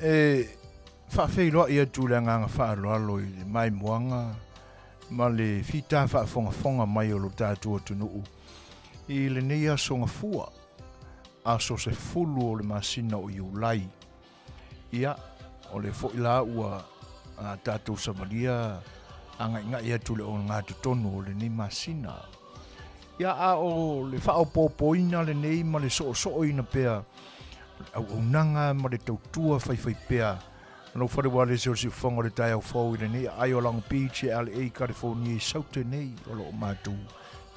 E faafeiloai atu i le agaga faaaloalo i le maimoaga ma le fita faafogafoga mai o lo tatou atunuu i lenei aso Gafua, aso 10 o le masina o Iulai. Ia, o le foi la ua tatou savalia agaigai atu le ogatotonu o lenei masina. Ia, a o le faaopoopoina lenei ma le soosooina pea o le auaunaga ma le tautua faifaipea a lou fale ualesi o le Siufofoga o le Taeao Fou i lenei aai o Long Beach e LA, California i Saute nei o lo o matou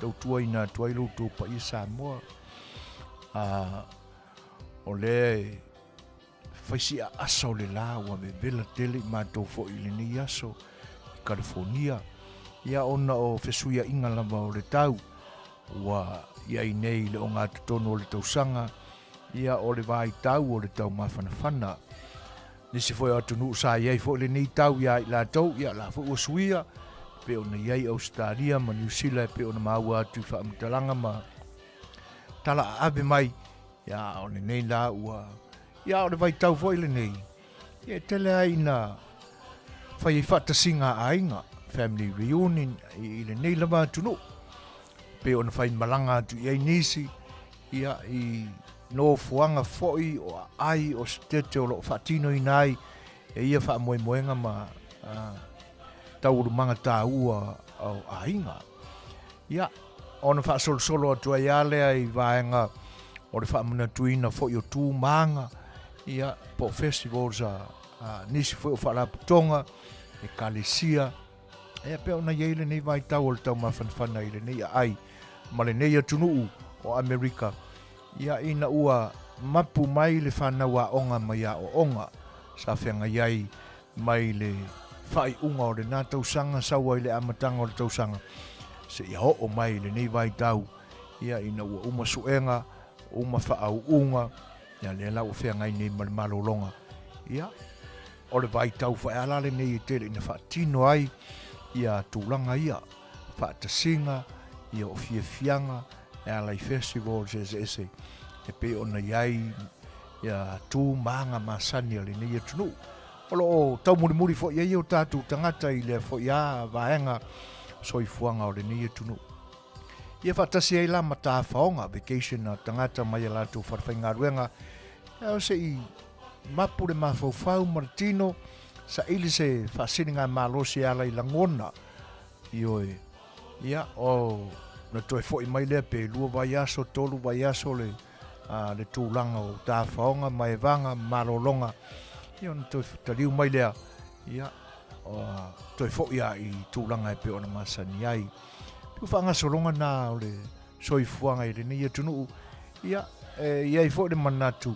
tautuaina atu ai lo outou paia Samoa. O lea e fai si aasa o le la ua vevela tele i matou foi i lenei aso i California. Ia ona o fesuiaiga lava o le tau ua i ai nei i le ogatotonu o le tausaga, ia o le vaitau o le taumafanafana. Nisi foi o atunuu sa i ai foi lenei tau iā i latou, ia la foi ua suia, e pei ona i ai Ausetalia ma Niu Sila e pei ona maua atu i faamatalaga ma tala aave mai, ia o lenei la ua, ia o le vaitau foi lenei, ia e tele ai ina fai ai faatasiga a aiga, family reunion i lenei lava atunuu, pei ona fai malaga atu i ai nisi, ia i nofoaga foi o aai o setete o lo o faatinoina ai e ia faamoemoega ma taualumaga taua o aiga. Ia, ona faasolosolo atu ai lava lea i vaega o le faamanatuina foi o tu ma aga, ia, po o festivals a nisi foi o faalapotopotoga, ekalesia, ia pei ona i ai lenei vaitau o le taumafanafana i lenei aai ma lenei atunuu o Amerika, ia ina ua mapu mai le fanau aoga mai aoaoga sa feagai ai mai le faaiuga o lena tausaga sau ai le amataga o le tausaga seia oo mai i lenei vaitau, ia ina ua uma suega, uma faauuga, ia lea la ua feagai nei ma le malologa. Ia, o le vaitau foi ala lenei e tele ina faatino ai ia tulaga ia, faatasiga, ia o fiafiaga e ala i festivals eseese e pei ona i ai ia tu ma aga masani a lenei atunuu. O lo o taumulimuli foi ai o tatou tagata i lea foi a vaega soifuaga o lenei atunuu. Ia faatasi ai la ma tafaoga, vacation a tagata mai a latou falefaigaluega, ia o se i mapu le mafaufau ma le tino, saili se faasiligamalosi e ala i lagona. Ioe. Ia, o na toe foi mai lea pe 2 vaiaso, 3 vaiaso le le tulaga o tafaoga ma evaga ma malologa, ia ona toe taliu mai lea, ia toe foi lava i tulaga e pei ona masani ai. Pei o faagasologa na o le soifuaga i lenei atunuu, ia e i ai foi le manatu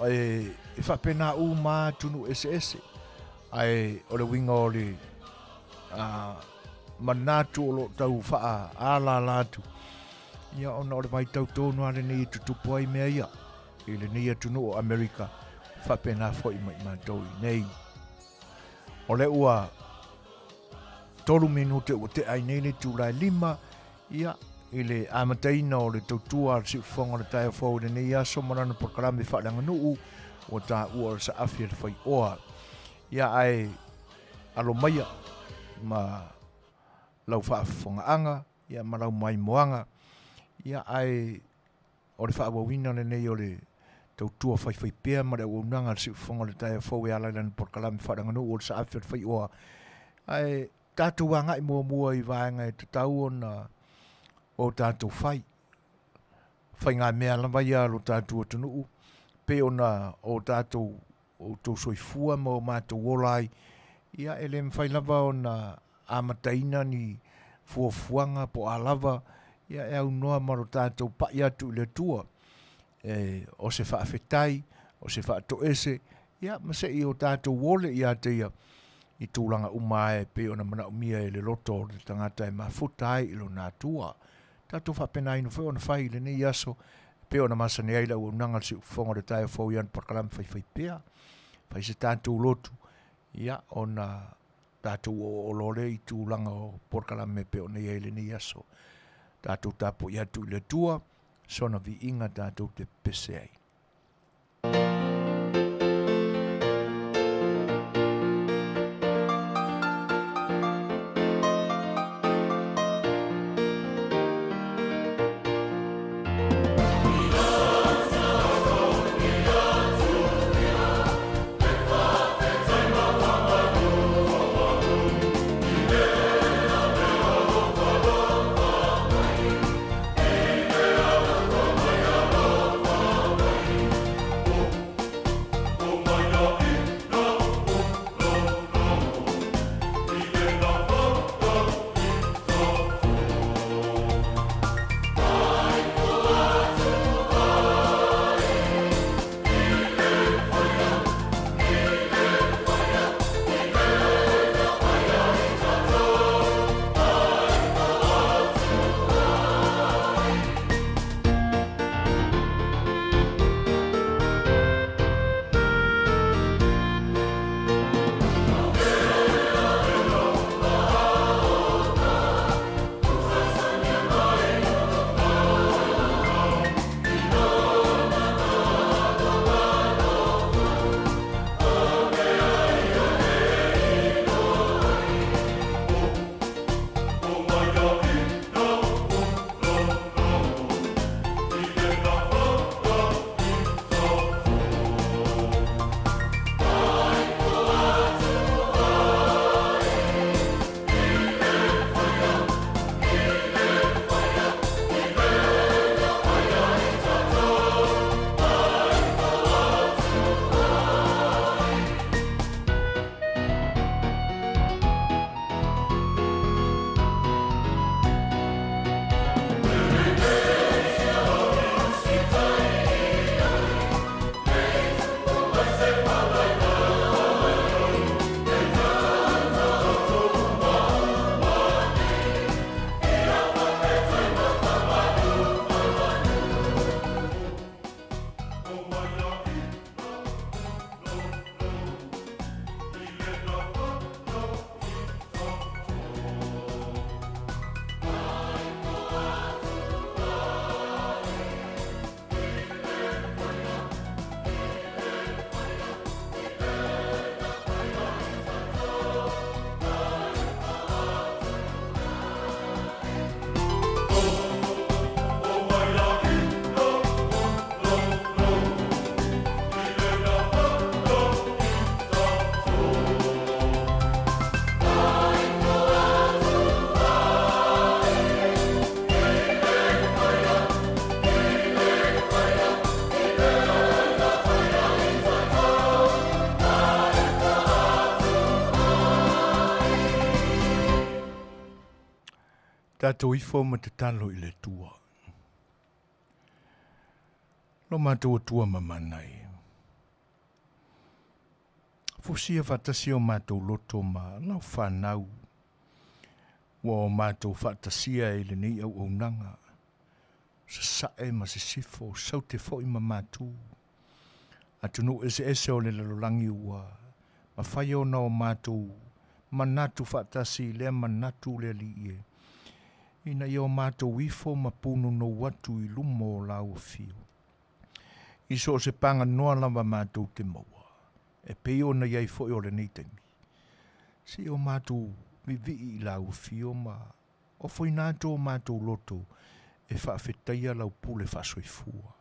e faapena uma atunuu eseese, ae o le uiga o le manatu o lo o tau faaalaala atu, ia ona o le vaitau tonu lava lenei e tutupu ai mea ia i lenei atunuu o Amerika, faapena foi ma i matou i nei. O lea ua 3 minute ua tea ai nei le itula e 5, ia, i le amataina o le tautua a le Siufofoga o le Taeao Fou i lenei aso ma lana polokalame faaleaganuu ua taua o le saafi a le faioa. Ia, ae alo maia ma lau faafofogaaga, ia, ma lau maimoaga, ia, ae o le faaauauina lenei o le tautua faifaipea ma le auaunaga a le Siufofoga o le Taeao Fou e ala i lana polokalame faaleaganuu o le saafi o le faioa. Ae tatou agai muamua i vaega e tatau ona o tatou fai. Faigamea lava ia a lo tatou atunuu, pei ona o tatou outou soifua ma o matou ola ai, ia e le mafai lava ona amataina ni fuafuaga po o a lava, ia e aunoa ma lo tatou pai atu i le Atua. E, o se faafetai, o se faatoese, ia ma se i o tatou ole ia te ia i tulaga uma e pei ona manaomia e le loto o le tagata e mafuta ai i lona Atua. Tatou faapenaina foi ona fai i lenei aso, e pei ona masani ai le auaunaga a le Siufofoga o le Taeao Fou i ana polokalame faifaipea. Fai se tatou lotu, ia, ona tatou oooo loa lea i tulaga o polokalame e pei ona i ai i lenei aso. Tatou tapuai atu i le Atua, sona viiga tatou te pepese ai. tatou ifo ma tatalo i le Atua. Lo matou Atua mamana e. Fusia faatasi o matou loto ma lau fanau ua o matou faatasia i lenei auaunaga, sasae ma sisifo, saute foi ma matu. Atunuu eseese o le lalolagi ua mafai ona o matou manatu faatasi i lea manatu le Alii e, ina ia o matou ifo ma punonou atu i luma o lau afio. I so o se paganoa lava matou te maua, e pei ona i ai foi o lenei taimi. Se i o matou vivii i lau afio ma ofoina atu o matou loto e faafetaia lau pule faasoifua.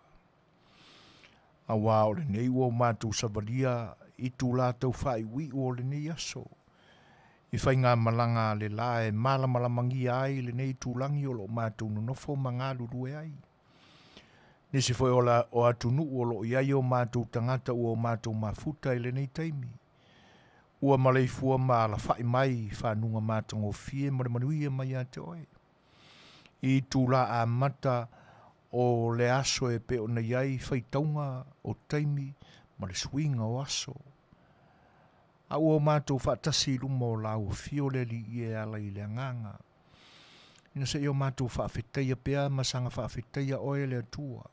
Auā o lenei ua o matou savalia i itulā tau faaiuiu o lenei aso, i faigamalaga a le la e malamalamagia ai lenei itulagi o lo o matou nonofo ma galulue ai. Nisi foi o, la, o atunuu o lo o i ai o matou tagata ua o matou mafuta i lenei taimi, ua maleifua ma alafai mai i fanuga matagofie ma le manuia mai ia te oe. I itulā amata o le aso e pei ona i ai faitauga o taimi ma le suiga o aso. A ua o matou faatasi i luma o lau afio le Alii e ala i le agaga. Ina se i o matou faafetaia pea ma saga faafetaia oe le Atua.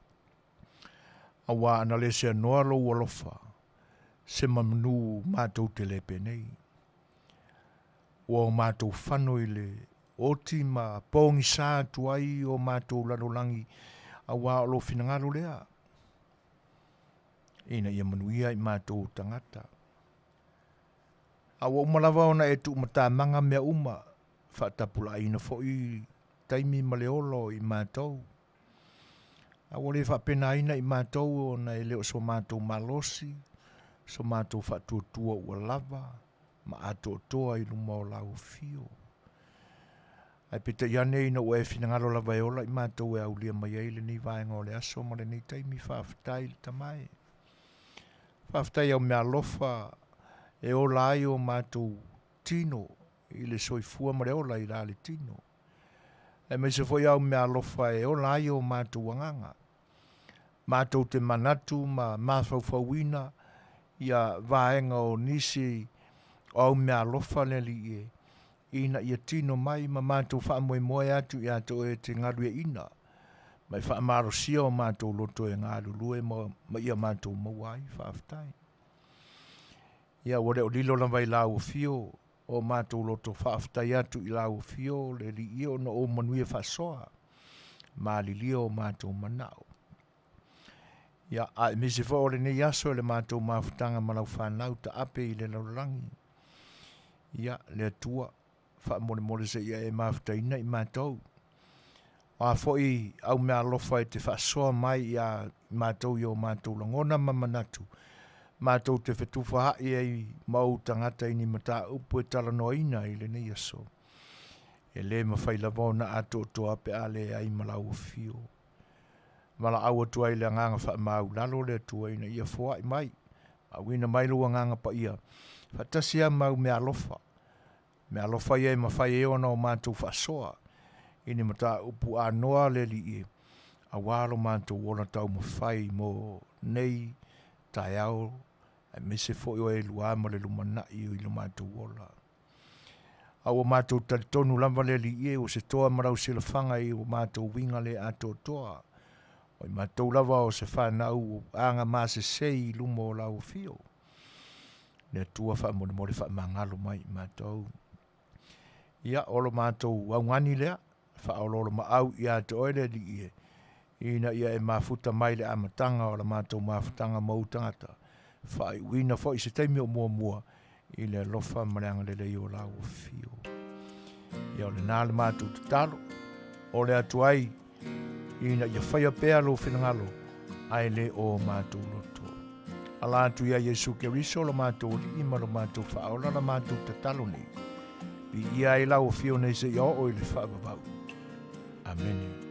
Auā ana le seanoa lou alofa, se manu matou te le penei. Ua o matou fano i le oti ma pogisa atu ai o matou lalolagi, auā o lou finagalo lea, ina ia manuia i matou tagata. A ua uma lava ona e tuumatamaga mea uma, faatapulaaina foi taimi ma le ola o i matou. A ua le faapenaina i matou ona e le o so matou malosi, so matou faatuatua ua lava ma atoatoa i luma o lau afio. Ae peitai ane ina ua e finagalo lava e ola i matou e aulia mai ai lenei vaega o le aso ma lenei taimi, faafetai i le Tama e. Faafetai au meaalofa e ola ai o matou tino i le soifua ma le ola i la le tino. Aemaise foi au meaalofa e ola ai o matou agaga. Matou te manatu ma mafaufauina ia vaega o nisi o au meaalofa le Alii e, ina ia tino mai ma matou faamoemoe atu ia te oe e te galueaiina ma e faamalosia o matou loto e galulue ma, ma ia matou maua ai. Faafetai. Ia ua le o lilo lava i lau afio o matou loto faafetai atu i lau afio le Alii e ona ou manuia faasoa malilia o matou manao. Ia, aemaise foi o lenei aso i le matou mafutaga ma lau fanau taape i le lalolagi. Ia, le Atua, faamolemole se ia e mafutaina i matou. O a foi au meaalofa e te faasoa mai ia matou i o matou lagona ma manatu, matou te fetufaai ai ma ou tagata i ni mataupu e talanoaina i lenei aso. E le mafai lava ona atoatoa pe a leai ma lau afio. Valaau atu ai le agaga faamaulalo le Atua ina ia foai mai, auina mai lou agaga paia, faatasi lava ma au meaalofa. Meaalofa ia e mafai ai ona o matou faasoa i ni mataupu anoa le Alii e, auā lo matou ola taumafai mo nei taeao, aemaise foi o elua ma le lumanai i lo matou ola. A ua matou talitonu lava le Alii e, ua se toa ma lau silafaga i ua matou uiga le atoatoa. O i matou lava o se fanau agamasese i luma o lau afio. Le Atua faamolemole faamagalo mai i matou. Ia, o lo matou augani lea, faaoloolomaau ia te oe le Alii e, ina ia e mafuta mai le amataga o la matou mafutaga ma ou tagata, faaiuina foi se taimi o muamua i le alofa ma le agalelei o lau afio. Ia o lena le matou tatalo, o le atu ai ina ia faia pea lou finagalo, ae le o matou loto. Ala atu ia Iesu Keriso lo matou Alii ma lo matou Faaola la matou tatalo nei. Viia ai lau afio nei seia oo i le faavavau. Amene.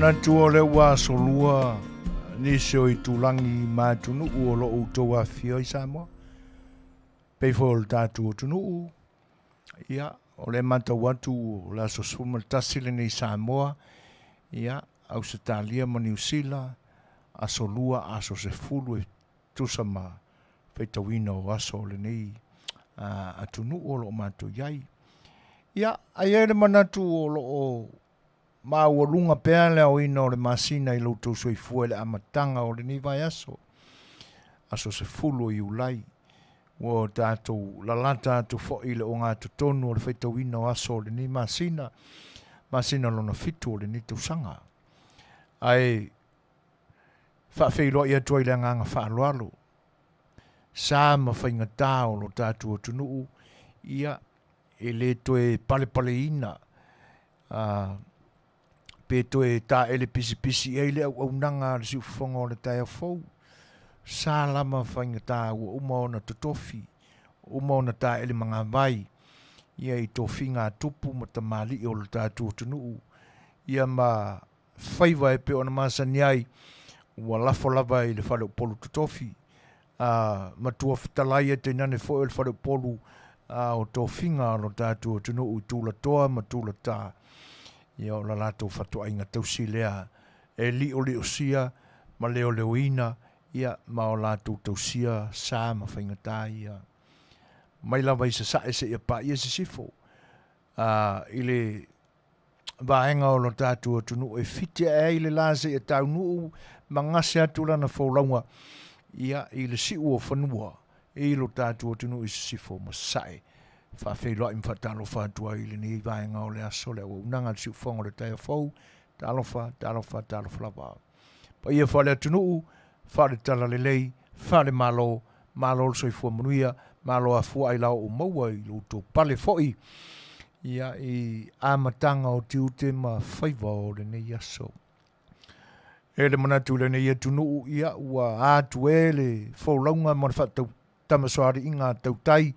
Manatu o lea ua asolua nisi o itulagi ma atunuu o lo o outou afifio ai Samoa. Pei foi o le tatou atunuu, ia, o lea e matau atu o le aso 11 lenei i Samoa, ia, Ausetalia ma Niu Sila, aso 2, aso 10 e tusa ma faitauina o aso o lenei atunuu o lo o matou i ai. Ia, ae i ai le manatu o lo o maualuga pea le aoina o le masina i lo outou soifua i le amataga o lenei vaiaso, aso 10 o Iulai, ua tatou lalata atu foi i le ogatotonu o le faitauina o aso o lenei masina, masina lona fitu o lenei tausaga. Ae faafeiloai atu ai le agaga faaaloalo, sa ma faigata o lo tatou atunuu, ia, e le toe palepaleina pe toe taele pisipisi i ai le auaunaga a le siufofoga o le taeao fou. Sa lava faigata ua uma ona totofi, uma ona taele magavai ia i tofiga a tupu ma tamalii o lo tatou atunuu, ia ma faiva e pei ona masani ai, ua lafo lava i le faleupolu totofi. A matua fetalai e tainane foi o le faleupolu a o tofiga o lo tatou atunuu i tulatoa ma tulatā, ia o la latou fatuaiga tausi lea e lioliosia ma leoleoina, ia ma o latou tausia sa ma faigatā ia mai lava i sasae seia paia sisifo a i le vaega o lo tatou atunuu e fiti ae ai le la seia taunuu ma gase atu lana folauga ia i le siu o fanua i lo tatou atunuu i sisifo ma sasae. Faafeiloai ma faatalofa atu ai i lenei vaega o le aso le auaunaga a le siufofoga o le taeao fou. Talofa, talofa, talofa lava. Paia faale-atunuu, faale-talalelei, faale-malo, malo le soifua manuia, malo afua ailao ua maua i lo outou pale foi ia i amataga o tiute ma faiva o lenei aso. E le manatu i lenei atunuu, ia ua atu e le folauga ma le faatamasoaliiga a tautai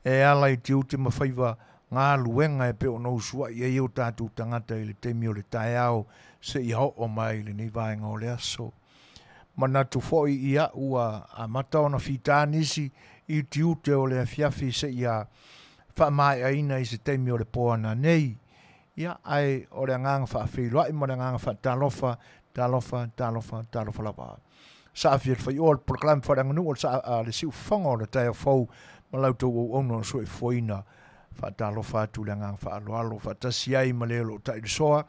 e ala i tiute ma faiva galuega e pei ona usuai ai o tatou tagata i le taimi o le taeao seia oo mai i lenei vaega o le aso. Manatu foi ia ua amata ona fita nisi i tiute o le afiafi seia faamaeaina i se taimi o le po ananei. Ia, ae o le agaga faafeiloai ma le agaga faatalofa, talofa, talofa, talofa lava. Saafia le faioa o le polokalame faaleaganuu o le, sa, le siufofoga o le taeao fou ma la outou auauna o soifuaina. Faatalofa atu le agaga faaaloalo faatasi ai ma le o lo o tailisoa.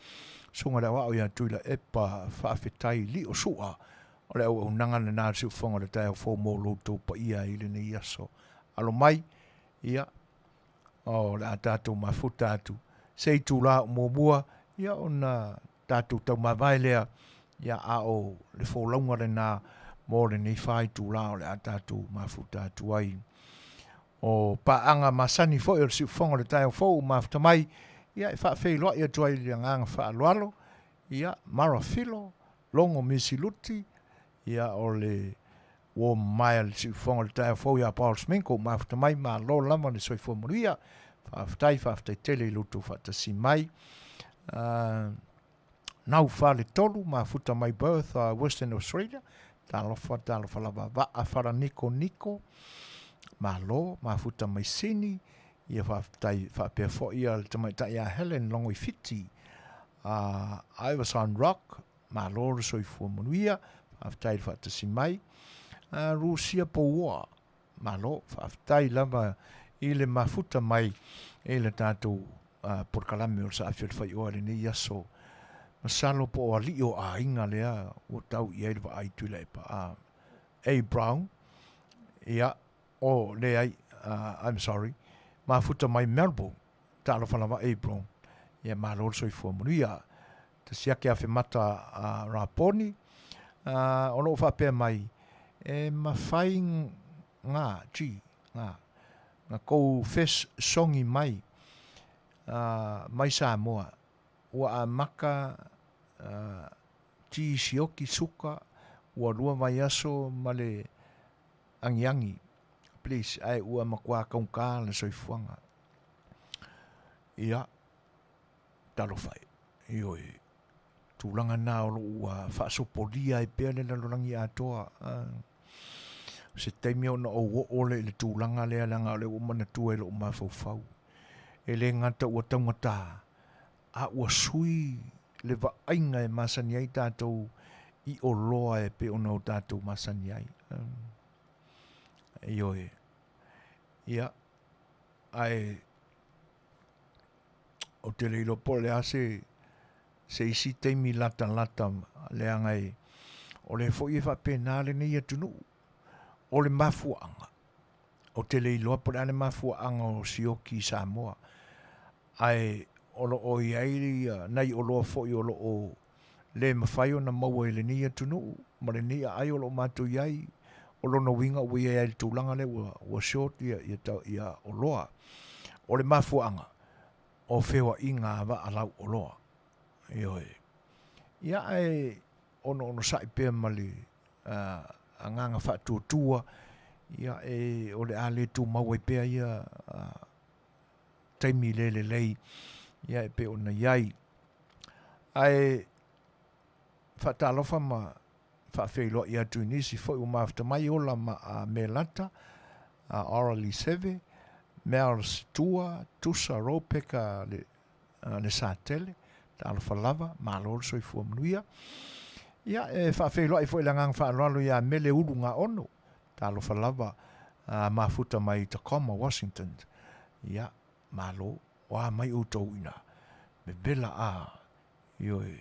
Susuga i le Aoao ia Tuilaepa Faafetai Lio Sua, o le auaunaga lena a le Siufofoga o le Taeao Fou mo lo outou paia i lenei aso. Alo mai, ia, o le a tatou mafuta atu se itula o muamua, ia ona tatou taumavae lea, ia a o le folauga lena mo lenei faitula o le a tatou mafuta atu ai. O paaga masani foi o le Siufofoga o le Taeao Fou ua mafuta mai, ia e faafeiloai atu ai i le agaga faaaloalo, ia Mara Filo, Logo Misiluti, ia o le uo mamae a le Siufofoga o le Taeao Fou ia Paul Sminko ua mafuta mai, malo lava le soifua manuia. Faafetai, faafetai tele i lo outou faatasi mai. Nau Faletolu, mafuta mai Perth, Western Australia. Talofa, talofa lava. Vaa Faraniko Niko, malo, mafuta mai Sini. Ia faafetai faapea foi ia le tamaitai ia Helen Longoifiti. Iverson Rock, malo le soifua manuia. Faafetai le faatasi mai. Rusia Pouoa, malo, faafetai lava i le mafuta mai i le tatou polokalame o le Saafi o le Faioa i lenei aso. Masalo po o alii o aiga lea ua tau i ai le vaai Tuilaepa. A. Brown, ia, o, leai, I'm sorry, mafuta mai Melbourne, talofa lava A. Brown, ia malo le soifua manuia. Tasiake Afemata Raponi, o lo o faapea mai, e mafai ngā, G, ngā, na kou fes songi mai, mai Samoa, ua amaka ti sioki suka, ua lua vaiaso ma le agiagi, please, ae ua matua kaugata le soifuaga. Ia, talofa e, ioe, tulaga na o lo o ua faasopolia ai pea le lalolagi atoa. O se taimi ona ou oo lea i le tulaga lea, leaga o lea ua ou manatua i lou mafaufau. E le gata ua taugata, a ua sui le vaaiga e masani ai tatou i oloa e pei ona o tatou masani ai. Ioe. Ia, ae ou te le iloa po o le a se se isi taimi latalata leaga e o lea foi e faapena lenei atunuu. O le mafuaaga, ou te le iloa po o le a le mafuaaga o sioki i Samoa, ae o lo o i ai nai oloa foi o lo o le mafai ona maua i lenei atunuu ma lenei aai o lo o matou i ai. O lona uiga ua i ai i le tulaga lea ua short ia oloa. O le mafuaaga o feoaiga a vaa lau oloa. Ioe. Ia ae onosai pea ma le agaga faatuatua, ia e o le a le tumau ai pea ia taimi le lelei, ia e pei ona i ai. Ae faatalofa ma faafeiloai atu i nisi foi ua mafuta mai, Ola ma Melata, Orally Seve, Mel Situa, Tusa Ropeka le Satele, talofa lava, malo le soifua manuia. Ia, e faafeiloai foi le agaga faaaloalo ia Mele Ulu Gaono, talofa lava, mafuta mai Tacoma, Washington. Ia, malo, o a mai outou ina, vevela a, ioe,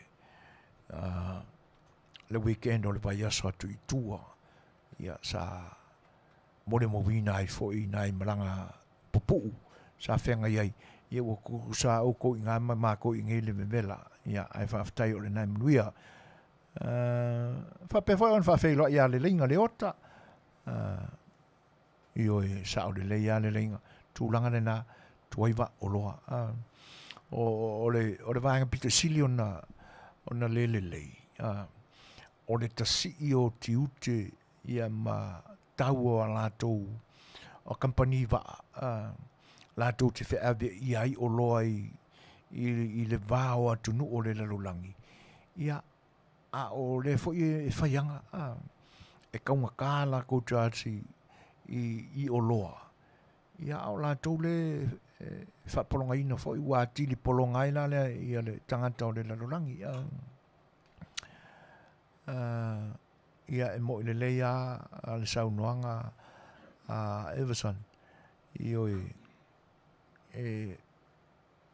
le weekend o le vaiaso atu i tua, ia, sa molimauina ai foi nai malaga pupuu sa feagai ai, ia ua tutusa outou i gā ma matou i nei le vevela, ia, ae faafetai o lena e manuia. Faapea foi ona faafeiloai ia Leleiga Leota, ioe, sao lelei lava Leleiga, tulaga lena, tuai vaa oloa. O le vaega pito sili ona le lelei, o le tasii o tiute ia ma tau o a latou o kamupani vaa, latou te feaveaia ai oloa i le va o atunuu o le lalolagi, ia, a o lea foi e faiaga, e taugata latou charge i oloa, ia, a o latou le e faapologaina foi ua atili pologa ai la lea ia le tagata o le lalolagi. Ia, e mo'i lelei lava le saunoaga a Everson, ioe, e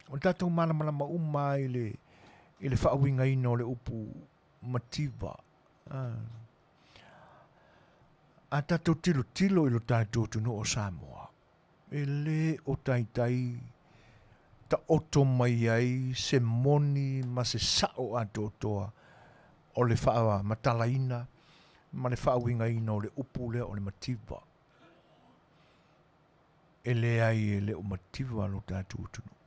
o le tatou malamalama uma i le i le faauigaina o le upu mativa. A tatou tilotilo i lo tatou atunuu o Samoa, e lē o taitai taoto mai ai se moni ma se sa'o atoatoa o le faamatalaina ma le faauigaina o le upu lea o le mativa. E leai e le o mativa lo tatou atunuu.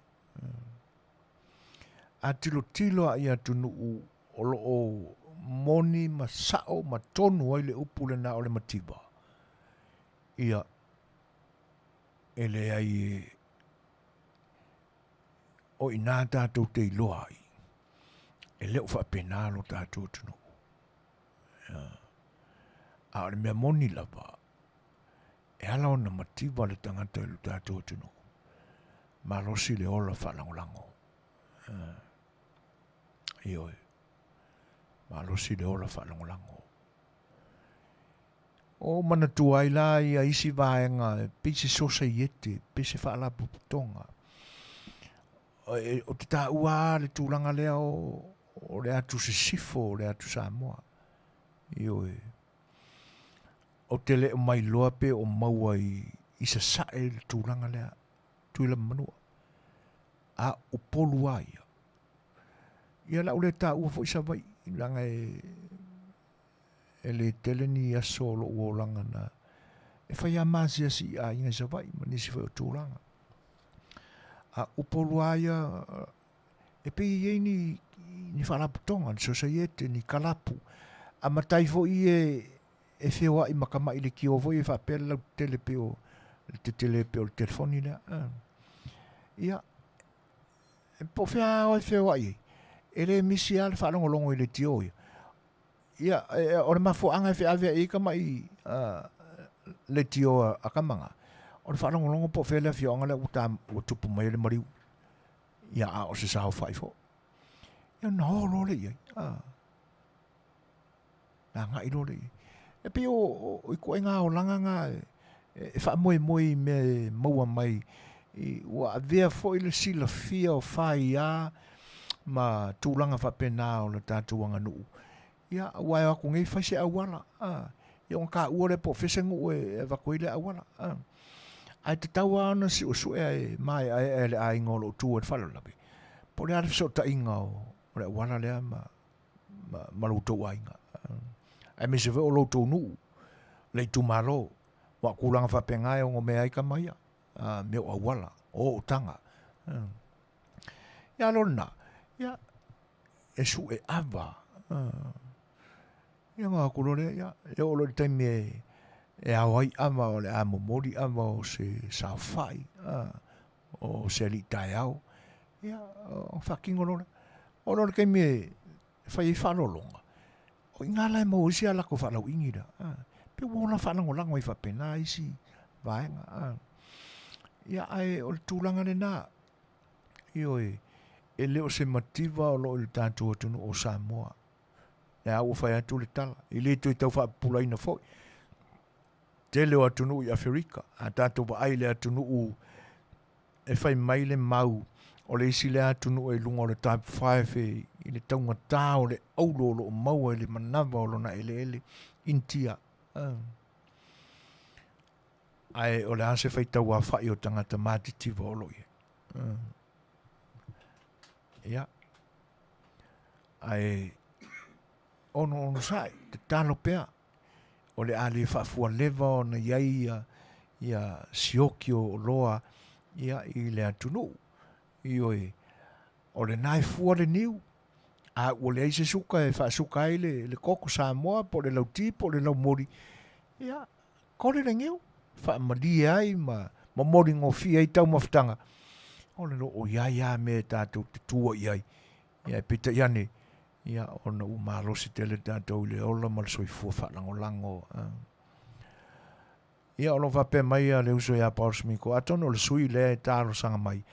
A tilotilo a i atunuu o lo o moni ma sa'o ma tonu ai le upu lena o le mativa, ia e leai e o i inā tatou te iloa ai, e le o faapena lo tatou atunuu. A o le mea moni lava, e ala ona mativa le tagata i lo tatou atunuu, malosi le ola faalagolago. Ioe, malosi le ola faalagolago. O manatua ai la ia isi vaega e pei se sosaiete, pei se faalapotopotoga. O te taua lava le tulaga lea o le atu sisifo o le atu Samoa. Ioe. Ou te le o mailoa pe o maua i Sasae le tulaga lea, Tutuila ma Manua. A Upolu lava ia. Ia o le a ou le taua foi Savaii, leaga e le tele ni aso o lou olaga na e fai lava ma asiasi i aiga i Savaii ma nisi foi o tulaga. A Upolu lava ia, e pei e i ai ni faalapotopotoga, ni sosaiete, ni kalapu, a matai foi e feoai ma tamai leitio foi e faapea le lautetele pei o le tetele pei o le telefoni lea. Ia, po o fea lava oe e feoai ai, e le misi lava le faalogologo i leitio ia. Ia, o le mafuaaga e feaveai ai tamai leitio a tama na, o le faalogologo po o fea le afioaga lea ua tupu mai ai le maliu. Ia, a o se saofai foi. Ia ona o loa lea i ai. Na agai loa lea i ai. E pei o ituaiga olaga na e faamoemoe i mea e maua mai ua avea foi le silafia o faia ma tulaga faapena o le tatou aganuu. Ia, aua e o atu nei fai se auala, ia ona taua lea po o fea se nuu e avatu ai lea auala. Ae tatau lava ona suesue e maeaea e le aiga o lo o tu ai le faalavelave, po o le a le fesootaiga o le auala lea ma lo outou aiga, aemaise foi o lo outou nuu, le itumalo, aua o tulaga faapena e ono mea ai tama ia, mea o auala, o ootaga. Ia a lo lena, ia, e sue ava. Ia ona o atu loa lea, ia, e oo loa i le taimi e ao ai ava o le a momoli ava o se saofai, o se alii taeao, ia, ona faatino loa lea. Oo loa i le taimi e fai ai faaaloaloga, o i ina la e maua ai si a latou faalauiini lea. Pei ua ola faalagolago ai faapena isi vaega. Ia, ae o le tulaga lena, ioe, e le o se mativa o lo o i le tatou atunuu o Samoa. Lea ua fai atu le tala, e le toe tau faapupulaina foi. Tele o atunuu i Aferika, a tatou vaai i le atunuu e fai mai le mau, o le isi lea atunuu e i luga o le Type 5 i le taugata o le auro o lo o maua i le manava o lona eleele, Initia. Ae o le a se faitau afa'i o tagata matitiva o lo o i ai? Ia, ae onosai, tatalo pea, o le a le faafualeva ona i ai ia sioki o oloa ia i le atunuu. Ioe, o lena e fua le niu, a ua leai se suka e faasuka ai le koko Samoa po o le lauti po o le laumoli, ia, kole le niu, faamalie ai ma momoli gofie ai taumafataga, o le loo i ai lava mea e tatou te tua i ai. Ia, peitai ane, ia, ona ua malosi tele tatou i le ola ma le soifua faalagolago. Ia, o lo o faapea mai le uso ia Paul Smiko, atonu o le sui lea e talosaga mai,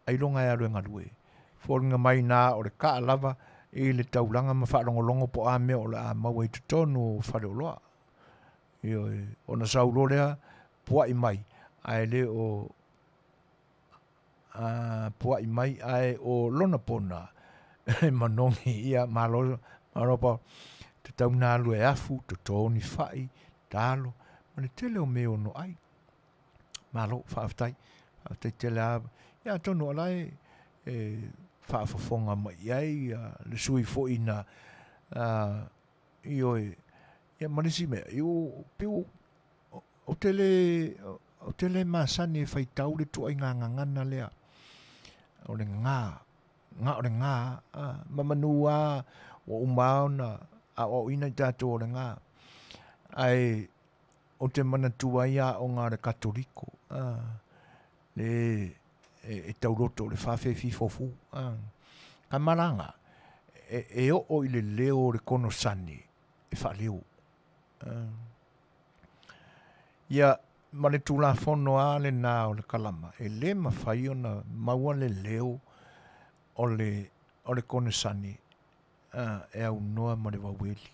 ailoga e alu e galue. Foliga mai na o le kaa lava i le taulaga ma faalogologo po o a mea o le a maua i totonu o faleoloa. Ioe, ona sau loa lea puai mai, ae le o puai mai ae o lona pona manogi, ia, malo, malo pa, tatau ona alu e afu, toto ni fai, talo, ma le tele o mea e ono ai. Malo, faafetai, faafetai tele lava. Ia atonu o la e faafofoga mai i ai le sui usufono foi na, ioe, ia ma le isi mea, pei ou te le, ou te le masani e faitau le ituaiga gagana lea, o le ga, na o le ga, ma manu lava ua uma lava ona aoaoina i tatou o le ga. Ae ou te manatua ai aoga a le Katoliko, le e tauloto o le fa-fe-fi-fo-fu. Ka malaga, e oo i le leo o le konosane e faaleo. Ia, ma le Tulafono lava lena o le kalama, e le mafai ona maua le leo o le, o le konesane e aunoa ma le vaueli.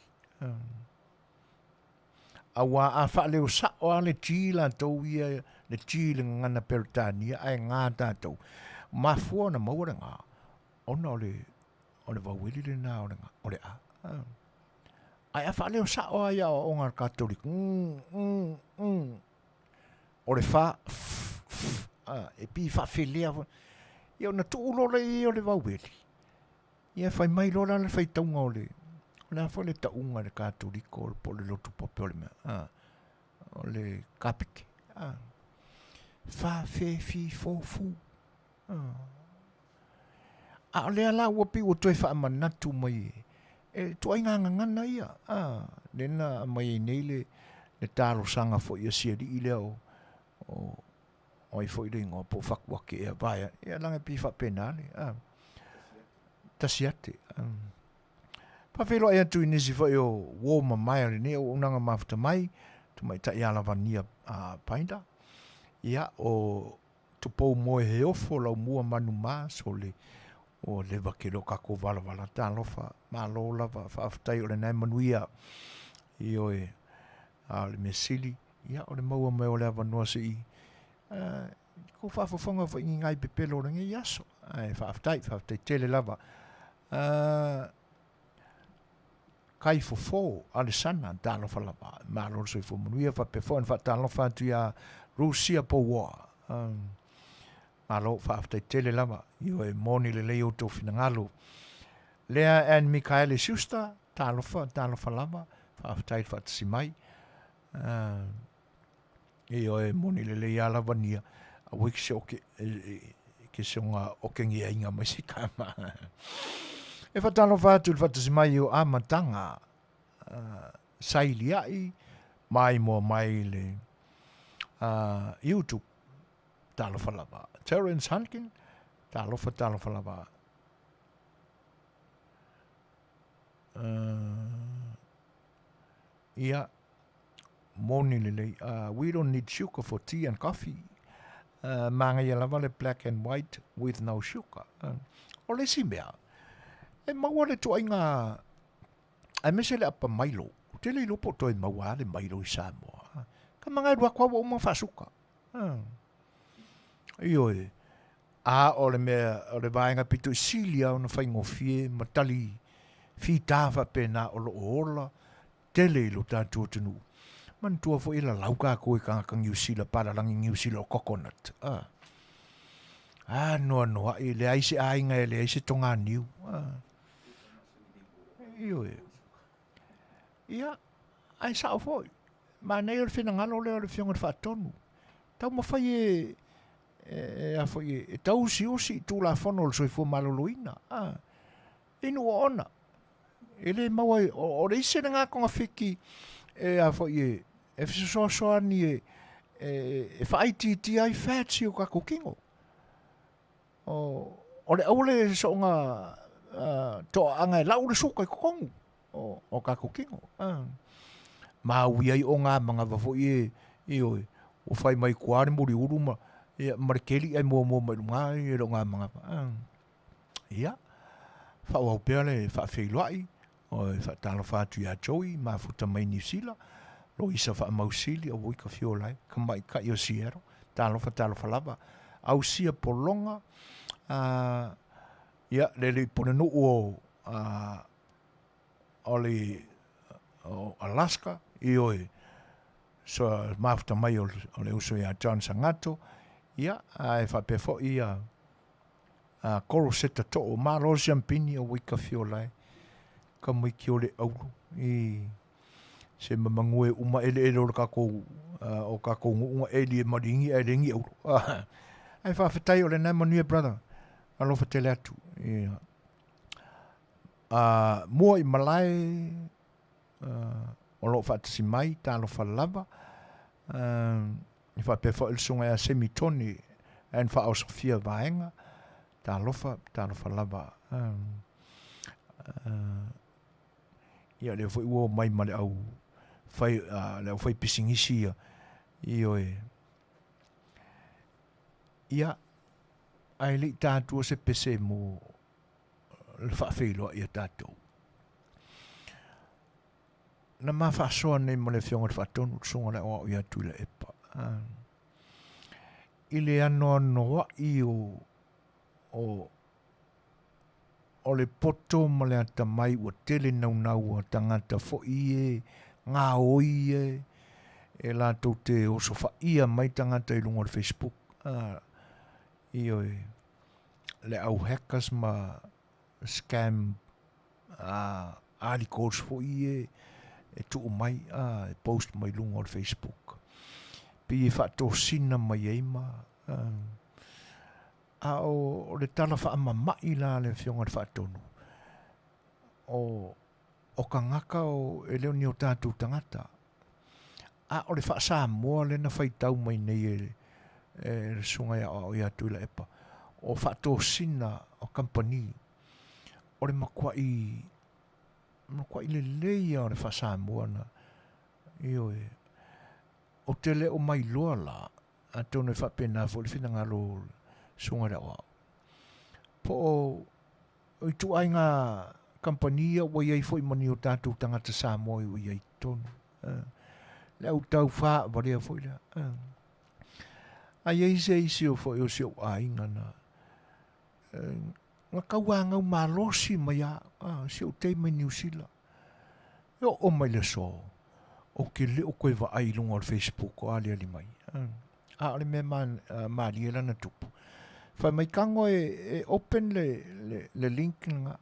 Aua a faaleo sao lava le G latou ia, le G i le gagana Peretania ae ga tatou, mafua ona maua le ga, ona o le, o le vaueli lena o le, o le A. Ae a faaleo sao lava i aoaoga a le Katoliko, mm, mm, mm, o le fa, f, f, a, e pei e faafelea foi. Ia ona tuu loa lea i ai o le vaueli, ia fai mai loa la le faitauga o le, o le a foi le tauga i le Katoliko po o le lotu pope o le mea, a, o le kapike, a, fa, fe, fi, fo, fu. A o lea la ua pei ua toe faamanatu mai e ituaiga gagana ia, a, lea na aumai ai nei le, le talosaga foi a si alii lea o, o, o ai foi le igoa po o Fakuake ea vaea, ia leaga e pei e faapena le, a, tasi ate. Faafeiloai atu i nisi foi o uo mamae a lenei auaunaga mafuta mai, Tamaitai Alavania Painda, ia, o Tupou moe he ofo lau mua manumā sole ua leva ke leo kākou valavala talofa malo lava faafetai o lena e manuia ioe a o le mea sili ia o le maua mai o le avanoa se i kou faafofoga foi i ni nai pepelo o lenei aso ae faafetai faafetai tele lava Kai fofo Alesana talofa lava malo le soifua manuia faapea foi ona faatalofa atu ia Rusia Pouoa malo faafetai tele lava ioe moni lelei outou finagalo Lea and Mikaele Schuster talofa talofa lava faafetai le faatasi mai Ioe, moni lelei a lava nia, aua ke se oke, ke se onga okengiainga mai se kama. E whatalofa atu le whatasi mai o amataga, sailiai, mai moa mai le YouTube, talofa lava. Terence Hunkin, talofa, talofa lava. Ia, moni lelei, we don't need sugar for tea and coffee. Māngaia lava le black and white with no sugar. O le isi mea, e maua le tuaiga, aemaise le apa mailo, ou te le iloa po o toe maua lava le mailo i Samoa. Ka manga e lua atu lava ua uma ona faasuka. Ioe, a o le mea, o le vaega pito i sili lava ona faigofie ma tali fita faapena o lo o ola tele i lo tatou atunuu. Manatua foi e lalau kākou e tagata Niu Sila, palalagi Niu Sila o coconut. A, a noanoaʻi, e leai se aiga e leai se toganiu. A, ioe. Ia, ae sao foi. Manaia o le finagalo lea o le Afioga i le Faatonu. Taumafai e, e, e, a foi, e, e tausiusi i Tulafono o le Soifua Maloloina. A, inu oona. E le maua ai, o, o le isi lena togafiti e a foi e, e fesoasoani e, e, e faaitiitia ai fats i o tatou kino. O, o le aua le soonga uh, toaaga e lau le suka i totonu o, o tatou kino. Uh. Maui ai o ngā mangawa foi e, ioe, ua fai mai kua le muliulu ma, ia, ma le keli ai mua mua mai lunga e lo ngā mangawa. Uh. Ia, faaauau pea le faafeiloai, e faatalofa atu iā Joey, mafuta mai Niu Sila, Loisa Faamausili, auoi ka fiola e, ka maikaʻi o Seattle, talofa talofa lava, ausia pologa, a, Ia, le alii pulenuu o, o le o Alaska, ioe, so mafuta mai o le uso ia John Sagato, ia, ae faapea foi ia Koro Seta Too, malo siampini o Wika Fiolae, tamaiti o le aulu i se mamague uma eleele o le tatou o tatou nuu na eli e maliini ae le ni aulu. Ae faafetai o lena manuia brother. Alofa tele atu. Ia. Mua i malae o loo faatasi mai, talofa lava. E faapea foi le susuga ia Semi Tony and Faaosofia Vaega. Talofa, talofa lava. Ia lea foi ua omai ma le au fai le au fai pisinisi ia. Ioe. Ia, ae le i ta atua se pese mo le faafeiloai ia tatou. Na ma faasoa nei ma le Afioga i le Faatonu, le Susuga i le Aoao ia Tuilaepa, i le anoanoai o, o, o le poto ma le atamai ua tele naunau a tagata foi e gaoi e, e latou te osofaia mai tagata i luga o le Facebook. Ioe, le au hackers ma scam articles foi e e tuu mai e post mai luga o le Facebook. Pei e faatosina mai ai ma a o le tala faamama'i la a le Afioga i le Faatonu, o tagata o e le o ni o tatou tagata, a o le faa-Samoa lea na faitau mai nei e le Susuga ia Aoao ia Tuilaepa, o faatosina o kamupani, o le matuai matuai lelei lava o le faa-Samoa na, ioe. Ou te le o mailoa la, atonu e faapena foi le finagalo o le Susuga i le Aoao, po o ituaiga kamupani ia ua i ai foi ma ni o tatou tagata Samoa ua i ai i totonu. Le au taufavalea foi lea. A i ai se isi o foi o si ou aiga na na tauanau malosi mai lava si ou taimi i Niu Sila. E oo mai le aso, ou te le o toe vaai i luga o le Facebook o aliali mai. A o le mea malie la na tupu, fai mai tago e open le link lena.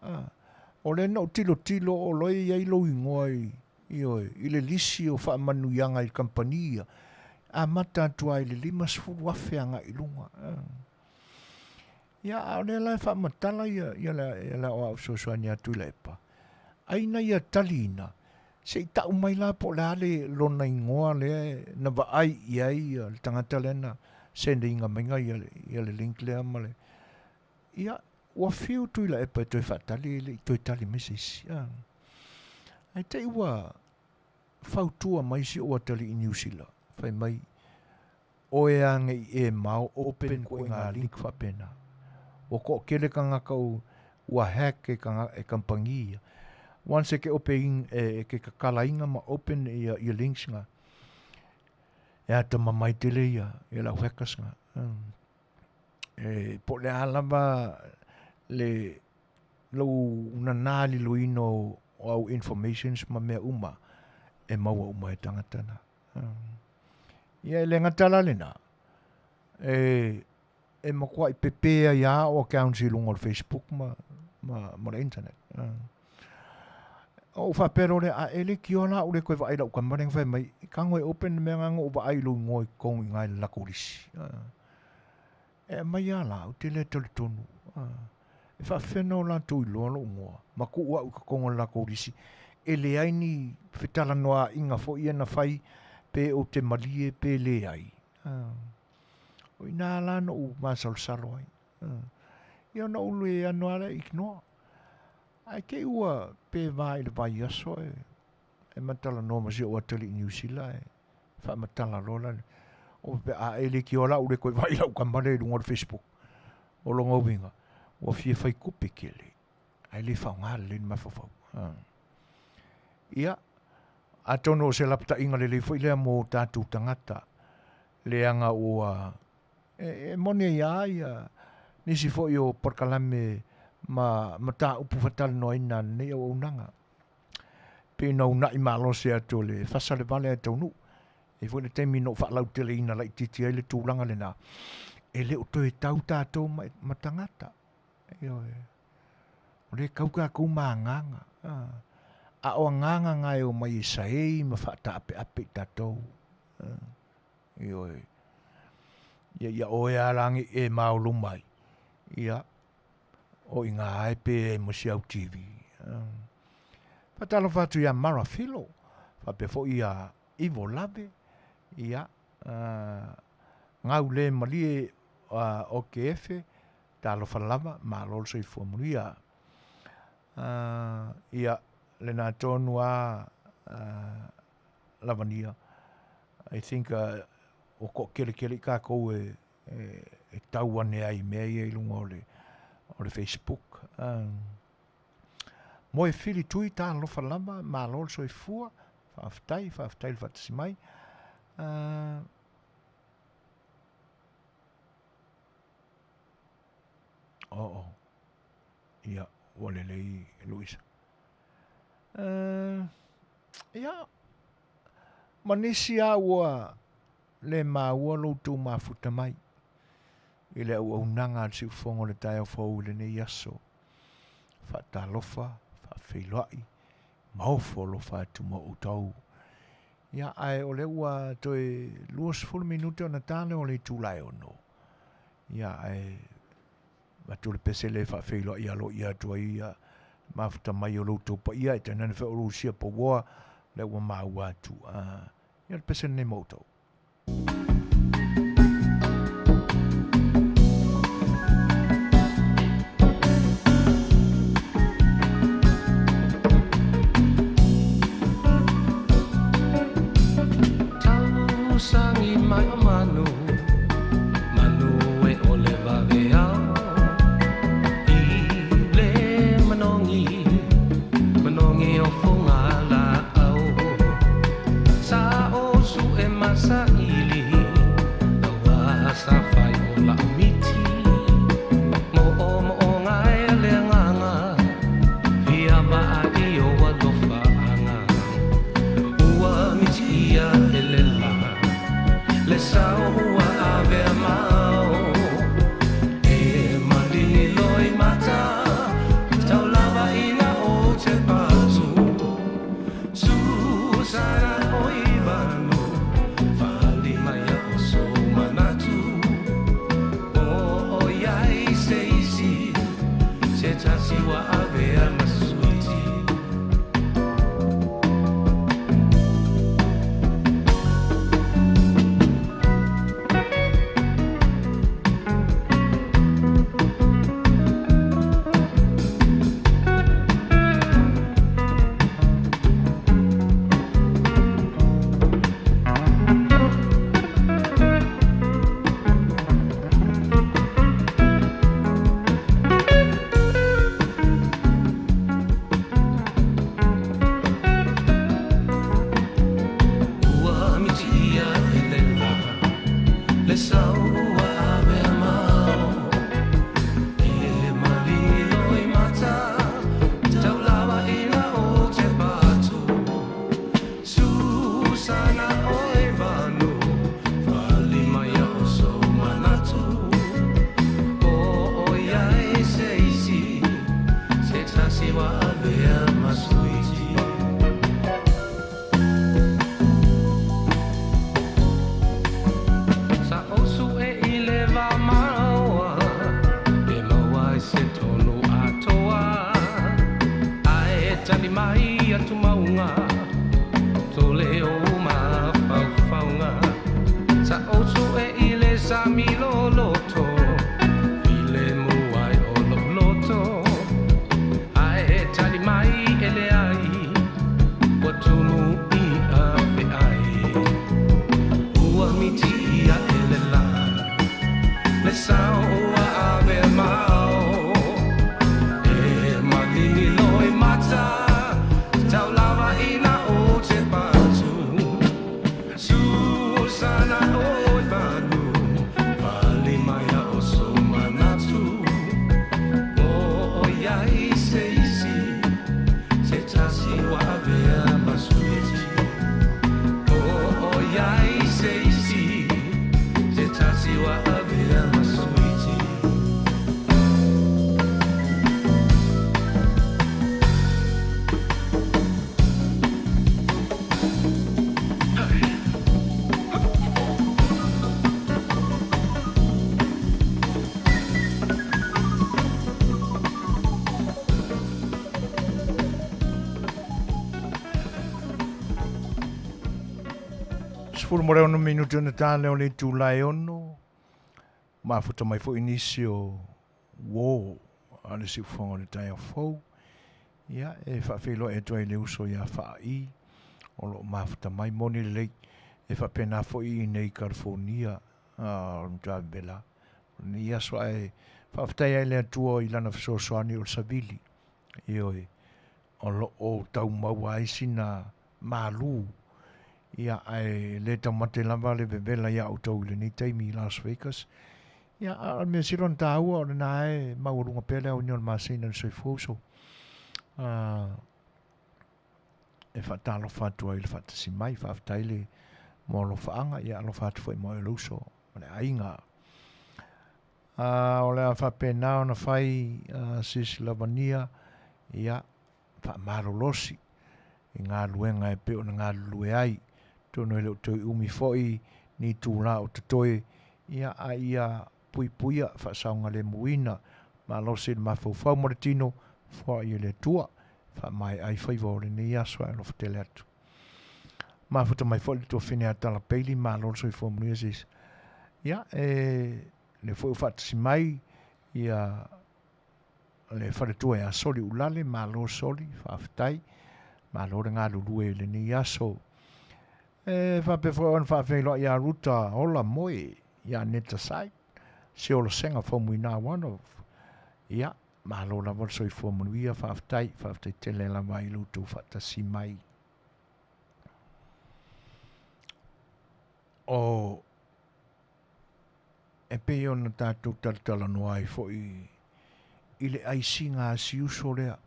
O lea na ou tilotilo o lo e i ai lou igoa i, ioe, i le lisi o faamanuiaga i le kamupani ia, amata atu lava i le 50,000 agai i luga. Ia, a o lea la e faamatala ia, ia le, ia le aoao fesoasoani a Tuilaepa, ai na ia taliina, se i tau mai la po o le a le lona igoa lea na vaai i ai ia le tagata lea na send ina maiga ia le, ia le link lea ma le, ia, ua fiu Tuilaepa e toe faatali e le i toe tali mai se isi. Ae te i ua fautua mai si ou atalii i Niu Sila, fai mai, Oe a nei e mao open koe nga link faapena. Ua toatele tagata ua hack e e kamupani ia. Once e ke ope in e ke kakalaina ma open ia ia links nga, e atamamai tele ia ia le au hackers nga. E po o le a lava le lou nana liloina o au informations ma mea uma e maua uma e tagata na. Ia e le gata la lena, e e matuai pepe ai lava o accounts i luga o le Facebook ma ma ma le internet. Ou faapea loa lea, a e leitioa la au le toe vaai i lau tama lea na fai mai, tago e open le mea lena na ou vaai i lou igoa i totonu i ina i le latou lisi. E aumai lava la, ou te le talitonu. E faapefea ona o latou iloa lou igoa ma tuu au i totonu o le latou lisi, e leai ni fetalanoaaiga foi ia na fai pe ou te malie pe leai. O i ina la na ou masalosalo ai. Ia ona ou le ano lava lea ignore. Ae te i ua pe va i le vaiaso e matalanoa ma si ou atalii i Niu Sila e faamatala loa la o pe a e leitioa la au le toe vaai i lau tama lea i luga o le Facebook. O lona uiga, ua fia fai tupe tele, ae le faaaoga lelei le mafaufau. Ia, atonu o se lapataiga lelei foi lea mo tatou tagata, leaga ua e moni ai lava ia nisi foi o polokalame ma mataupu faatalanoaina a lenei auaunaga. E pei ona uunai malosi atu o le fasa le vale ae taunuu. E i ai foi le taimi na ou faalauteleina laitiiti ai le tulaga lena, e le o toe tau tatou ma tagata. Ioe. O lea e tau tatou ma agaga. A o agaga na e omai e saei ma faataapeape i tatou. Ioe. Ia, ia oe lava la ne i e maoloma ai, ia, o i ina e pe ai ma si au TV. Faatalofa atu ia Mara Filo, faapea foi ia Ivo Lave, ia, Gau le malie o ke efe, talofa lava, malo le soifua manuia. Ia, lena tonu lava Lavania, I think ua toakeletele i tatou e e tau ane ai i mea ia i luga o le, o le Facebook. Moe fili tui talofa lava, malo le soifua, faafetai, faafetai le faatasi mai. Oo, ia, ua lelei Luisa. Ia, ma nisi lava ua le maua lo outou mafuta mai i le auaunaga a le siufofoga o le taeao fou i lenei aso. Faatalofa, faafeiloai, ma ofo alofa atu ma outou. Ia, ae o lea ua toe 20 minute ona ta lea o le itula e 6. Ia, ae avatu le pese lea e faafeiloai aloaia atu ai ia mafuta mai o lo outou paia, e tainane foi o lou siapauoa, lea ua maua atu. Ia le pese lenei mo outou. Tausagi mai o manu, manu e o le vaveao. I le manogi, manogi o Fogala'au. Sa o su'e masaili, aua sa fai o la'u miti. Mo'omo'oga e le agaga, fia vaai o alofaaga. Ua miti'ia e le la, le sao ua avea mao. E maligi loi mata, tau lava ina ou te patu. Susana oi vanu, fa'ali mai o sou manatu. O iai se isi, se tasi ua avea ma suiti. Ua miti'ia e le la, le sao ua avea mao. E maligi loi mata, tau lava ina ou te patu. Susana oi vanu, fa'ali mai o sou manatu. O iai se isi, se tasi ua avea ma suiti. Sa ou su'e i le va maoa, e maua ai se tonu atoa. Ae tali mai a tumauga, tole o mafaufauga. Sa ou su'e i le sami loloto, filemu ai o lo'u loto. Ae tali mai e leai, ua tumu i fe'ai. Ua miti'ia e le la, le sao ua avea mao. E maligi loi mata, tau lava ina 16 minute ona ta lea o le itula e 6. Mafuta mai foi nisi o uō a le siufofoga o le taeao fou. Ia, e faafeiloai atu ai i le uso ia Faaii o lo o mafuta mai. Moni lelei, e faapena foi i inei i California, o le matua vevela o lenei aso, ae faafetai ai i le Atua i Lana fesoasoani o le savili, ioe, o lo o tau maua ai sina malu, ia, ae le taumate lava le vevela iā outou i lenei taimi i Las Vegas. Ia, a o le mea sili ona taua, o lena e maualuga pea le aoina o le masina i le soifua uso. E faatalofa atu ai i le faatasi mai, faafetai le mo alofaaga, ia alofa atu foi mo le uso ma le aiga. O le a faapena ona fai sis Lavania, ia, faamalolosi i galuega e pei ona galulue ai. Atonu e le o toe umi foi ni itula o totoe, ia, a ia puipuia, faasaogalemuina, malosi le mafaufau ma le tino, foai e le Atua e faamaea ai faiva o lenei aso ae alofa tele atu. Mafuta mai foi le tuafafine ia Tala Bailey, malo le soifua manuia sis. Ia, e lea foi ua faatasi mai ia le faletua ia Soli Ulale, malo Soli, faafetai, malo le galulue i lenei aso. E faapea foi ona faafeiloai ia Ruta Ola Moe, ia Neta Sai, Seola Sega Faumuina one of, ia, malo lava le soifua manuia, faafetai, faafetai tele lava i lo outou faatasi mai. O e pei ona tatou talatalanoa ai foi i le aisiga a si uso lea,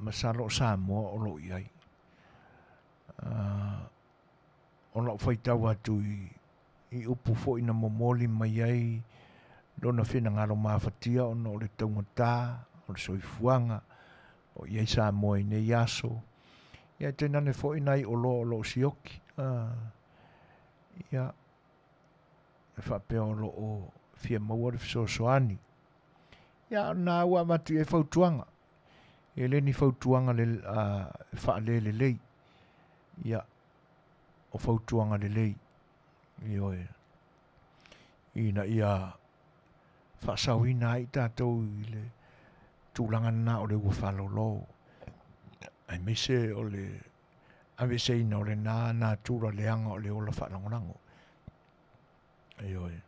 masalo o Samoa o lo o i ai. O lau faitau atu i upu foi na momoli mai ai lona finagalo mafatia ona o le taugata o le soifuaga o i ai Samoa i nei aso. Ia tainane foi nai oloa o lo o sioki. Ia, e faapea o lo o fia maua le fesoasoani. Ia, o lena ua avatu i ai fautuaga. E le ni fautuaga le, faalelelei. Ia, o fautuaga lelei. Ioe. Ina ia faasaoina ai tatou i le tulaga lena o le ua faalolo. Aemaise o le aveeseina o lena natura leaga o le ola faalagolago. Ioe.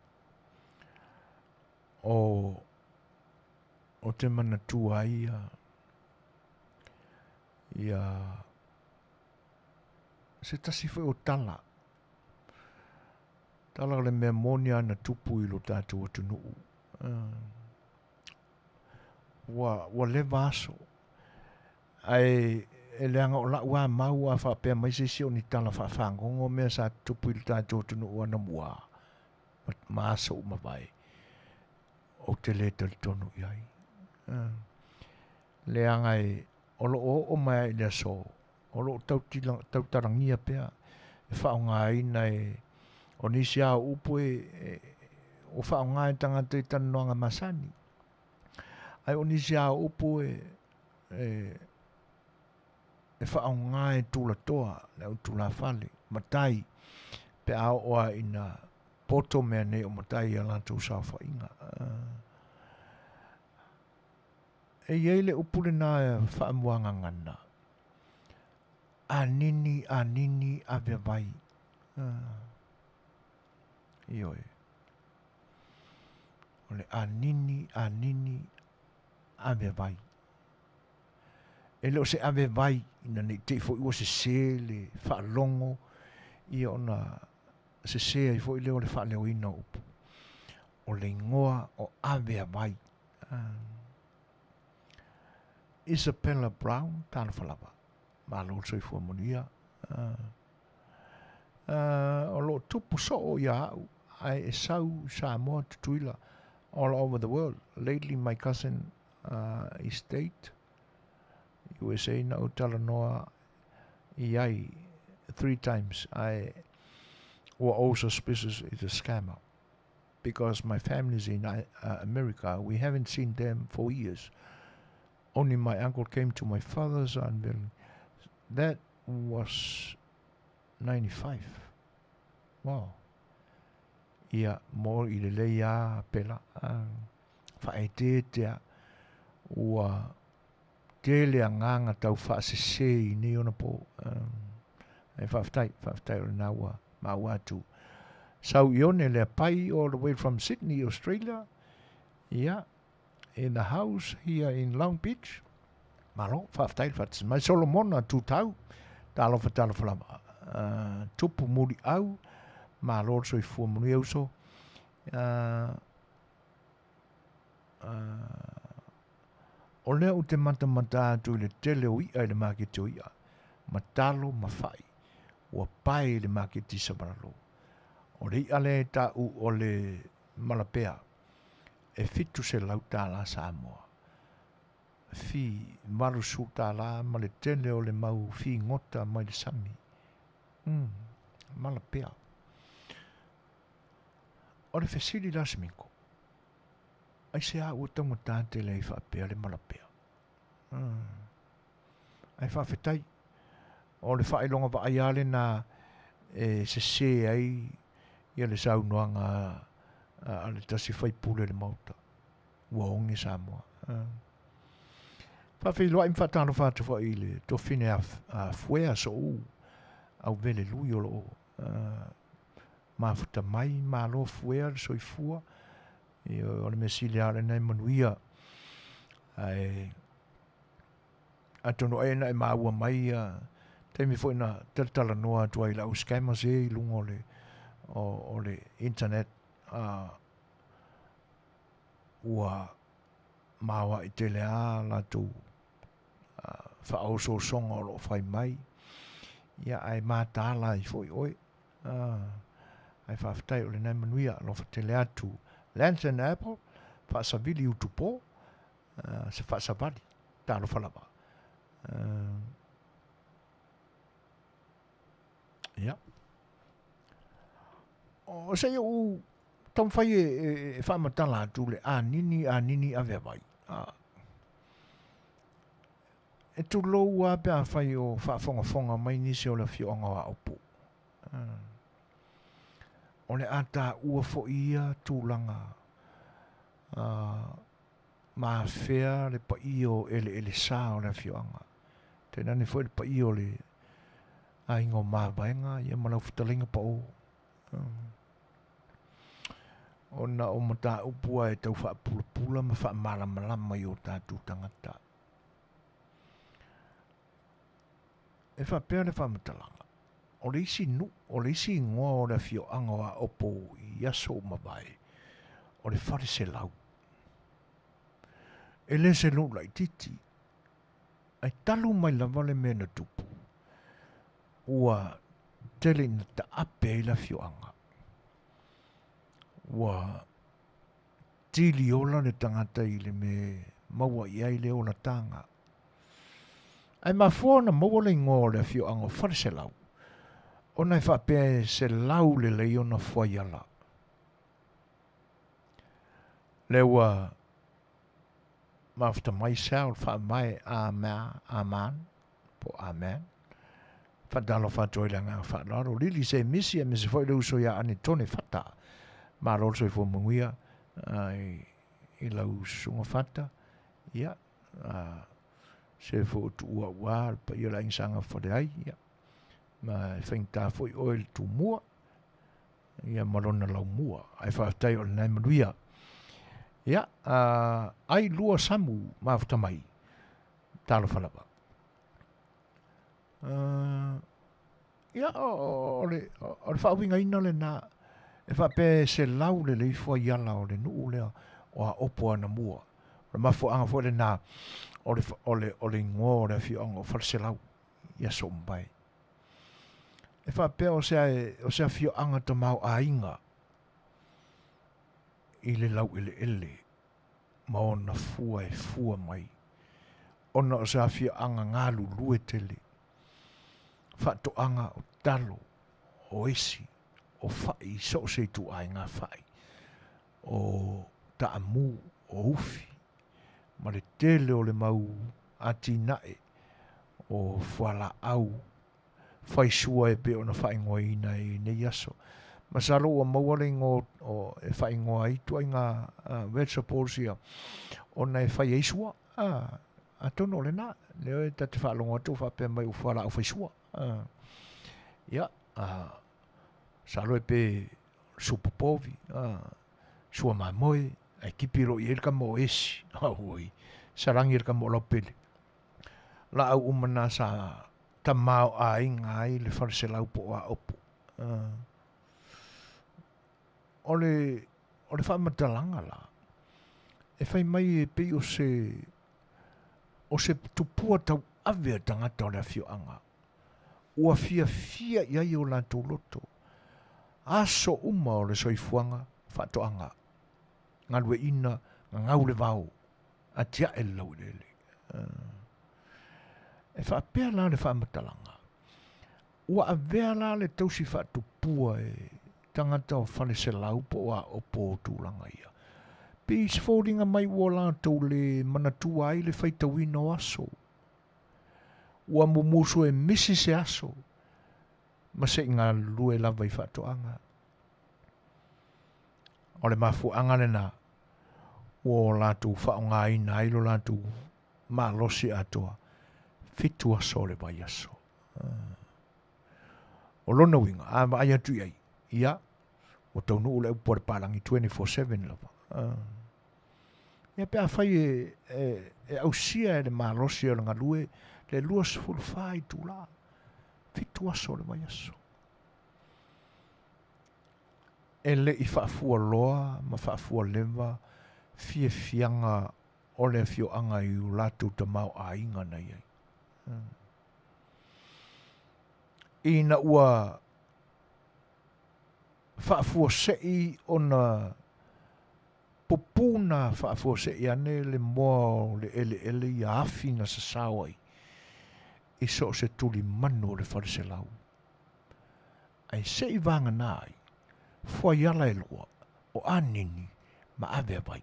O o te manatua ai ia ia se tasi foi o tala tala o le mea moni lava na tupu i lo tatou atunuu. Ua ua leva aso Ae e leaga o la'u a mau a faapea mai se isi o ni tala faafagogo mea sa tutupu i le tatou atunuu anamua ma aso ua mavae, ou te le talitonu i ai. Leaga e o lo o oo mai lava i le aso, o lo o tautalagia pea e faaaogaina e o nisi lava o upu e ua faaaoga e tagata i talanoaga masani. Ae o nisi lava o upu e e faaaoga e tulatoa le au tulafale, matai, pe a oo lava ina poto mea nei o matai i a latou saofaiga. E i ai le upu lena e faamuagagana, anini, anini, ave vai. Ioe. O le anini, anini, ave vai. E le o se ave vai ina ne i te i foi ua sese le faalogo ia ona sese ai foi lea o le faaleoina o upu. O le igoa o Aveavai. Isabella Brown, talofa lava. Malo le soifua manuia. O lo o tupu soo ia au ae e sau i Samoa, Tutuila, all over the world. Lately my cousin i State, USA na ou talanoa i ai 3 times ae ua ou suspicious is a scammer because my family's in America. We haven't seen them for years. Only my uncle came to my father's unveiling. That was 95. Wow. Ia, mo i lelei a pela. Faaeteete a ua tele agaga tau faasese i nei ona po. Ae faafetai, faafetai o lena ua maua atu. Sau Ione Leapai all the way from Sydney, Australia. Ia, in the house here in Long Beach. Malo, faafetai le faatasi mai. Solomona Tutau, talofa talofa lava. Tupu Muliau, malo le soifua manuia uso. O lea ou te matamata atu i le tele o i'a i le maketi o i'a, ma talo ma fa'i, ua pae i le maketi i Savalalo. O le i'a lea e ta'u o le malapea, e $700 Samoa. Fi $80 ma le tele o le mau figota mai le sami. Umm, malapea. O le fesili la Sminko, aisea ua taugata tele ai faapea le malapea? Umm. Ae faafetai, o le faailoga vaai lava lena e sese ai ia le saunoaga a le tasi faipule o le Maota, ua oge Samoa. Faafeiloai ma faatalofa atu foi i le tofine a Fuea Soou Auvele Lui o lo o mafuta mai, malo Fuea le soifua, o le mea sili lava lena e manuia. Ae atonu ai na e maua mai ia taimi foi na talatalanoa atu ai i lau scammers e i luga o le, o, o le internet, ua maoaʻi tele a latou faaosoosoga o lo o fai mai, ia ae mataala ai foi oe. Ae faafetai o lena e manuia, alofa tele atu. Lance and Apple, faasavili utupo, se faasavali, talofa lava. Ia. O se i ou taumafai e, e, e faamatala atu le anini, anini ave avai. E tulou lava pe afai o faafogafoga mai nisi o le afioaga o Aopo. O le a taua foi ia tulaga ma afea le paia o eleelesa o le afioaga. Tainane foi le paia o le aiga o Mavaega ia ma lau fetalaiga pao. Ona o mataupu lava e tau faapulapula ma faamalamalama i o tatou tagata. E faapea le faamatalaga, o le isi nuu, o le isi igoa o le afioaga o Aopo i aso ua mavae, o le Faleselau. E le se nuu laitiiti, ae talu mai lava le mea na tupu, ua tele ina taape ai le afioaga. Ua tili ola le tagata i le mea maua i ai le olataga. Ae mafua ona maua le igoa o le afioaga o Faleselau, ona e faapea e selau lelei ona fuaiala. Lea ua mafuta mai Sal faavae Ama, Aman, po Amen. Faatalofa atu ai le agaga faaaloalo. Lili se misi aemaise foi le uso ia Anetone Fata. Malo le soifua manuia i lau susuga Fata. Ia, se foi o tuua ua le paia o le aiga sa Gafaleai. Ia, ma e faigata foi oe le tumua. Ia ma lona laumua. Ae faafetai o lena e manuia. Ia, ai lua samu mafuta mai. Talofa lava. Ia, o le, o le faauigaina lena, e faapea e selau lelei fuaiala o le nuu lea o Aopo anamua. O le mafuaaga foi lena o le, o le, o le igoa o le afioaga o Faleselau i aso ua mavae. E faapea o se, o se afioaga tamaoaiga i le laueleele ma ona fua e fua mai, ona o se afioaga galulue tele, faatoaga o talo, o esi, o fa'i i so o se ituaiga fa'i, o taamu, o ufi, ma le tele o le mau atinae o fualaau. Faisua e pei ona faaigoaina i nei aso. Masalo ua maua le igoa o, e faaigoa ai ituaiga vegetables ia ona e fai ai sua. Atonu o lena, lea e ta te faalogo atu o faapea mai ua fualaau faisua. Ia, masalo e pe supa povi, sua mamoe, ae tipi loa i ai le tama o esi, auoi, salagi le tama o laupele. Laau uma na sa tamaoaiga ai le faleselau po o Aopo. O le, o le faamatalaga la, e fai mai e pei o se, o se tupua tauave a tagata o le afioaga, ua fiafia i ai o latou loto, aso uma o le soifuaga, faatoaga, galueaiina, gagau le vao, atiae le laueleele. E faapea la le faamatalaga, ua avea la le tausi faatupua e tagata o Faleselau po o Aopo o tulaga ia, pei se foliga mai ua latou le manatua ai le faitauina o aso. Ua mumusu e misi se aso ma se i galulue lava i faatoaga. O le mafuaaga lena ua latou faaaogaina ai lo latou malosi atoa, 7 aso o le vaiaso. O lona uiga, a vaai atu i ai, ia, ua taunuu le upu a le palagi 24/7 lava. Ia pe afai e, e, e ausia e le malosi o le galue le 24 itula, 7 aso o le vaiaso. E le i faafualoa ma faafualeva fiafiaga o le afioaga i o latou tamaoaiga na i ai. Ina ua faafuasei ona pupuna faafuasei ane le moa o le eleele ia afi na sasao ai i so o se tulimanu o le faleselau. Ae se i vagana ai, fuaiala e lua, o Anini ma Aveavai.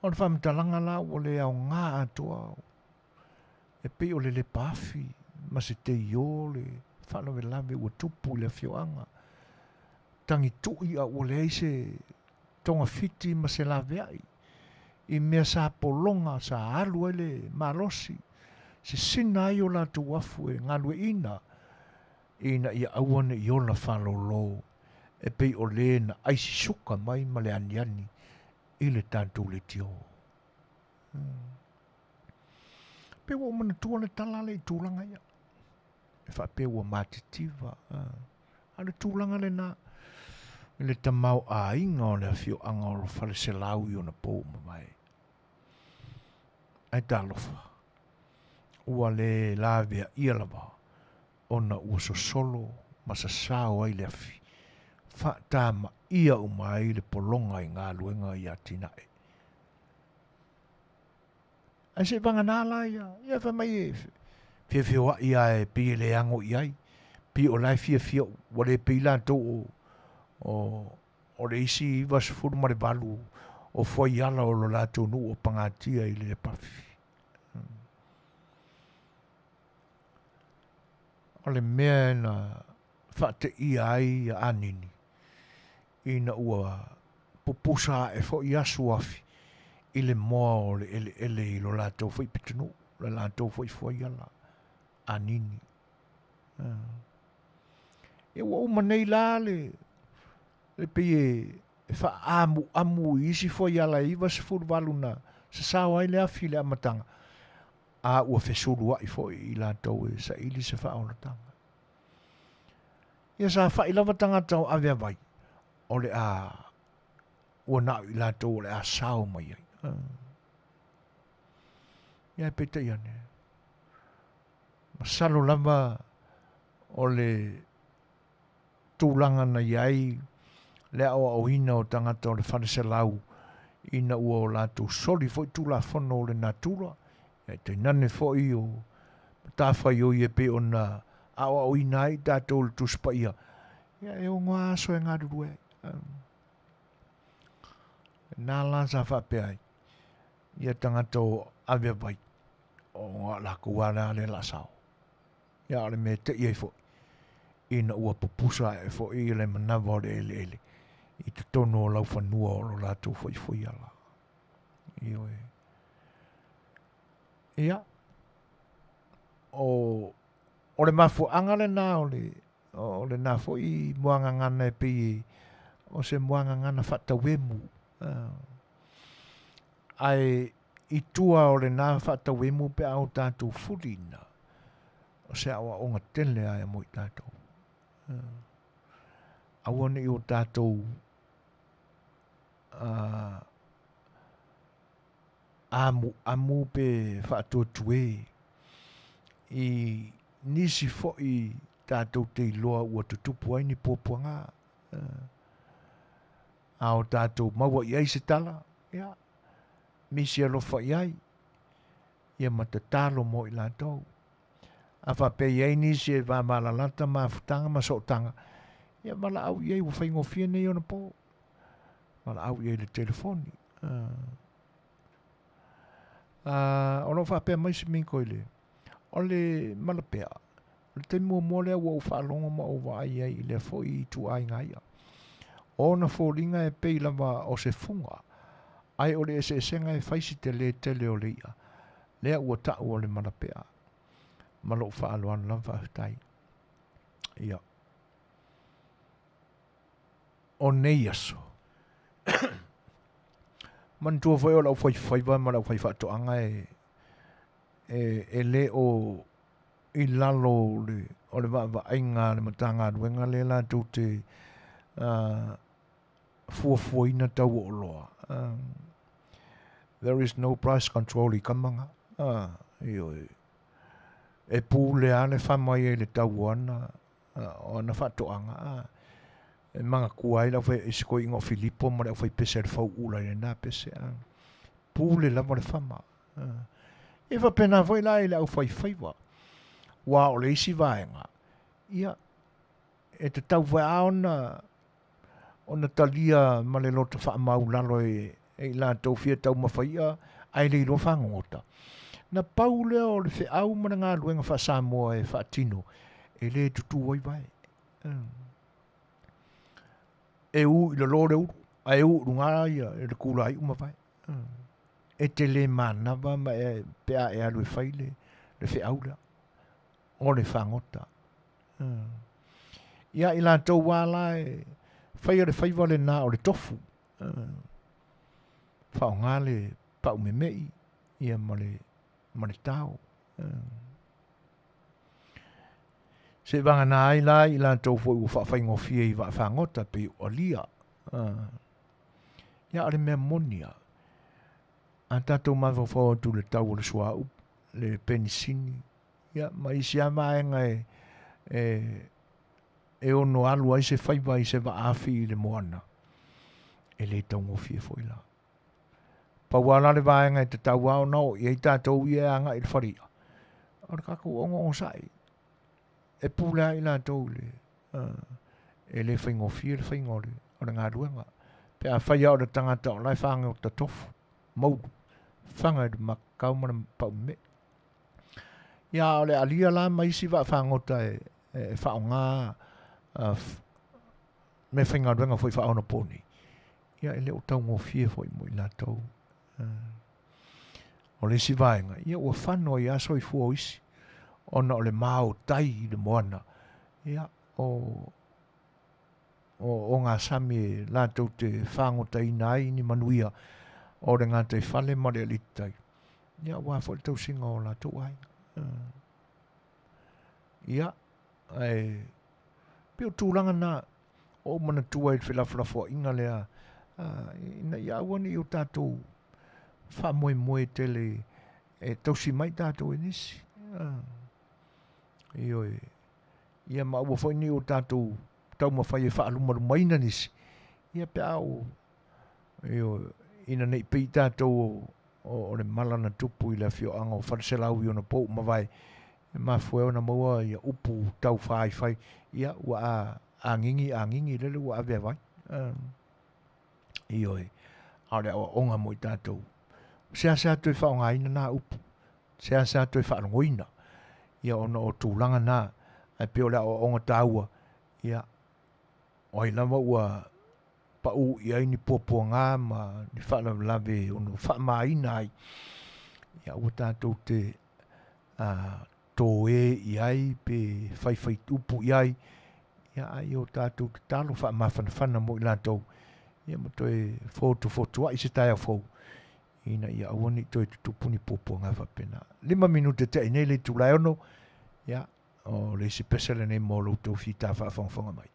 O le faamatalaga la ua le aoga atoa e pei o le lepa afi ma se teio le faalavelave ua tupu i le afioaga. Tagitui a ua leai se togafiti ma se laveai i mea sa pologa sa alu ai le malosi, sisina ai o latou afu e galueaiina ina ia aua ne i ola faalolo e pei o le na aisi suka mai ma le aniani i le tatou leitio. Pei ua ou manatua le tala lea i tulaga ia. E faapea ua matitiva. A o le tulaga lena i le tamaoaiga o le afioaga o Faleselau i ona pou mavae. Ae talofa, ua le laveaia lava ona ua sosolo ma sasao ai le afi, faatamaia uma ai le pologa i galuega i atinae. Ae se i vagana la ia, ia fai mai e feofeoai lava e pei e le ano i ai, pei o la e fiafia ua le pei latou o, o, o le isi 98 o fuaiala o lo latou nuu o pagatia i le Lepafi. O le mea na faateia ai ia Anini, ina ua pupusa ae foi asu afi i le moa o le eleele i lo latou foi pitonuu, le latou foi fuaiala, Anini. Ia ua uma nei la le, le pei e faaamuamu i isi fuaiala e 98 na sasao ai le afi i le amataga, a ua fesulua'i foi i latou e saili se faaolataga. Ia sa fa'i lava tagata o Aveavai, o le a ua na o i latou o le a sao mai ai. Ia ae peitai ane, masalo lava o le tulaga na i ai le aoaoina o tagata o le faleselau ina ua o latou soli foi tulafono o le natura, ae tainane foi o matafaioi e pei ona aoaoina ai tatou i le Tusi Paia, ia e ono aso e galulue ai. Na la sa faapea ai, ia tagata o Aveavai, o lakou lava lea o le a sao. Ia a o le mea e te'i ai foi, ina ua pupusa ae foi le manava o le eleele i totonu o laufanua o lo latou fuaifui ala. Ioe. Ia, o, o le mafuaaga lena o le, o lena foi muagagana e pei o se muagagana faatauemu. Ae i tua o lena faatauemu pe a o tatou fuliina, o se aoaoga tele lava mo i tatou. Aua ne i o tatou amuamu pe faatuetue i nisi foi tatou te iloa ua tutupu ai ni puapuaga. A o tatou maua i ai se tala, ia, misi alofa i ai, ia ma tatalo mo i latou. A faapea e i ai nisi e vavalalata mafutaga ma sootaga, ia valaau i ai ua faigofie nei ona po. Valaau i ai i le telefoni. O lo o faapea mai si Minko i le, o le malapea, o le taimi muamua lea ua ou faalogo ma ou vaai ai i lea foi ituaiga i'a. O ona foliga e pei lava o se fuga, ae o le eseesega e fai si telē tele o le i'a lea ua ta'u o le malapea. Ma lou faaaloalo lava faafetai. Ia. O nei aso, manatua foi o le aufaifaiva ma le aufaitoaga e, e, e lē o i lalo o le, o le vaavaaiga a le Matagaluega lea latou te uh, fuafuaina tau o oloa. There is no price control i kamaga. Uh, ioe. E pule lava le fama ia i le tau o ana, o ana faatoaga. Uh, e manatua ai le aufai, i se toeaina o Filipo ma le aufaipese a le Fauula i lena pese. Uh, pule lava le fama. Uh, e faapena foi la i le aufaifaiva. Aua o le isi vaega, ia, e tatau foi lava ona ona talia ma le loto faamaulalo e, e i latou fia taumafa i'a ae le iloa fagogota. Na pau lea o le feau ma le galuega faa-Samoa e faatino, e le tutū ai vae. E ū i lalo le ulu, ae ū i luga ia le kulāi'u ma vae. E te le manava ma e, pe a e alu e fai le, le feau lea o le fagota. Ia i latou lava la e faia le faiva lena o le tofu, faaaoga le pau meme'i ia ma le, ma le tao. Seiavagana ai la i latou foi ua faafaigofie i vaafagota pei o alia. Ia o le mea moni lava, a tatou mafaufau atu i le tau o le suauu, le penisini, ia ma isi lava vaega e, e, e ono alu ai se faiva i se vaafi i le moana, e le taugofie foi la. Pau lava la le vaega e tatau lava ona oo i ai tatou ia e agai i le fale i'a, o le tatou ogaogasai. E pule lava i latou i le, e le faigofie le faiga o le, o le galuega. Pe afai lava o le tagata o la e fagota tofu, moulu, faga i le makakau ma le pau me'i. Ia a o le alia la ma isi vaafagota e, e faaaoga meafaigaluega foi faaonaponi, ia e le o taugofie foi mo i latou. O le isi vaega, ia ua fano ai lava soifua o isi ona o le maotai i le moana, ia o o ogasami e latou te fagotaina ai ni manuia o le gataifale ma le alititai, ia aua foi le tausiga o latou aiga. Ia, ae pei o tulaga na ua ou manatua i le felafolafoaiga lea, ina ia aua ne i o tatou faamoemoe tele e tausi mai tatou e nisi. Ioe. Ia ma aua foi ne i o tatou taumafai e faalumalumaina nisi, ia pe a o, ioe, ina ne i pei tatou o, o le mala na tupu i le afioaga o Faleselau i ona pou mavae, e mafua ai ona maua ia upu tau faaifai, ia ua a, agigi agigi lele ua ave a vai. Ioe, a o le aoaoga mo i tatou, seasea toe faaaogaina na upu. seasea toe faalogoina, ia ona o tulaga na, ae pei o le aoaoga taua, ia, o ai lava ua pau i ai ni puapuaga ma ni faalavelave e ono faamaina ai, ia aua tatou te toe i ai pe faifai upu i ai, ia a ia o tatou tatalo faamafanafana mo i latou, ia ma toe fotufotuai se taeao fou, ina ia aua ne i toe tutupu ni puapuaga faapena. 5 minute tea nei le itula e 6, ia, o le isi pese lenei mo lo outou fita faafogafoga mai.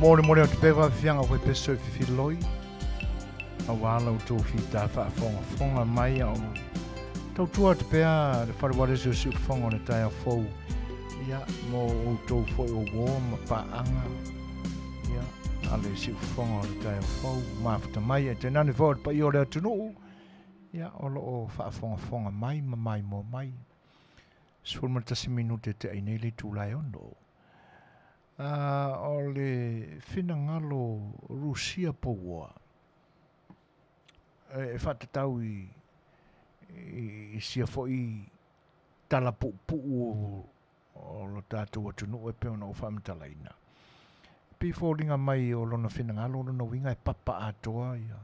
Molemole atu pea faafiafiaga koe peso e fifiloi auā la outou fita faafogafoga mai a o tautua atu pea le fale ualesi o Siufofoga o le taeao fou ia mo outou foi o uō ma paaga ia a le Siufofoga o le taeao fou mafuta mai ae tainane foi o le paia o le atunuu ia o lo o faafogafoga mai ma maimoa mai. 11 minute e te'i nei le itula e 6. O le finagalo Rusia pouoa e faatatau i i sia foi tala puupuu o lo tatou atunuu e pei ona ou faamatalaina. E pei e foliga mai o lona finagalo o lona uiga e papa atoa ia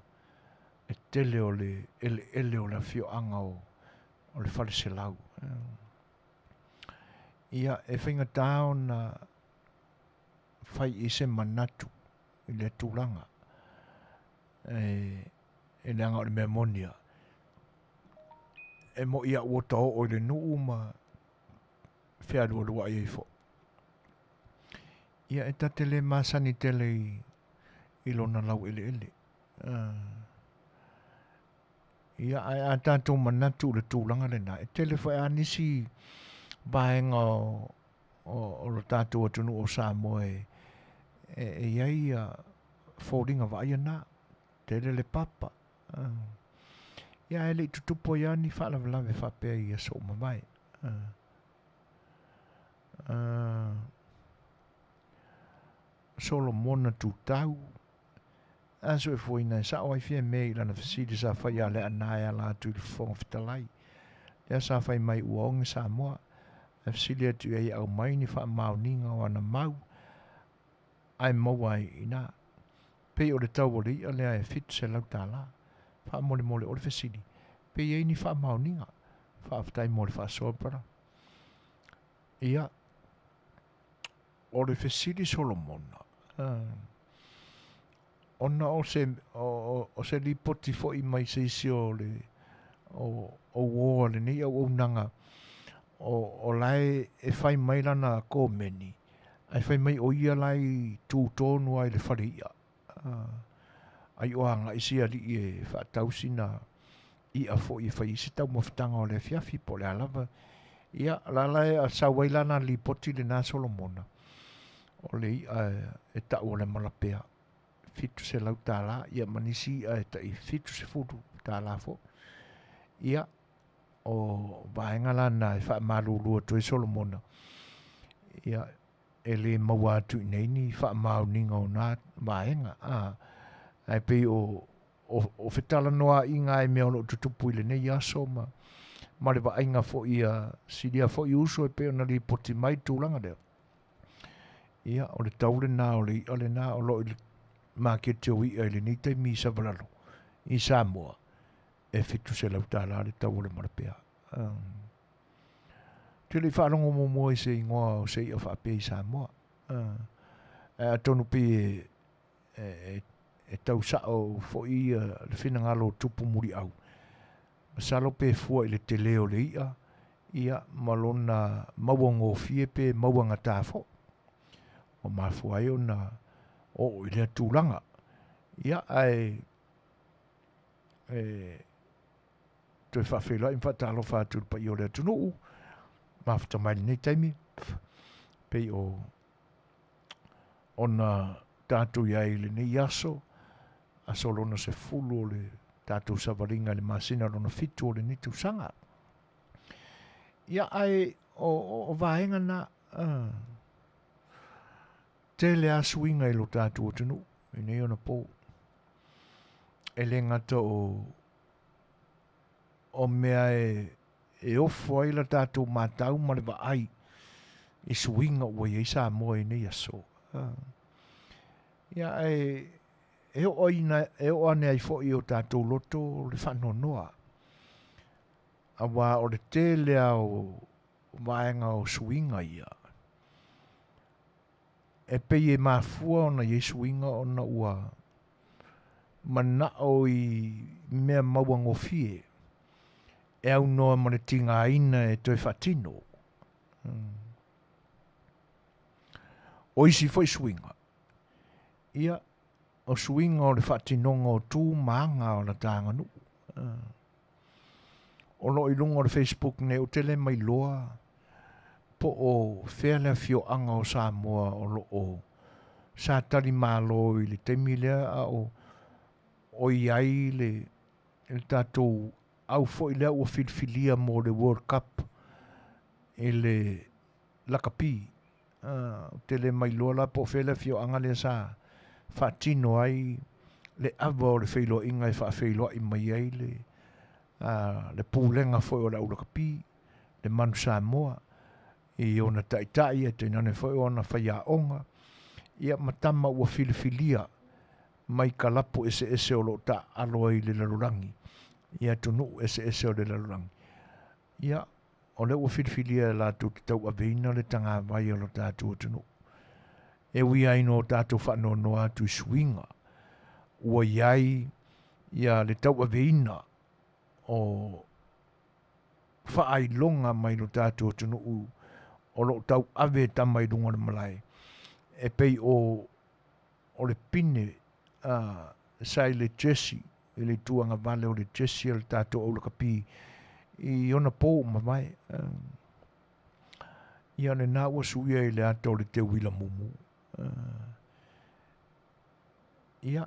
le tele o le eleele o le afioaga o le Faleselau. Ia, e faigata ona fai i se manatu i lea tulaga. E leaga o le mea moni lava, e moi lava ua ta oo i le nuu ma fealualuai ai foi. Ia, e ta te le masani tele i lona laueleele. Ia, ae a tatou manatu i le tulaga lena, e tele foi lava nisi vaega o lo tatou atunuu o Samoa e i ai foliga vaaia na, tele le papa. Ia, ae le i tutupu ai lava ni faalavelave faapea i aso ua mavae. Solomona Tutau. A soifuaina e sao ai Fiame i lana fesili sa fai ia Leaana e ala atu i le Fofoga Fetalai. Lea sa fai mai ua oge Samoa, ae fesili atu i ai e aumai ni faamaoniga o ana mau ae maua ai i ina. Pei o le tau o le i'a lea e $700. Faamolemole o le fesili, pe i ai ni faamaoniga? Faafetai mo le faasoa brother. Ia, o le fesili Solomona, ona o se, o se lipoti foi mai se isi o le o, o uō a lenei auaunaga, o, o la e, e fai mai lana komeni, ae fai mai o ia la e tu tonu lava i le fale i'a. Ai o agai se alii e faatau sina i'a foi e fai ai se taumafataga o le afiafi po o le a lava. Ia, o la la e sau ai lana lipoti lena Solomona, o le i'a e tau o le malapea, $700, ia ma nisi i'a e tai $70 foi. Ia, o vaega la na e faamalulu atu ai Solomona, ia, e le maua atu i inei ni faamaoniga o na vaega, a, ae pei o, o, o fetalanoaʻiga lava i mea o lo o tutupu i lenei aso ma, ma le vaaiga foi a silia foi uso e pei ona lipoti mai le tulaga lea. Ia, o le tau lena o le i'a lena o lo o i le maketi o i'a i lenei taimi i Savalalo, i Samoa, e $700 le tau o le malapea. Um, te le i faalogo muamua i se igoa o se i'a faapea i Samoa. Ae atonu pei e, e, e tau sa'o foi le finagalo o tupu muliau. Masalo pe fua i le tele o le i'a, ia, ma lona mauagofie pe mauagatā foi. Ua mafua ai ona oo i lea tulaga. Ia, ae e toe faafeiloai ma faatalofa atu i le paia o le atunuu, mafuta mai lenei taimi, pei o ona tatou i ai i lenei aso, aso lona 10 o le tatou savaliga i le masina lona 7 o lenei tausaga. Ia, ae o, o, o vaega na, uh, tele a suiga i lo tatou atunuu i nei ona po. E le gata o, o mea e, e ofo ai la tatou matau ma le vaai i suiga ua i ai Samoa i nei aso. Ia, ae e oo ina, e oo ane ai foi i o tatou loto le faanoanoa. Aua o le tele lava o vaega o suiga ia, e pei e mafua ona i ai suiga ona ua manao i mea mauagofie e aunoa ma le tigaina e toe faatino. O isi foi suiga, Ia, o suiga o le faatinoga o tu ma aga o la ta aganuu. O lo o i luga o le Facebook nei, ou te le mailoa po o fea le afioaga o Samoa o lo o sa tali malo i le taimi lea a o o i ai le le tatou au foi lea ua filifilia mo le World Cup i le lakapi. Ou te le mailoa la po o fea le afioaga lea sa faatino ai le ava o le feiloaiga e faafeiloai mai ai le le pulega foi o le au lakapi, le Manu Samoa, i ona taitai ae tainane foi o ona faiaoga, ia ma tama ua filifilia mai kalapu eseese o lo o taaalo ai i le lalolagi, i atunuu eseese o le lalolagi. Ia, o lea ua filifilia e latou te tauaveina le tagavai o lo tatou atunuu. E ui ai ina o tatou faanoanoa atu i suiga ua i ai ia le tauaveina o faailoga mai lo tatou atunuu o lo o tauave e tama i luga o le malae, e pei o o le pine a sa i le jersey, i le itu agavale o le jersey a le tatou au lakapi i ona po ua mavae. Ia lena ua suia i le ata o le teuila mumu. Ia,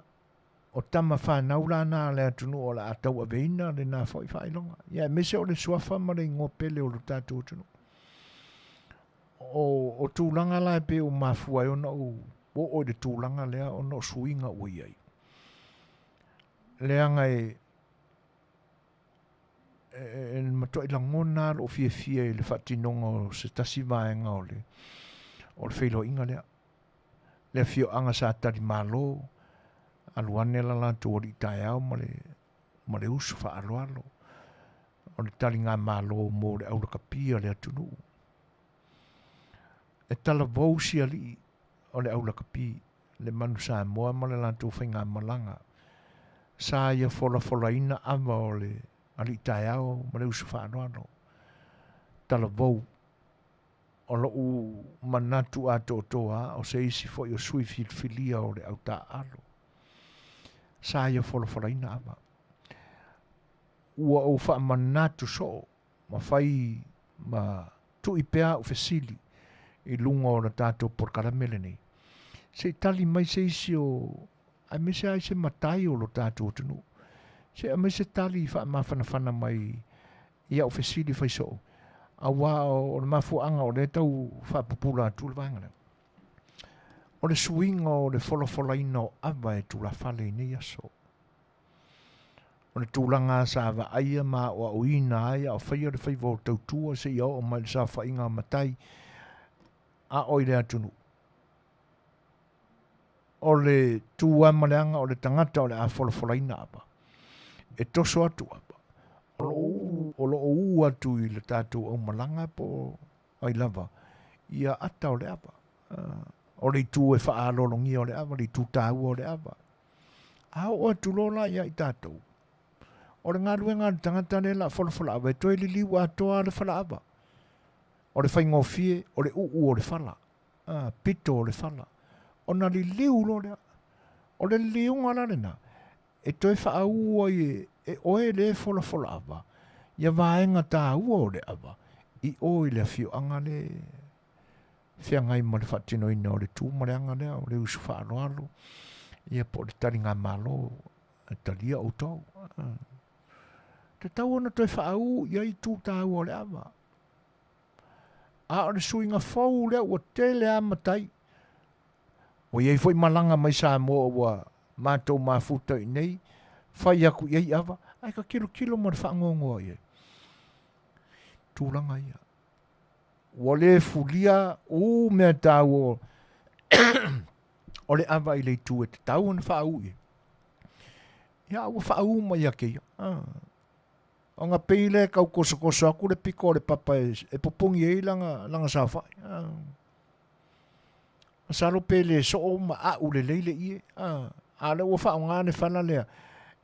o tama fanau la na a le atunuu o le a tauaveina lena foi faailoga. Ia aemaise o le suafa ma le igoa pele o lo tatou atunuu. O, o tulaga la e pei ua mafua ai ona ou oo i le tulaga lea ona o suiga ua i ai. Leaga e, e, e matuai lagona lava lou fiafia i le faatinoga o se tasi vaega o le, o le feiloaiga lea. Le afioaga sa talimalo, alu ane la latou alii taeao ma le, ma le uso faaaloalo o le taligamalo mo le aulakapi a le atunuu. E talavou si alii o le aulakapi, le Manu Samoa ma le latou faigamalaga. Sa ia folafolaina ava o le alii taeao ma le uso faaaloalo. Talavou. O lou manatu atoatoa o se isi foi o sui filifilia o le au taaalo. Sa ia folafolaina ava. Ua ou faamanatu soo ma fai ma tui pea au fesili i luga o le tatou polokalame lenei. Se i tali mai se isi o aemaise ai se matai o lo tatou atunuu. Se i aumai se tali faamafanafana mai i au fesili fai soo, aua o le mafuaaga o lea e tau faapupula atu le vaega lea. O le suiga o le folafolaina o ava e tulafale i nei aso. O le tulaga sa vaaia ma aoaoina ai a o faia le faiva o tautua seia oo mai i le saofaiga a matai a o i le atunuu. O le tu lava ma le aga o le tagata o le a folafolaina ava, e toso atu ava, o lo o u atu i le tatou aumalaga po o ai lava ia ata o le ava. O le itu e faaaloalogia o le ava, le itu taua o le ava. A oo atu loa la ia i tatou, o le galuega a le tagata lea o le a folafola ava, e toe liliu atoa le fala ava. O le faigofie, o le uu o le fala, pito o le fala, ona liliu loa lea. O le liliuga la lena, e toe faauu ai e oe le folafola ava ia vaega taua o le ava i o i le afioaga le feagai ma le faatinoina o le tu ma le aga lea o le usu faaaloalo, ia po o le taligamalo e talia outou. Tatau ona toe faauu i ai itu taua o le ava. A o le suiga fou lea ua tele lava matai. Ua i ai foi malaga mai Samoa ua matou mafuta i inei, fai atu i ai ava, ae ka tilotilo ma le faanoanoa i ai. Tulaga ia. Ua le fulia u mea taua o le ava i le itu e tatau ona faauu i ai. Ia, ua faauu mai ia te ia. Ah. Ona pei lea e tau tosotoso atu le pito o le papa e pupuni ai lana, lana saofai. Ah. Masalo pe le soo ma a'u lelei le ie. Ah. A o lea ua faaaoga le fala lea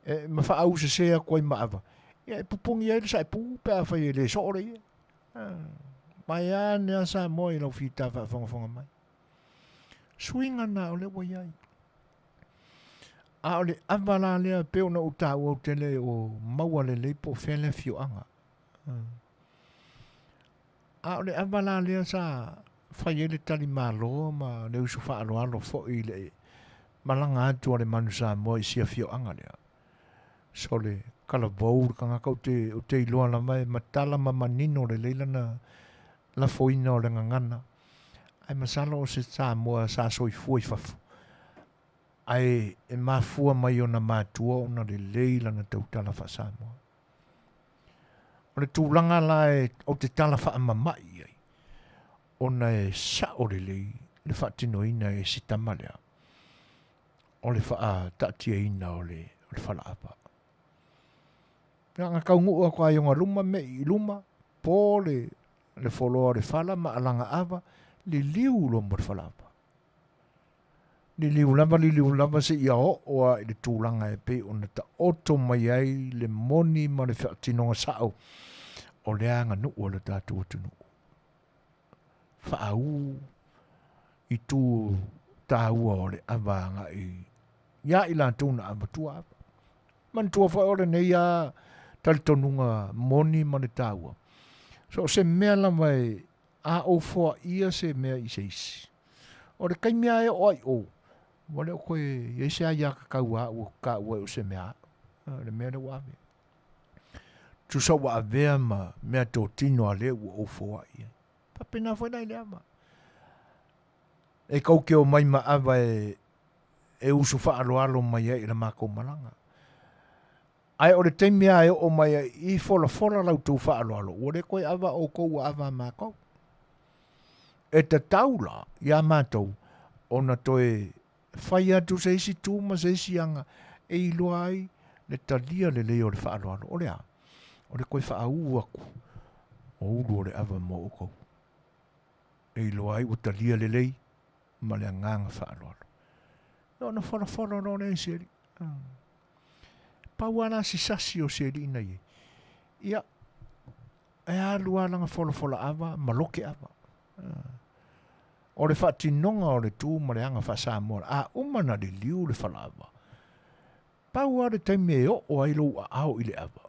e, ma faausese atu ai ma ava. Ia e pupuni ai le saepu pe afai e le soo le ie. Vaeane a Samoa i lau fita faafogafoga mai. Suiga na o lea ua i ai. A o le ava la lea pei ona ou taua ou te le o maua lelei po o fea le afioaga. A o le ava la lea sa fai ai le talimalo ma le uso faaaloalo foi i le malaga atu a le Manu Samoa i si afioaga lea. Sole, talavou le tagata ou te, ou te iloa lava e matala ma manino lelei lana lafoina o le gagana. Ae masalo o se Samoa sa soifua i fafo. Ae e mafua mai ona matua ona lelei lana tautala faa-Samoa. O le tulaga la e, ou te tala faamama'i i ai, ona e sa'o lelei le faatinoina e si tama lea o le faataatiaina o le, o le falaava. Ia, na taunuu atu lava i ona luma, me'i i luma, po le, le foloa o le fala ma alaga ava, liliu loa ma le falaava. Liliu lava, liliu lava seia oo lava i le tulaga e pei ona taoto mai ai le moni ma le faatinoga sao o le aganuu a lo tatou atunuu. Faaū itu taua o le ava agai iā i latou na avatua ava. Manatua foi o lenei a talitonuga moni ma le taua, so o se mea lava e a ou foaia se mea i se isi, o le taimi lava e oo ai i o, ua le o toe i ai se aiatatau a au e taua ai o se mea a au, le mea lea ua ave. Tusa ua avea ma meatotino a le ua ou foai ai. Faapena foi la i le ava. E tou te omai ma ava e, e usu faaaloalo mai ai i le matou malaga. Ae o le taimi lava e oo mai ai i folafola la outou faaaloalo, ua le toe ava outou ua ava a matou. E tatau la iā matou ona toe fai atu se isi tu ma se isi aga e iloa ai le talia lelei o le faaaloalo. O le a? O le toe faaū atu o ulu o le ava mo outou. E iloa ai ua talia lelei ma le agaga faaaloalo. Ia ona folafola loa lea i se alii. Pau lava la si sasi o se alii na i ai, ia, e alu lava lana folafola ava ma loke ava. O le faatinoga o le tu ma le aga faa-Samoa, a uma ona liliu le falaava, pau lava le taimi e oo ai lou aao i le ava,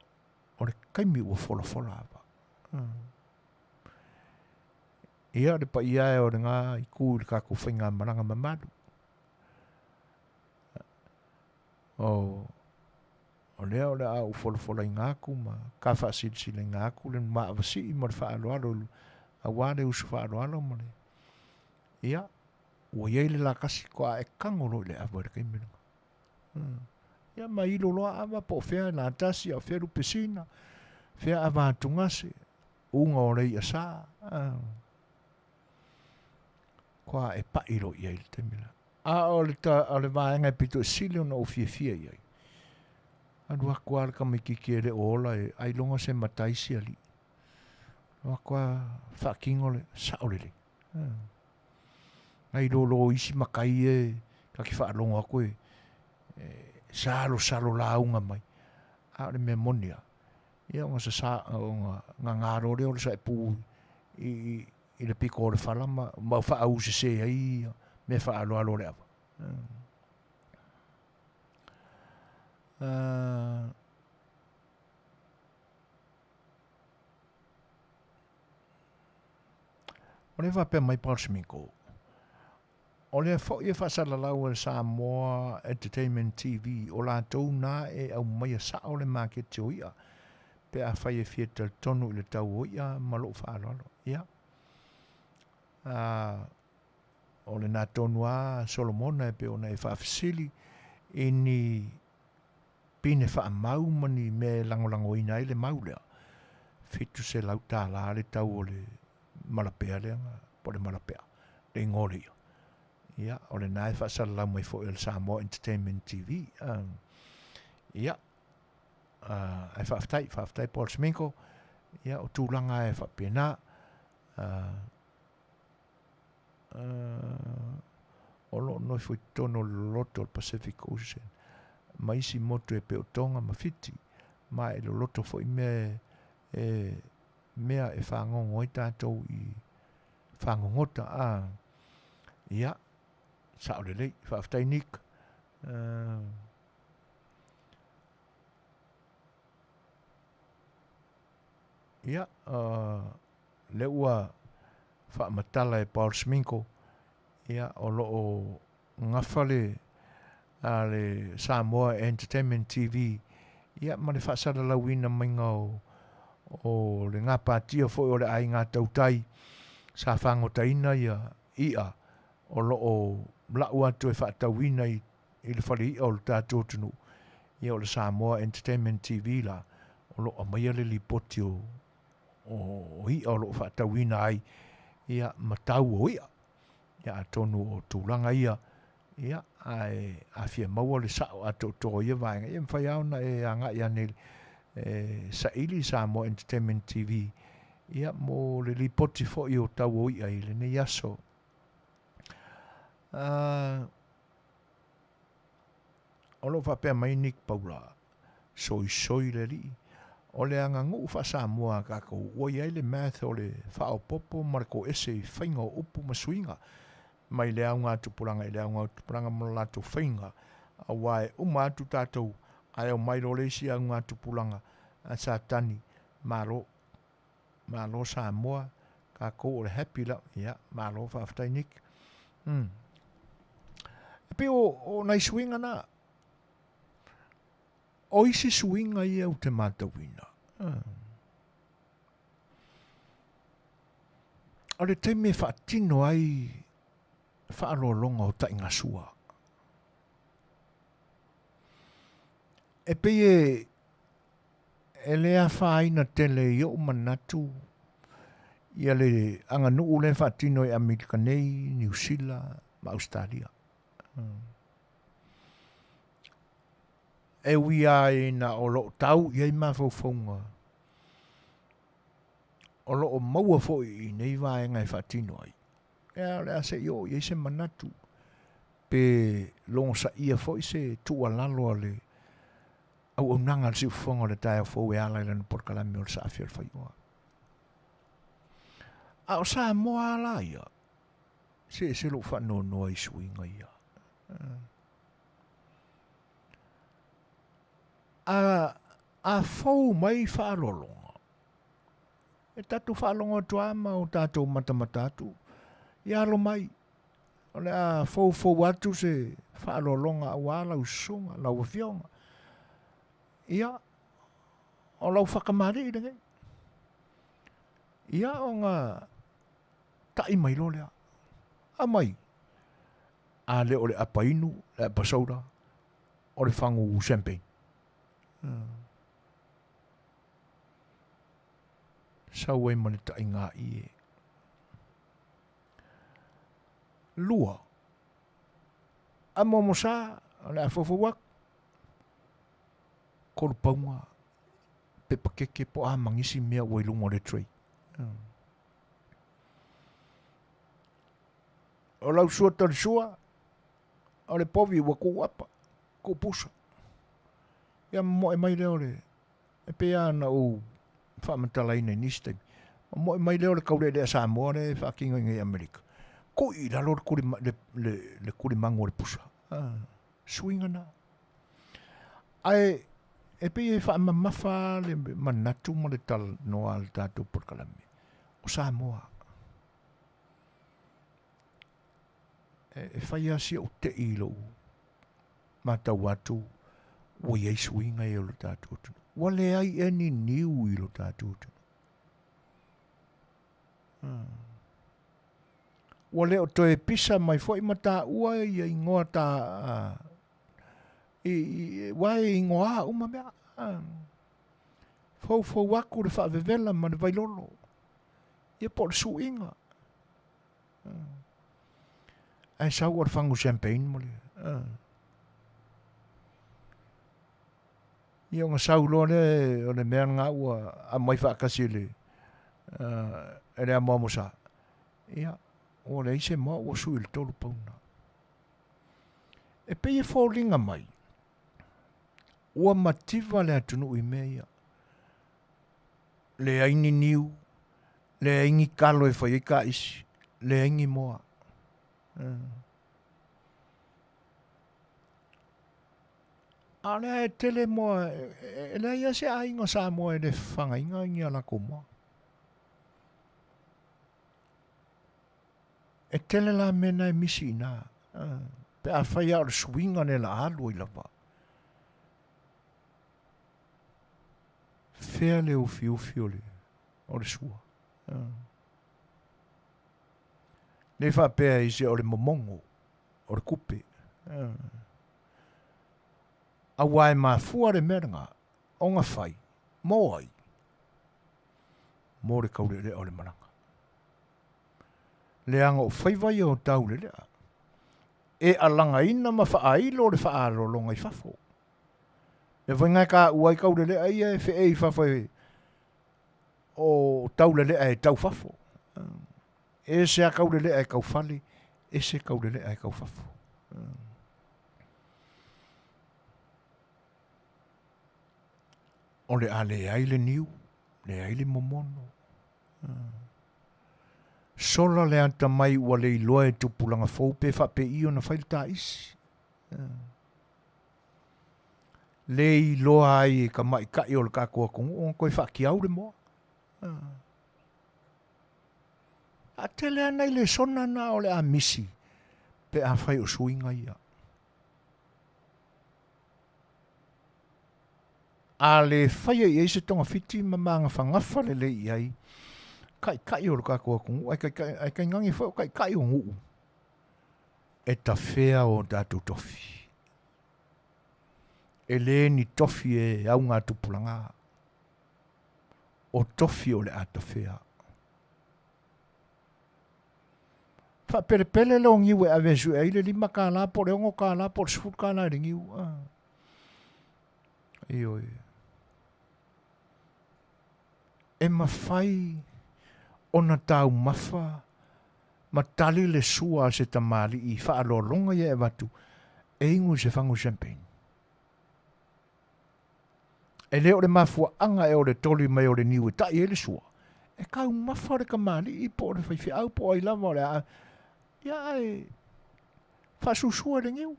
o le taimi ua folafola ava. Ia, le paia e o lena itu i le tatou faigamalaga mamalu. O, o lea o le a ou folafolaina atu ma ta faasilasilaina atu le maavasii ma le faaaloalo aua le uso faaaloalo ma le ia ua i ai le lakasi toa e tago loa i le ava i le taimi lena. Ia ma ilo loa ava po o fea latasi a o fea lupesina, fea ava atugase, uga o le i'a sa. Koa e pa'i loa i ai i le taimi lena. A o le, ta, o le vaega e pito i sili ona ou fiafia i ai, alu atu lava le tamaitiiti e le o ola e ailoga se matai si alii. Alu atu lava faatino le sao lelei. Nai lo lo isi matai e ta te faalogo atu e, e salosalo lauga mai. A o le mea moni lava, ia ona sasa, ona gagā loa lea o le saepū i, i, i le pito o le fala ma, ma faaūsese ai mea faaaloalo o le ava. O lea e faapea mai Paul Schmeichel, o lea foi e faasalalau e le Samoa Entertainment TV, o latou na e aumaia sao le maketi o i'a pe afai e fia talitonu i le tau o i'a ma lou faaaloalo. Ia, o lena tonu lava Solomona e pei ona e faafesili i ni pine faamau ma ni mea e lagolagoina ai le mau lea, $700 le tau o le malapea lea, po o le malapea, le igoa o le i'a. Ia, o lena e faasalalau mai foi e le Samoa Entertainment TV. Ia, ae faafetai, faafetai Paul Sminko. Ia, o tulaga e faapena. O lo o nofo i totonu o le loloto o le Pacific Ocean ma isi motu e pei o Tonga ma Fiti, ma e loloto foi mea e mea e fagogo ai tatou i fagogota a. Ia, sao lelei. Faafetai Nick. Ia, lea ua faamatala e Paul Sminko, ia, o lo o gafa le a le Samoa Entertainment TV, ia, ma le faasalalauina maiga o, o le gapatia foi o le aiga tautai sa fagotaina ia i'a o lo o lau atu e faatauina i, i le fale i'a o le tatou atunuu. Ia o le Samoa Entertainment TV la, o lo o aumaia le lipoti o, o, o i'a o lo o faatauina ai, ia, ma tau o i'a. Ia atonu o tulaga ia, ia, ae a fia maua le sa'o atoatoa o ia vaega, ia e mafai lava ona e agai ane e saili Samoa Entertainment TV, ia, mo le lipoti foi o tau o i'a i lenei aso. Uh, o lo o faapea mai Nick Paula, soisoi le alii, o le aganuu faa-Samoa a tatou ua i ai le math o le faaopoopo ma le toese i faiga o upu ma suiga mai le augatupulaga i le augatupulaga ma lo latou faiga, aua e uma atu tatou ae omai loa le isi augatupulaga a Satani. Malo. Malo Samoa, tatou o le happy la. Ia, malo faafetai Nick. Mm. E pei o, o nai suiga na. O isi suiga ia ou te matauina. O le taimi e faatino ai faaaloaloga o taigasua. E pei e, e le afaina tele i ou manatu ia le aganuu lea e faatino i Amerika nei, Niu Sila ma Ausetalia. E ui lava ina o lo o tau i ai mafaufauga o lo o maua foi i nei vaega e faatino ai, ia o le a se i oo i ai se manatu pe logosaia foi se tuualalo a le auaunaga a le siufofoga o le taeao fou e ala i lana polokalame o le Saafi o le Faioa. A o Samoa lava la ia, se ese lou faanoanoa i suiga ia. A, a fou mai faaaloaloga, e tatou faalogo atu lava ma o tatou matamata atu, ia alo mai, o le a foufou atu se faaaloaloga aua lau susuga, lau afioga. Ia, o lau fakamalii lenei. Ia, ona ta'i mai loa lea. Aumai, a le o le apa inu, le apa soda, o le fagu champagne. Sau ai ma le taʻiga ie. Lua, amoamosa, o le a foufou atu, tolu pauga, pepa keke po o a ma nisi mea ua i luga o le tray. O lau sua talisua, o le povi ua tuu apa, tuu pusa. Ia momoe mai lea o le, e pei lava ona ou faamatalaina i nisi taimi, momoe mai lea o le taulealea Samoa lea e faatino i inei i Amerika, tui i lalo le tuli, le, le, le tulimagu o le pusa. Ah, suiga na. Ae e pei e faamamafa le manatu ma le talanoa a le tatou polokalame o Samoa. E, e fai lava si ou tei i lou matau atu ua i ai suiga ia o lo tatou atunuu. Ua leai ea ni niu i lo tatou atunuu. Hmm. Ua le o toe pisa mai foi ma taua ia ingoa ta uh, i, i, ua e ingoa uma mea. Uh. Foufou atu le faavevela ma le vailolo. Ia po o le suiga. Ae sau o le fagu champagne mo le... Ia ona sau loa lea o le mea lena ua aumai faatasi e le, e le amoamo sa. Ia, ua leai se moa ua sui i le tolu pauna. E pei e foliga mai, ua mativa le atunuu i mea ia. Leai ni niu, leai ni kalo e fai ai kaisi, leai ni moa. A o lea e tele moa, e leai lava se aiga Samoa e le fafagaina ni a latou moa. E tele la mea na e misi i ina, pe afai lava o le suiga lea o le a alu ai lava. Fea le ufiufi o le, o le sua? Le faapea i se o le momogo, o le kupe. Aua e mafua le mea lena ona fai mo ai? Mo le taulealea o le malaga. Leaga o faiva ia o taulelea e alagaina ma faailo le faalologa i fafo. Mea foi na e taua ai taulelea ia e feei i fafo e o taulelea e tau fafo. Ese a taulelea e tau fale, ese taulelea e tau fafo. O le a leai le niu, leai le momono. Sola le atamai ua le iloa e tupulaga fou pe faapei ona fai le taisi. Le iloa ai e tamaitai o le tatou atunuu ona toe faatiau le moa. A tele lava nai lesona na o le a misi pe afai o suiga ia. A le faia i ai se togafiti ma magafagafa lelei i ai taitai o le tatou atunuu, ae tainane foi o taitai o nuu e tafea o tatou tofi. E le ni tofi e augatupulaga, o tofi o le a tafea. Faapelepele leo niu e ave e sue ai le $5 po o le $6 po o le $10 i le niu. Ioe. E mafai ona taumafa ma tali le sua a se tamalii i faaaloaloga ia e avatu e inu i se fagu champagne. E le o le mafuaaga ea o le toli mai o le niu e ta'i ai le sua, e taumafa le tamalii po o le faifeau po o ai lava o le a ia ae faasusua i le niu.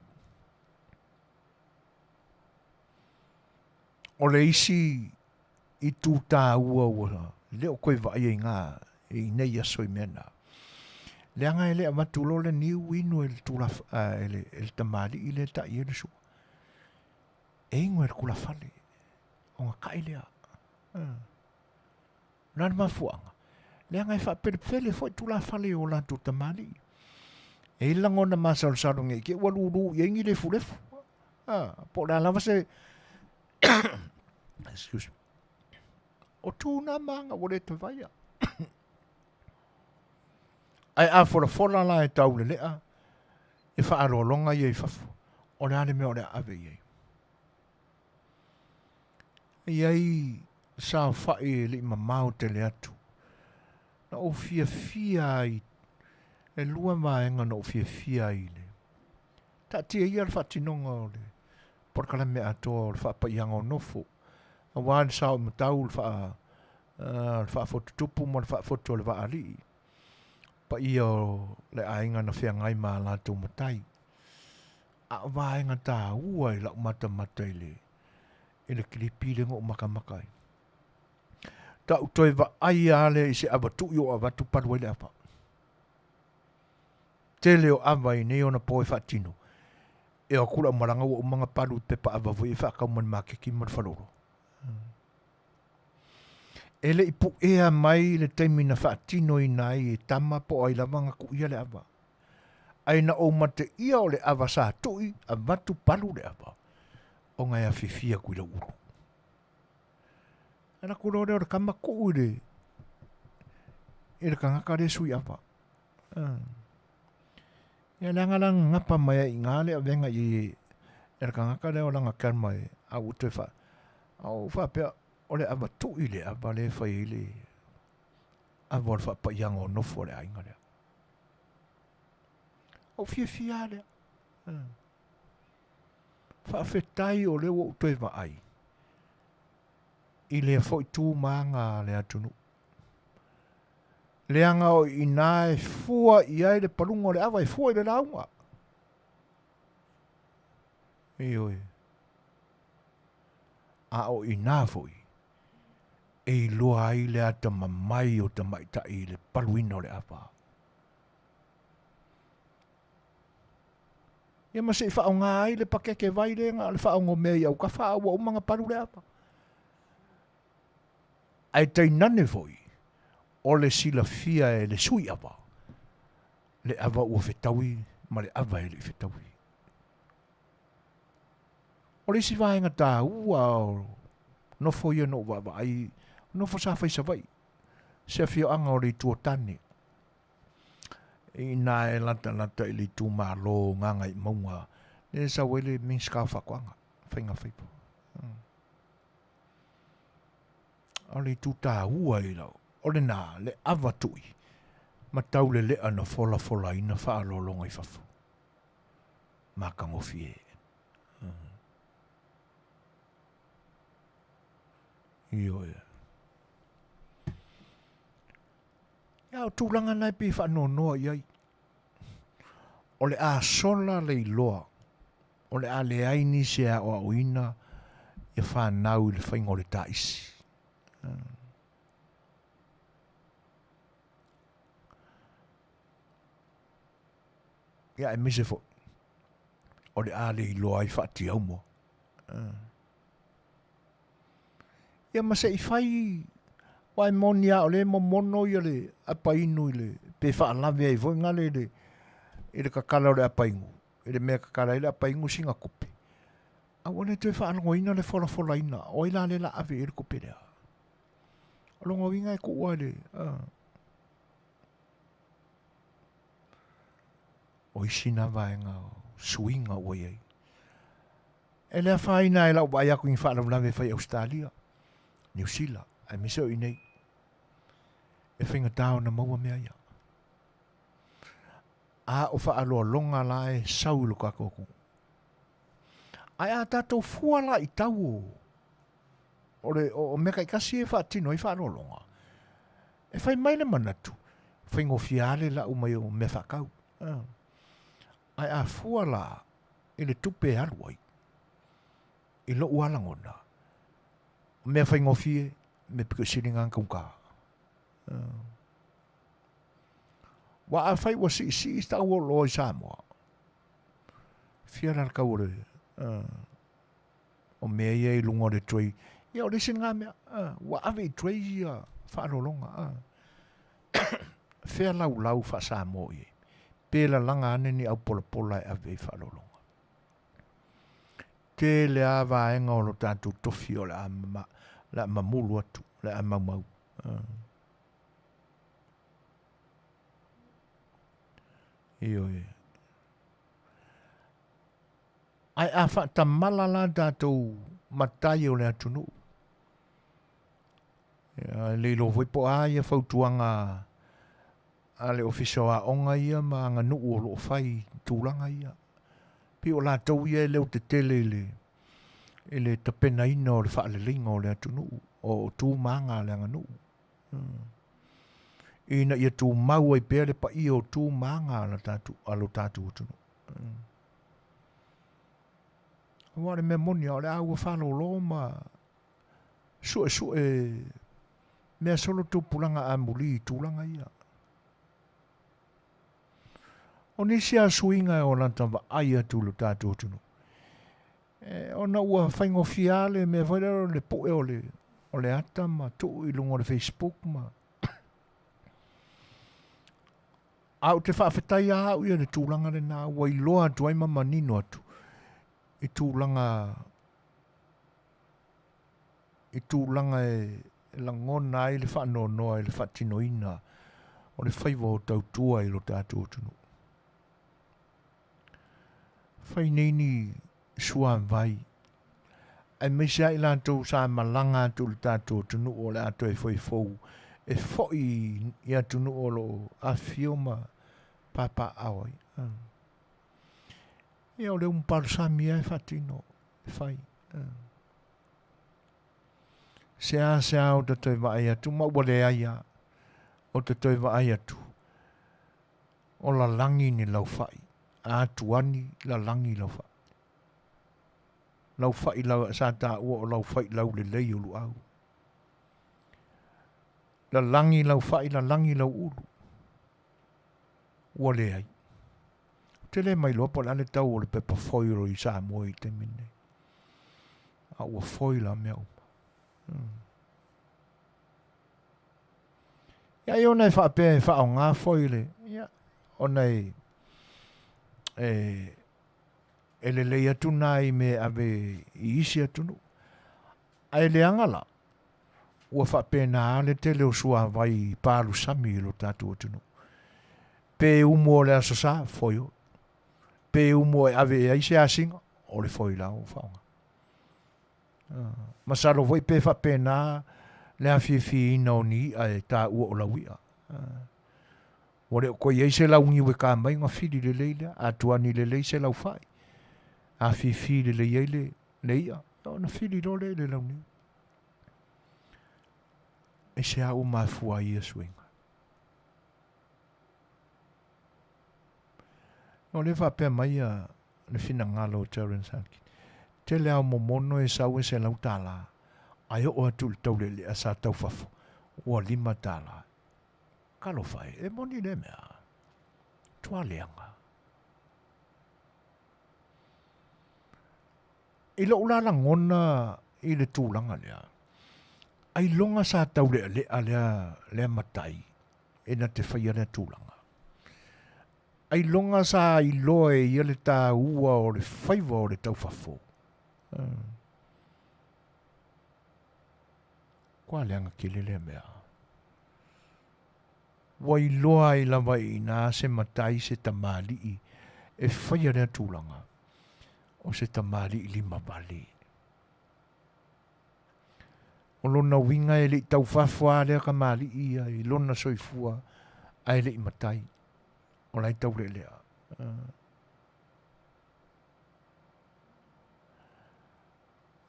O le isi itu taua ua le o toe vaaia i ngā i nei aso i mea na, leaga e le avatu loa le niu inu e le tula, e le, e le tamalii lea e ta'i ai le sua. E inu e le tulafale, ona ta'i lea. O le a le mafuaaga? Leaga e faapelepele foi tulafale i o latou tamalii. E i ai le lagona masalosalo ne i te i ua lulu i ai ni lefulefu. Po o le a lava se excuse me. O tu na maga ua le toe vaia. Ae a folafola la e taulelea e faaaloaloga ia i fafo, o le a le mea o le a ave i ai? E i ai saofai e le i mamao tele atu. Na ou fiafia ai, e lua vaega na ou fiafia ai i le taatia ia le faatinoga o le polokalame atoa o le faapaiaga o nofo, aua le sao i matau le faa le faafotutupu ma le faafotu o le vaalii, paia o le aiga na feagai ma a latou matai. A o vaega taua i lau matamata i le i le kilipi lea na ou matamata ai. Tau toe vaai lava lea i se ava tui o avatu palu ai le ava. Tele o ava i nei ona po e faatino. E o atu lau malaga ua uma ona palu i pepa ava foi e faatau mai le maketi ma le faleoloa. E le i puea mai le taimi na faatinoina ai e tama po o ai lava na tuia le ava. Ae na ou mateia o le ava sa tui avatu palu le ava ona e afifi atu i lau ulu. Alu atu loa lea o le tama tuu i le i le tagata lea sui ava. Ia leaga la gagapa mai ai i ina le avega i e le tagata lea o lana camera e a ua toe faa a ou faapea o le ava tui le ava lea e fai ai le ava o le faapaiaga o nofo a le aiga lea. Ou fiafia lea. Faafetai o lea ua ou toe vaai i lea foi tu ma aga a le atunuu. Leaga o i ina e fua i ai le paluga o le ava, e fua i le lauga. Ioe. A o i ina foi e iloa ai le atamamai o tamaitai i le paluina o le ava. Ia ma seʻi faaaogā ai le pakeke vai lea na o le faaogomea i autafa a ua uma ona palu le ava. Ae tainane foi o le silafia e le sui ava le ava ua fetaui ma le ava e leʻi fetaui. O le isi vaega taua o nofo ia na ou vaavaai, o nofo sa fai i Savaii, se afioaga o le Itu o Tane, i ina e latalata i le itumalo o Gagaemauga, lea e sau ai le Minisita o Faatoaga, Faiga Faiva. O le itu taua i lau, o lena, le ava tui, ma taulelea na folafolaina faaaloaloga i fafo. Matagofie. Ioe. Ia, o tulaga na e pei e faanoanoa i ai. O le a sola le iloa, o le a leai nisi e aoaoina ia fanau i le faiga o le taisi. Ia aemaise foi, o le a le iloa ai faatiauma. Ia ma se i fai, aua e moni lava o lea e momono ia le apainu i le, pe faalave ai foi gale i le, i le kakala o le apainu, i le mea e kakala ai le apainu sina tupe. A ua le toe faalogoina le folafolaina, o ai la lea o le a ave i ai le tupe lea? O lona uiga e tuu lava i le, O isi na vaega o suiga ua i ai. E le afaina ai lau vaai atu i ni faalavelave e fai i Ausetalia, Niu Sila, aemaise o i inei. E faigata ona maua mea ia. A o faaaloaloga la e sau i lo tatou atunuu. Ae a tatou fua la i tau o, o, le, o, o mea taitasi e faatino ai faaaloaloga, e fai mai le manatu, faigofie lava le lau mai o mea faatau. Ae a fua la i le tupe e alu ai, i lou lava lagona, o mea faigofie, mea pito i sili na ona taugata. Aua afai ua siisii se tau o oloa i Samoa, fia la le tau o le o mea ia i luga o le tray, ia o le isi lena mea, ua ave i tray ia faaaloaloga. Fea laulau faa-Samoa o i ai? Pe lalaga ane ni aupolapola e ave ai faaaloaloga. Tele lava vaega o lo tatou tofi o le a, le a mamulu atu, le a maumau. Ioe. Ae a faatamala la tatou matai o le atunuu, e le iloa foi po o a ia fautuaga a le Ofisa o Aoga ia ma aganuu o lo o fai i tulaga ia. Pei o latou ia e leotetele i le, i le tapenaina o le faaleleiga o le atunuu, o tu ma aga a le aganuu. Ina ia tumau ai pea le paia o tu ma aga a lo tatou atunuu. Aua o le mea moni lava, o le a ua faalolo ma suesue mea solo tupulaga amuli i tulaga ia. O nisi lava suiga e ola ta vaai atu i lo tatou atunuu, e, ona ua faigofie lava le mea foi lea o le pue o le, o le ata ma tuu i luga o le Facebook ma A ou te faafetai lava au ia i le tulaga lena ua iloa atu ai ma manino atu i tulaga i tulaga e lagona ai le faanoanoa i le faatinoina o le faiva o tautua i lo tatou atunuu. Fai nei ni suavai aemaise lava i latou sa malaga atu i le tatou atunuu o le a toe foi fou e foi i atunuu o lo o afifio ma papaaao ai. Ia o le umu palosami lava e faatino, e fai. Seasea ou te toe vaai atu ma ua leai lava, ou te toe vaai atu o lalagi ni laufai, a atuani lalagi laufai. Laufai lau, sa taua o laufai laulelei o luau. Lalagi laufai, lalagi lauulu. Ua leai. te le mailoa po o le a le tau o le pepa foil i Samoa i le taimi lenei. A ua foil lava mea uma. Ia ai ona e faapea e faaaoga foil e, ia, ona e, e, e lelei atu na i mea e ave i isi atunuu. Ae leaga la, ua faapena lava le tele o suavai palusami i lo tatou atunuu. Pe umu o le Aso Sa, foil. Pe umu e ave i ai se asiga, o le foil lava ua faaaoga. Masalo foi pe faapena le afiafiaina o ni i'a e taua o laui'a. Ua le o toe i ai se launiu e ta mai ona fili lelei lea, a tuani lelei se laufai, afifi lelei ai le, le i'a, ona fili loa lea i le launiu. Aisea ua mafua ai ia suiga? O lea e faapea mai ia le finagalo o Terence Hankin, tele ao momono e sau e $100, ae oo atu i le taulealea sa tau fafo, ua $5. Talofa e, e moni lea mea. Tua leaga. I lou la lagona i le tulaga lea, ailoga sa taulealea lea, lea matai e na te faia lea tulaga. Ailoga sa iloa e ia le taua o le faiva o le taufafo. Kua leaga tele lea mea. Ua iloa ai lava i ina se matai se tamalii e faia lea tulaga, o se tamalii limavale. O lona uiga e le i taufafo lava lea tamalii ia i lona soifua ae le i matai. O la e taulealea.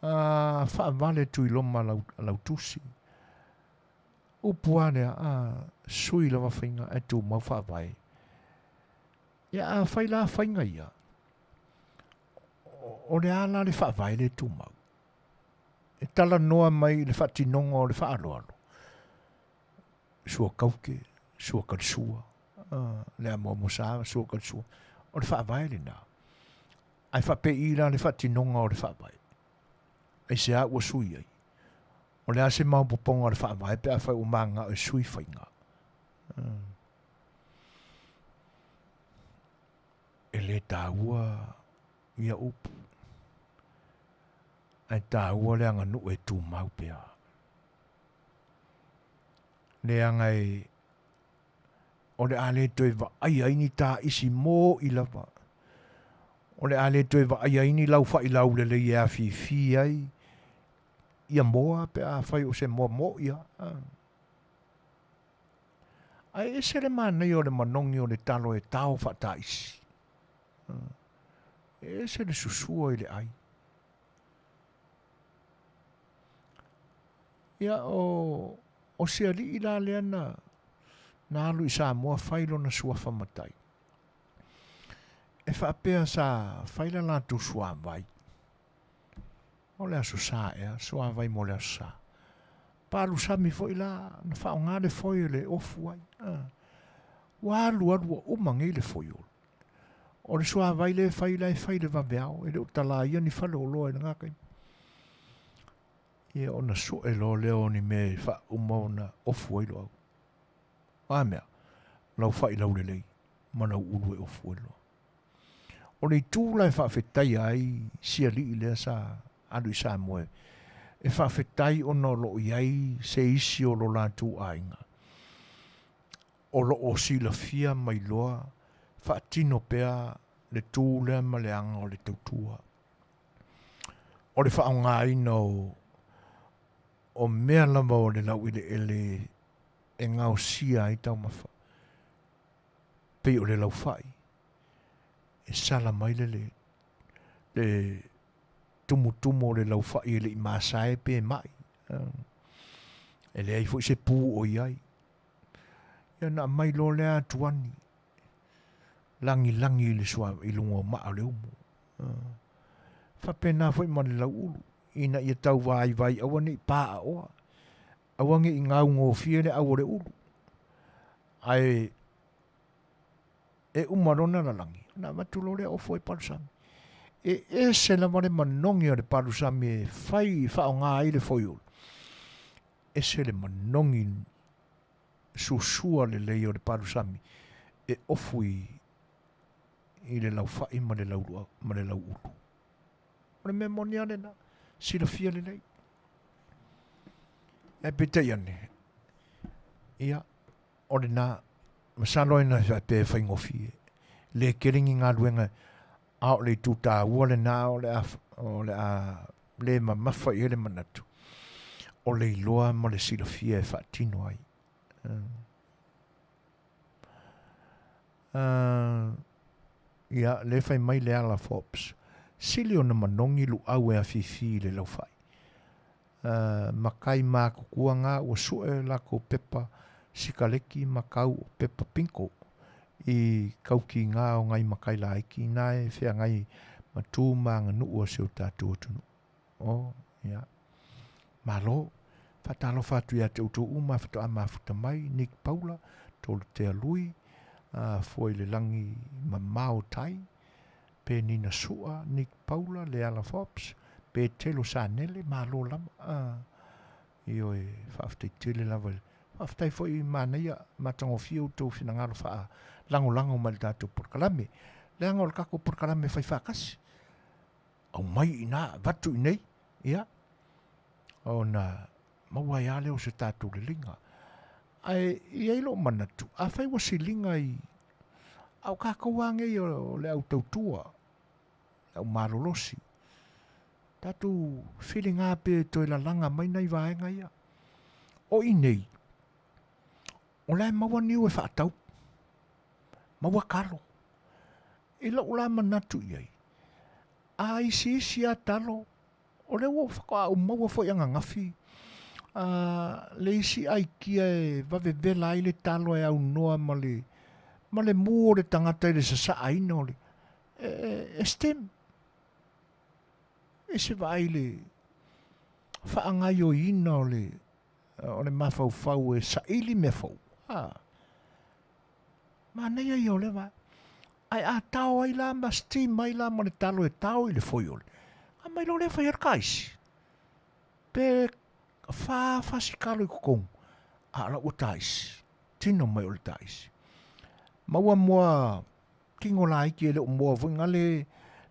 A faavale Tuiloma lau, lau tusi. Upu a lea, a sui lava faiga ae tumau faavae. Ia a fai la faiga ia, o le a la le faavae le tumau? E talanoa mai i le faatinoga o le faaaloalo, sua kauke, sua kalisua, le amoamo sa, sua kalisua. O le faavae lena. Ae faapei la le faatinoga o le faavae? Aisea ua sui ai? O le a se maopoopoga o le faavae pe afai ua mananao e sui faiga? E le taua ia upu, ae taua le aganuu e tumau pea. Leaga e o le a le toe vaaia ai ni taisi mo'i lava, o le a le toe vaaia ai ni laufai laulelei e afifi ai ia moa pe afai o se moa mo'i lava. Ae ese le manaia o le manogi o le talo e tao faataisi. E ese le susua i le ai. Ia o, o se alii la lea na, na alu i Samoa fai lona suafa matai. E faapea sa fai la latou suavai. O le Aso Sa ea, suavai mo le Aso Sa. Palusami foi la, na faaaoga le foe e ofu ai. Ua alu alu ua uma nei le foiolo. O le suavai lea e fai la e fai i le vaveao, e le o talaia ni faleoloa i lena taimi. Ia ona sue loa lea o ni mea e faauma ona ofu ai loau. O a mea? Lau fai laulelei ma lau ulu e ofu ai loa. O le itu la e faafetaia ai si alii lea sa alu i Samoa e faafetai ona o lo o i ai se isi o lo latou aiga o lo o silafia ma iloa faatino pea le tu lea ma le aga o le tautua. O le faaaogaina o o mea lava o le laueleele e gaosia ai taumafa, pei o le laufai, e sala mai le le le tumutumu o le laufai e le i masae pe mai. E leai foi se pu o i ai. Ia ona aumai loa lea atuani, lagilagi i le sua i luga o maa o le umu. Faapena foi ma le lauulu, ina ia tau vaivai aua ne i paaaoa, aua ne i gaugofie le au o le ulu. Ae e uma loa ona lalagi, Ona avatu loa lea ofu ai palusami. E ese lava le manogi o le palusami e fai e faaaoga ai le foiolo. Ese le manogi susua lelei o le palusami e ofu i i le laufai ma le lauluau ma le lauulu. O le mea moni lava lena, silafia lelei. Ae peitai ane, ia, o lena, masalo ai na faapea e faigofie. Le tele ni galuega, a o le itu taua lena o le a, o le a le mamafa i ai le manatu, o le iloa ma le silafia e faatino ai. Ia, lea fai mai le ala Forbes, sili ona manogi luau e afifi i le laufai. Ma kai matutua na ua sue lakou pepa sikaleki ma kau o pepa pinko i kaukiga o nai makai laiti na e feagai ma tu ma aganuu a si o tatou atunuu. Oh, ia. Malo. Faatalofa atu ia te outou uma faatoa mafuta mai, Nick Paula, Tolotea Lui, Fua i le Lagi Mamao Tai, Penina Sua, Nick Paula, Leala Forbes, Petelo Sanele, malo lava. Ioe, faafetai tele lava. Faafetai foi i manaia matagofie outou finagalo faalagolago mai i le tatou polokalame. Leaga o le tatou polokalame fai faatasi. Aumai i ina, avatu i inei, ia, ona maua ai lava lea o se tatou leleiga. Ae i ai lou manatu, afai ua siliga i, a o tatou lava nei o le au tautua, le au malolosi, tatou filiga pe toe lalaga mai nai vaega ia. O i nei, o la e maua niu e faatau, maua talo. I lou la manatu i ai, a isiisi lava talo, o lea ua faatoa ou maua foi ananafi le isi aikia e vavevela ai le talo e aunoa ma le ma le mu o le tagata i le sasaaina o le e, e, e stem. E se vaai le faagaioiina o le o le mafaufau e saili mea fou. A, manaia ia o lea vaega. Ae a tao ai la ma steam ai la ma le talo e tao i le foiole, aumai loa lea fai ai le taisi. Pe fa fasi talo i totonu, a o la ua taisi, tino mai o le taisi. Maua moa tino laiti e le o moa foi na le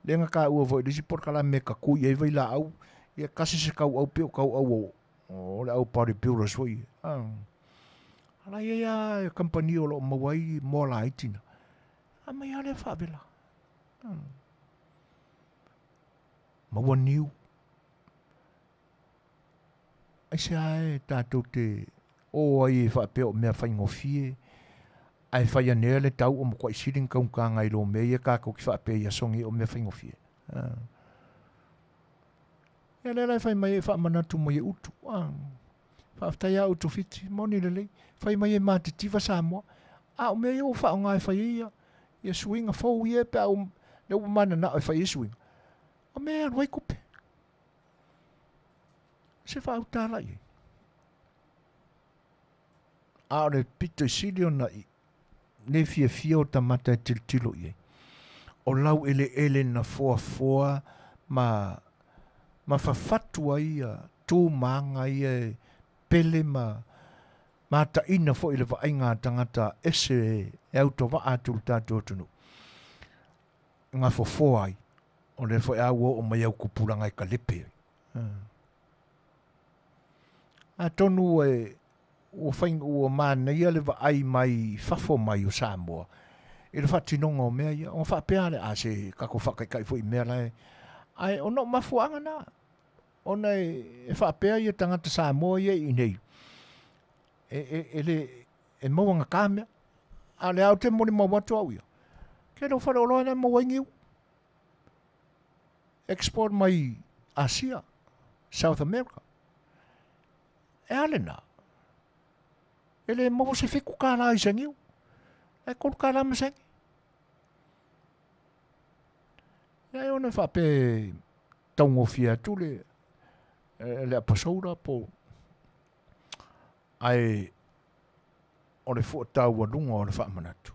lea na taua foi i le isi polokalame e tatui ai vailaau, ia tasi se tauau pei o tauau o o le au bodybuilders foi ia. A la e i ai lava kamupani o lo o maua ai moa laiti na. Aumai lava lea faavela. Maua niu. Aisea e tatou te o ai e faapea o mea faigofie, ae fai ane ai le tau ua matuai sili ona taugata i lo mea ia tatou te faapea i aso nei o mea faigofie. Ia lea la e fai mai e faamanatu mai e Utu. Faafetai lava Utu Fiti, moni lelei. Fai mai e matitiva Samoa. A o mea ia ua faaaoga e fai ai ia, ia suiga fou ia pe a ua, lea ua mananao e fai ai suiga. O mea e alu ai tupe. Se faauta la i ai. A o le pito i sili ona i le fiafia o tamata e tilotilo i ai. O laueleele na foafoa ma ma fafatu ai ia tu ma aga ia e pele ma mataina foi i le vaaiga a tagata ese e autovaa atu i le tatou atunuu na fofoa ai. O lea foi a ua oo mai au tupulaga e kalepe ai. Atonu e ua fai ua manaia le vaai mai fafo mai o Samoa i le faatinoga o mea ia. Ona faapea lea, a se tatou faataitai foi i mea la e... Ae ona o mafuaaga na, ona e faapea ia tagata Samoa ia i inei, e, e, e, le, e mauagata mea. A o lea ou te molimau atu au ia, tele o faleoloa la e maua ai niu. Export mai Asia, South America. E a lena? E le maua se $7 i se niu. E $3 ma sene. Ia e ona faapea taugofie atu le le apasoura po ae o le fua taualuga o le faamanatu.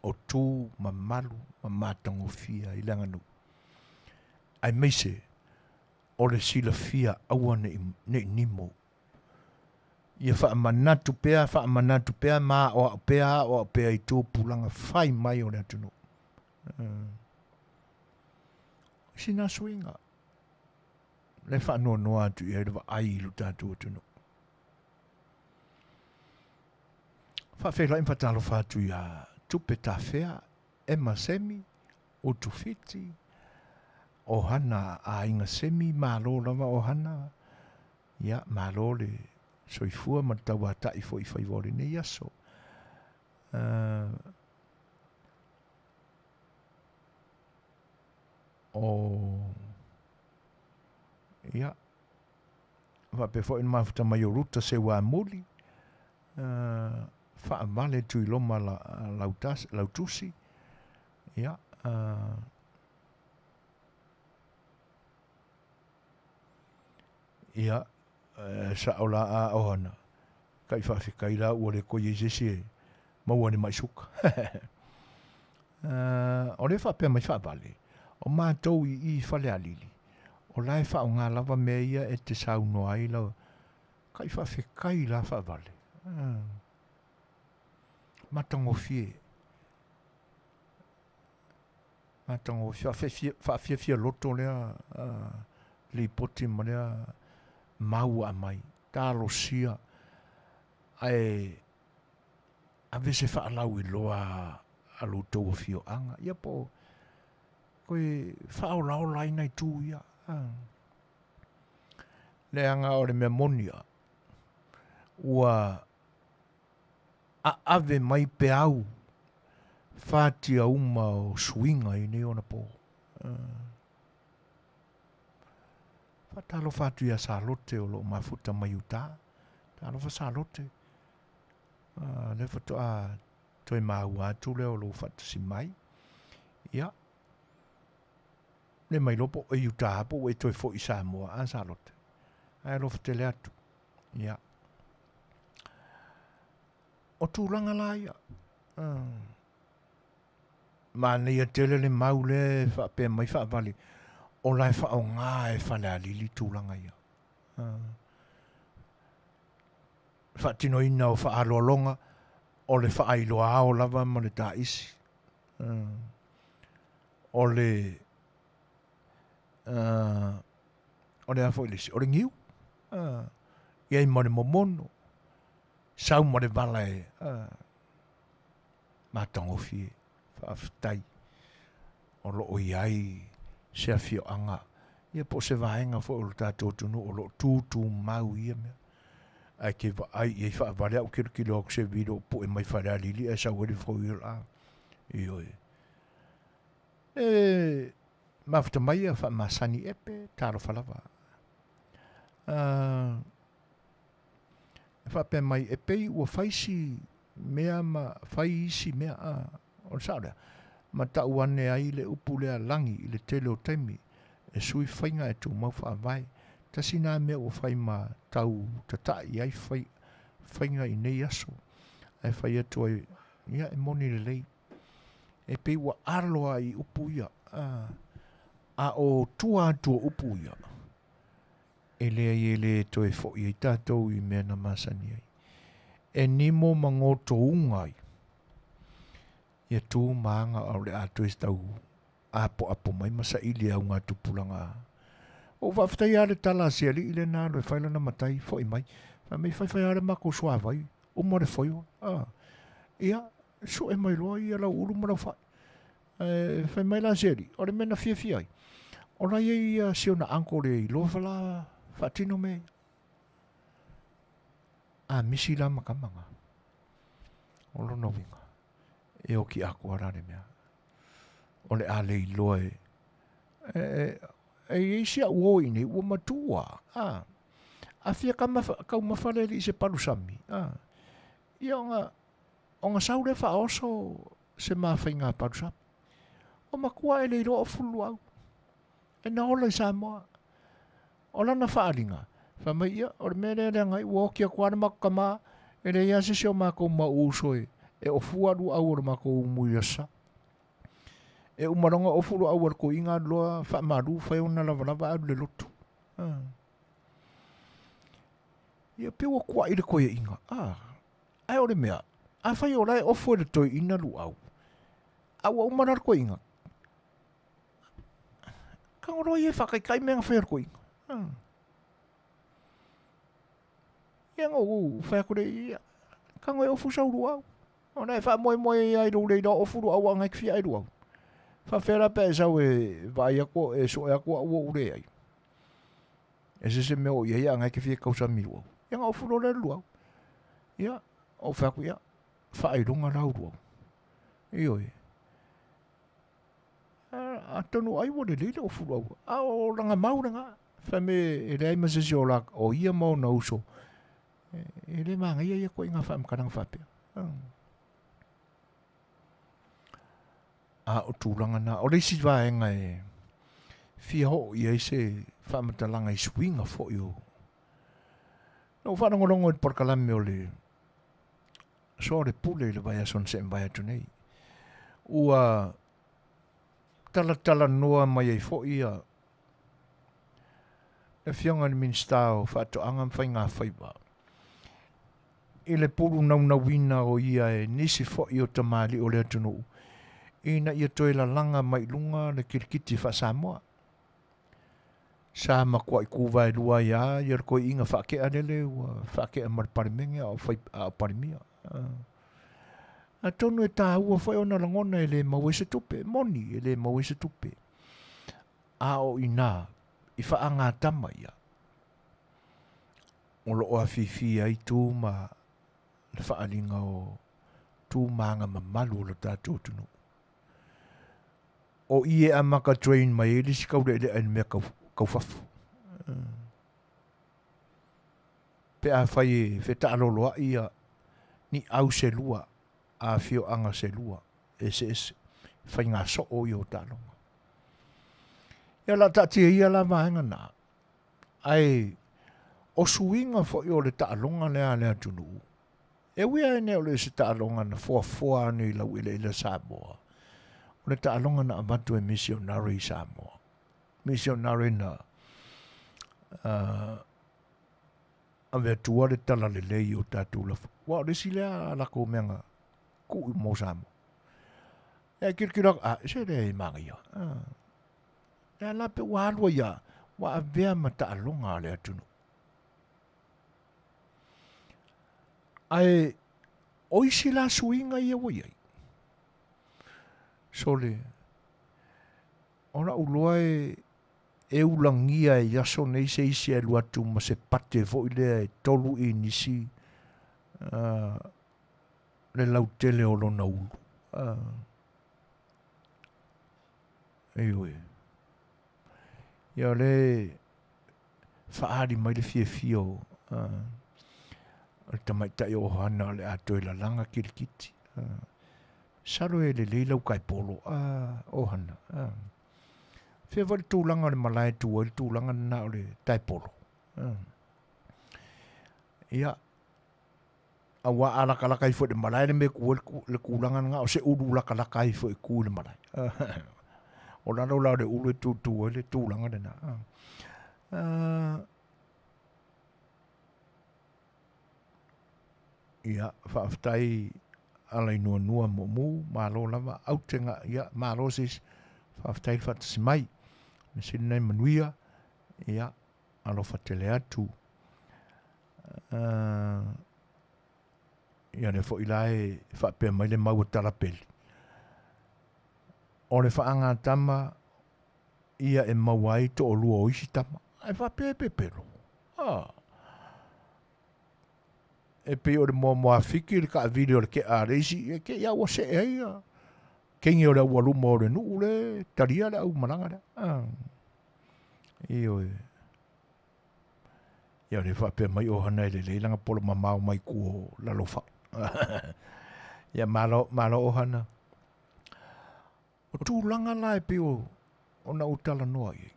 O tu mamalu ma matagofie i le aganuu, aemaise o le silafia aua ne i nimo. Ia faamanatu pea, faamanatu pea ma aoao pea, aoao pea i tupulaga fai mai o le atunuu. Sina suiga le faanoanoa atu i ai le vaai i lo tatou atunuu. Faafeiloai ma faatalofa atu ia Tupe Tafea, Emma Semi, Utufiti, Ohana Aiga Semi, malo lava Ohana, ia malo le soifua ma le tauata'i foi i faiva o lenei aso. O ia faapea foi ona mafuta mai o Ruta Seuamuli, Faavale Tuiloma Lautusi, ia ia sao la a ohana kai faafetai la ua le toe i ai se isi e maua i le mai suka. O lea e faapea mai Faavale, o matou i i Falealili, o la e faaaoga lava mea ia e te saunoa ai lau kai faafetai la Faavale. Matagofie. Matagofie, faafiafia loto lea lipoti ma lea mau ua aumai. Talosia ae ave se faalauiloa a lo outou afioaga, ia po o toe faaolaola ai nai tu ia. Leaga o le mea moni lava, ua aave mai peau fatia uma o suiga i nei ona po. Faatalofa atu ia Salote o lo o mafuta mai uta. Talofa Salote. Lea faatoa toe maua atu lea o lou faatasi mai. Ia, le mai loa po o e uta po ua e toe foi i Samoa, a Salote. Ae alofa tele atu. Ia. O tulaga la ia. Manaia tele le mau lea e faapea mai Faavale, o la e faaaoga e Falealili tulaga ia. Faatinoina o faaaloaloga o le faailoa ao lava ma le taisi. O le o le a foi le isi? O le niu. I ai ma le momono, sau ma le vala e matagofie. Faafetai o lo o i ai se afioaga ia po o se vaega foi o le tatou atunuu o lo o tutumau i ia mea. Ae ke vaai i ai faavale au kilokilo atu se video pue mai Falealili ae sau ai le four wheel a. Ioe. E mafuta mai ia faamasani epe, talofa lava. E faapea mai e pei ua fai si mea ma fai isi mea a o le sao lea ma tau ane ai le upu lea lagi i le tele o taimi e sui faiga e tumau faavae. Tasi na mea ua fai ma tau tata'i ai fai, faiga i nei aso ae fai atu ai ia e moni lelei e pei ua alo lava i upu ia a, a o tua atu o upu ia e leai e le toe foi ai tatou i mea na masani ai. E nimo ma gotouga ai ia tu ma aga o le a toe tau apoapo mai ma saili e augatupulaga. Ua ou faafetaia lava le tala a si alii lea na alu e fai lana matai foi mai. Fai mai, Faifai lava le matou suavai, uma le foio. A, ia, sue mai loa ia lau ulu ma lau fai. Ae fai mai la si alii, o le mea na fiafia ai, o la e i ai si ona uncle e iloa la faatino mea ia. A misi la ma tama na. O lona uiga, e oti atoa la le mea. O le a le iloa e, e, e, e i ai si au o i nei, ua matua. A, a fia taumafa le alii i se palusami. A, ia ona, ona sau lea faaoso se mafaiga palusami. Ua matua e le iloa o fulu au. E na ola i Samoa. O lana faaaliga, fai mai, Ia, o le mea lea leaga ai ua oti atu lava le matou tama, e leai lava se isi o matou mau uso e E ofua luau o le makou umu i Asa. E uma loa ona ofu luau a le toeaina alu loa faamalu fai ona lavalava alu i le lotu. Ia pei ua kuai le toeaina, ae o le mea, afai o la e ofo e le toeaina luau, a ua uma la le toeaina, tago loa ia e faataitai mea na fai a le toeaina. Ia na ou fai atu lea, ia, tago e ofu sau luau. Ona e faamoemoe ai lava i lou le iloa ofu luau a o na e te fia ai luau. Faafefea la pe a e sau e vaai atu, e sue atu au ua ou leai. E se se mea o i ai a o na e te fia tausami i luau. Ia ona ofu loa lea o le luau. Ia, ou fai atu, ia, faailoga la au luau. Ioe. Atonu ai ua lelei le ofu luau, a o lana mau lena. Fai mai e leai ma se isi o, la, o ia ma ona uso e le manaia ia ituaiga faamatalaga faapea. A o tulaga na, o le isi vaega e fia oo i ai se faamatalaga i suiga foi o. Na ou faalogologo i le polokalame o le Soa o le Pule i le vaiaso na seʻe mavae atu nei. Ua talatalanoa mai ai foi ia le Afioga i le Minisita o Faatoaga ma Faiga Faiva i le pulu naunauina o ia e nisi foi o tamalii o le atunuu ina ia toe lalaga mai i luga le kilikiti faa-Samoa. Sa matuai tuvaelua ai lava ia le toeaina faatea lele ua faatea ma le Palemene a o fai a o Palemia. Atonu e taua foi ona lagona e le maua ai se tupe, moni e le maua ai se tupe. A o i ina i faagatama ia, o lo o afifi ai tu ma le faaaliga o tu ma aga mamalu o le tatou atunuu. O i e amata train mai ai le isi taulealea i le mea tau, tau fafo. Pe afai e fetaaloloai ia ni au se lua, a afioaga se lua, eseese, faiga soo ia o taaloga. Ia o le a taatia ia la vaega na, ae o suiga foi o le taaloga lea a le atunuu, e ui lava ina o le se taaloga na foafoa ane i laueleele Samoa, o le taaloga na avatu e misionare i Samoa. Misionare na ave atua le talalelei i o tatou lafo. Aua o le isi lea a latou mea na tuu mo Samoa. Ia kilokilo atu, a, se lea e manaia. Ia la pe ua alu ai lava, ua avea ma taaloga a le atunuu. Ae o isi la suiga ia ua i ai, sole, o la'u iloa e e ulagia i aso nei se isi e alu atu ma se pate foi lea e 3 inisi le lautele o lona ulu. Ioe. Ia o lea e faaali mai le fiafia o le tamaitai o Ohana o le a toe lalaga kilikiti. Masalo e lelei lau taepolo, Ohana. Fea foi le tulaga o le malae e tu ai le tulaga lena o le taepolo. Ia, aua a latalata ifo i le malae le mea e tu ai le tulaga lena, o se ulu latalata ifo e tu i le malae. O lalo la o le ulu e tutu ai le tulaga lena. Ia, faafetai Alainuanua Mumu, malo lava, aute ga, ia, malo sis, faafetai le faatasi mai. Mea sili lena e manuia, ia, alofa tele atu. Ia lea foi la e faapea mai le mau a Talapeli, o le faagatama ia e maua ai toalua o isi tama. Ae faapea e pepelo. E pei o le moamoa fiki le taavili o le tea a le isi, e te i a ua see ai ia teine o le aualuma o le nuu le talia le aumalaga lea. Ioe. Ia o lea faapea mai o hana e lelei lana polo mamao mai tua o Lalofa'u. Ia malo, malo o hana. O tulaga la e pei o ona ou talanoa i ai.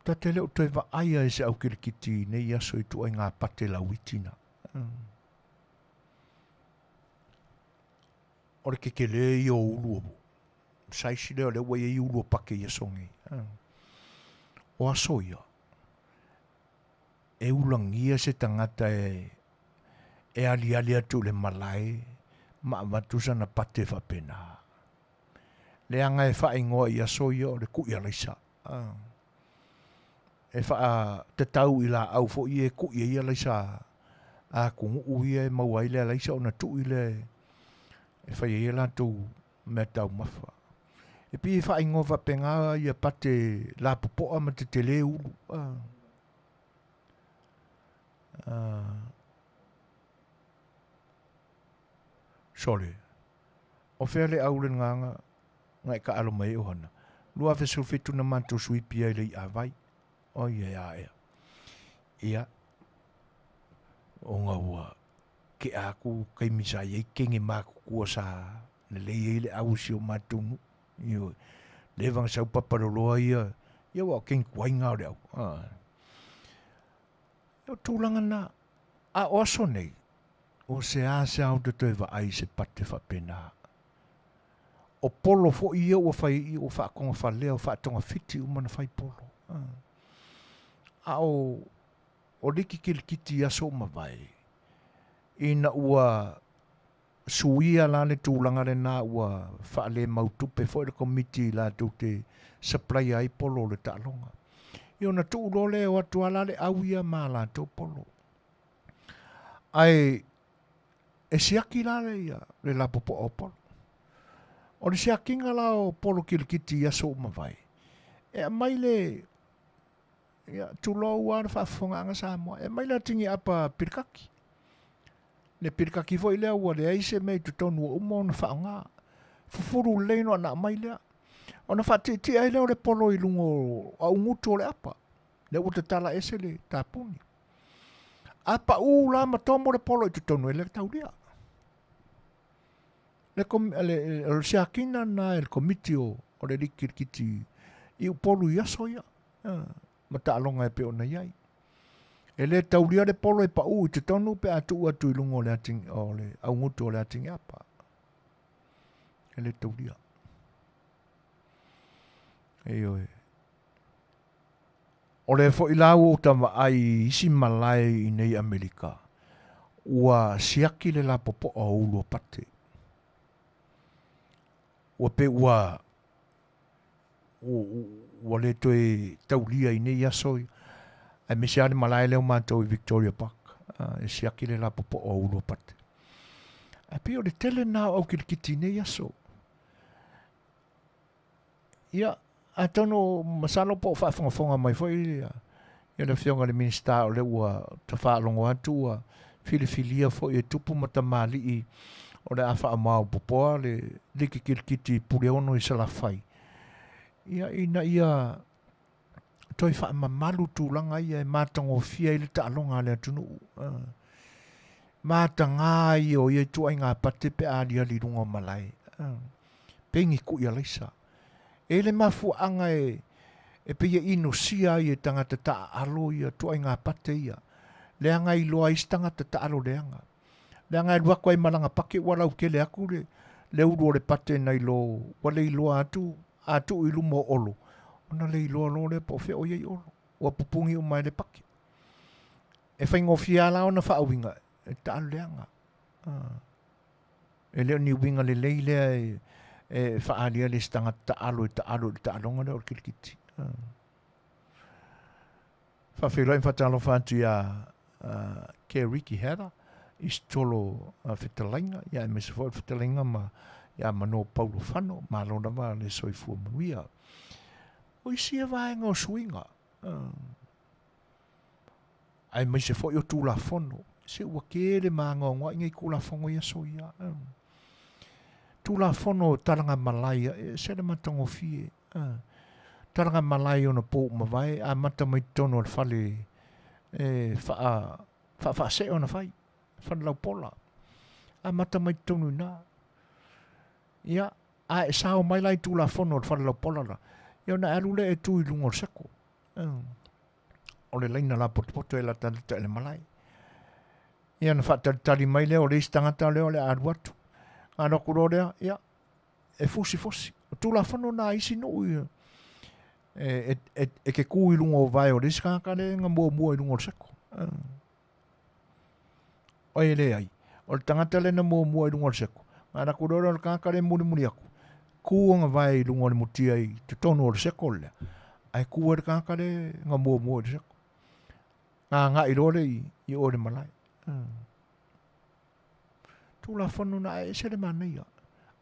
Ta te le o toe vaaia e se au kilikiti i nei aso i ituaiga pate lauiti na. O le kekelē ia o ulu size lea o lea ua i ai ulu o pake i aso nei. O aso ia, e ulagia se tagata e e aliali atu i le malae ma avatu sana pate faapena. Leaga e faaigoa i aso ia o le kui alaisa. E faatatau i laau foi ia e kui ai alaisa a atunuu ia e maua ai le alaisa ona tui lea e fai ai a latou meataumafa. E pei e faaigoa faapena ia pate lapopoa ma tetele ulu. Sole, o fea le au le gagaga na e taalo mai ai ohana? 2017 na matou suipi ai i le iavai. Oi e a ea. Ia, ona ua tea atu taimi sa i ai teine matutua sa lelei ai le au i si o matou nuu. Ioe. Leva ona sau papaloloa ia, ia aua o teine tuai na o le au. O tulaga na, a o aso nei, ua seasea ou te toe vaai i se pate faapena. O polo foi ia ua fai i i, ua faatogafalea, ua faatogafiti uma ona fai polo. A o, o liki kilikiti i aso ua mavae, ina ua suia la le tulaga lena ua faalemautupe foi le Komiti latou te supplier ai polo o le taaloga. Ia ona tuu loa lea e o atu lava la le au ia ma a latou polo. Ae e siaki la le lapopoa o polo. O le siakiga la o polo kilikiti i aso ua mavae, e aumai le, ia, tulou lava le faafofogaaga Samoa, e aumai le atigi-apa pilikaki. Le pilikaki foi lea ua leai se mea i totonu ua uma ona faaaoga. Fufulu lelei ona aumai lea. Ona faatietie ai lea o le polo i luga o augutu o le apa, lea ua tatala ese le tapuni. A pau la ma tomo le polo i totonu, e le taulia. Le, le, o le siakina na e le komiti o, o le liki kilikiti i Upolu i aso ia, ma taaloga e pei ona i ai. E le taulia le polo e pau i totonu pe a tuu atu i luga o le, ating, o le augutu o le atigiapa. E le taulia. Ioe. O lea foi la ua ou vaai i isi malae i inei Amerika, ua siaki le lapopoa o ulu o pate. Ua pei ua ua le toe taulia i nei aso, aemaise lava le malae lea o matou i Victoria Park, e siaki le lapopoa o ulu o pate. Ae pei o le tele lena o au kilikiti i nei aso. Ia, atonu masalo po o faafogafoga mai foi ia le Afioga i le Minisita o lea ua ta faalogo atu ua filifilia foi e tupu ma tamalii o le a faamaopopoa le liki kilikiti Puleono i Salafai, ia, ina ia toe faamamalu tulaga ia e matagofie ai le taaloga a le atunuu. Mataga ia o ia ituaiga pate pe a aliali i luga o malae. Pei ni kui alaisa. E le mafuaaga e e pei e inosia ai e tagata taaalo ia ituaiga pate ia. Leaga e iloa ai se tagata taalo leaga. Leaga e alu atu ai ma lana pake ua lautele atu le, le ulu o le pate nai lo ua le iloa atu a tuu i luma o Olo, ona le iloa loa lea po o fea o i ai Olo. Ua pupugi uma e le pake. E faigofie lava la ona faauiga e taalo leaga. E le o ni uiga lelei lea e, e faaaliali e se tagata taalo e taalo i le taaloga lea o le kilikiti. Faafeiloai ma faatalofa atu iā Keriki Heather i Sitolo fetalaiga, ia aemaise foi o le fetalaiga ma ia Mano Paulo Fano, malo lava le soifua manuia. O isi ia vaega o suiga, aemaise foi o Tulafono, se ua tele maanoanoa'i nei Tulafono i aso ia. Tulafono o talagamalae, e ese le matagofie. Talagamalae ona po ua mavae, amata mai totonu o le fale e faa faafaasee ona fai, fale laupola, amata mai totonu i ina. Ia, a e sao mai la i Tulafono o le fale laupola la, ia ona e alu lea e tu i luga o le seko. O le laina lapotopoto e latalata i le malae. Ia ona faatalitali mai lea o le isi tagata lea o le a alu atu. Alu atu loa lea, ia, e fusifusi. O Tulafono na a isi nuu ia, e, e, e, e te ku i luga o vae o le isi tagata lea na muamua i luga o le seko. Oi e leai, o le tagata lea na muamua i luga o le seko, na alu atu loa lea o le tagata lea e mulimuli atu, ku ona vae i luga o le mutia i totonu o le seko lea, ae ku ai le tagata lea na muamua i le seko. Na agai loa lea i o i le malae. Tulafono na ae ese le manaia.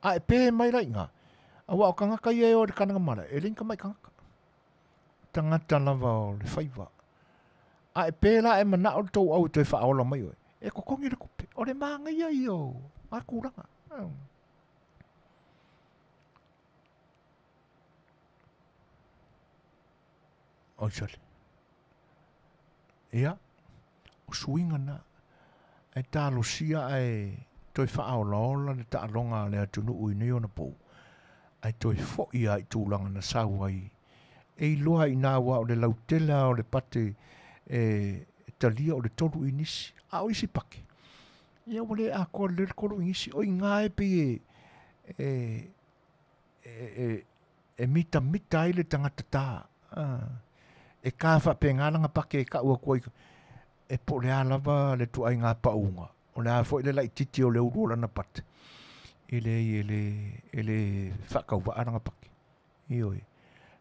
A e pe mai la i ina, aua o tagata ia e o i le kanagamala, e le ni tamai tagata. Tagata lava o le faiva. A e pe la e manao le tou au e toe faaola mai oe, e totogi le tupe. O le manaia ia o na tulaga. Oi sole. Ia, o suiga na, ae talosia ae toe faaolaola le taaloga a le atunuu i nei ona pou, ae toe foi lava i tulaga na sau ai. E iloa i ina aua o le lautele lava o le pate e talia o le tolu inisi, a o isi pake, ia ua le atoa lelei le tolu inisi. O i ina e pei e e mitamita ai le tagata ta. E ka faapena lana pake e tau atu ai, e po o le a lava le ituaiga pauga, o le a foi le laitiiti o le ulu o lana pate, e leai e le, e le faatauvaa lana pake. Ioe.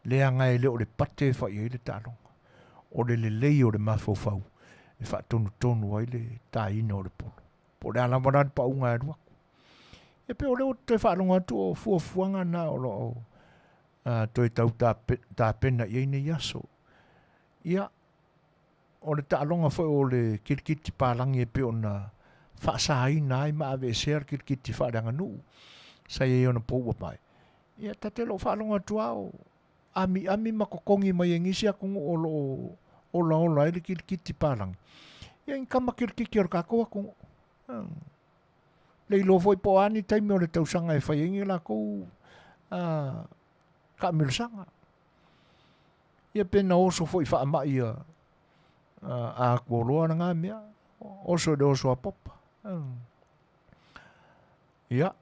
Leaga e le o le pate e fai ai le taaloga, o le lelei o le mafaufau e faatonutonu ai le taina o le polo. Po o le a lava la le pauga e alu atu. E pei o lea ua toe faalogo atu o fuafuaga na o lo o toe tau tapena i ai nei aso. Ia, o le taaloga foi o le kilikiti palagi e pei ona faasaina ai ma aveesea le kilikiti faaleaganuu sa i ai ona pou ua pae. Ia, ta te le o faalogo atu lava o amiami ma totogi mai e nisi atunuu o lo o olaola ai le kilikiti palagi. Ia, ni tama kilikiti o le tatou atunuu. Le iloa foi po o a ni taimi o le tausaga e fai ai ni lakou taamilosaga. Ia pe na oso foi faamai a Atualoa lena mea, oso i le oso a Popa. Ia,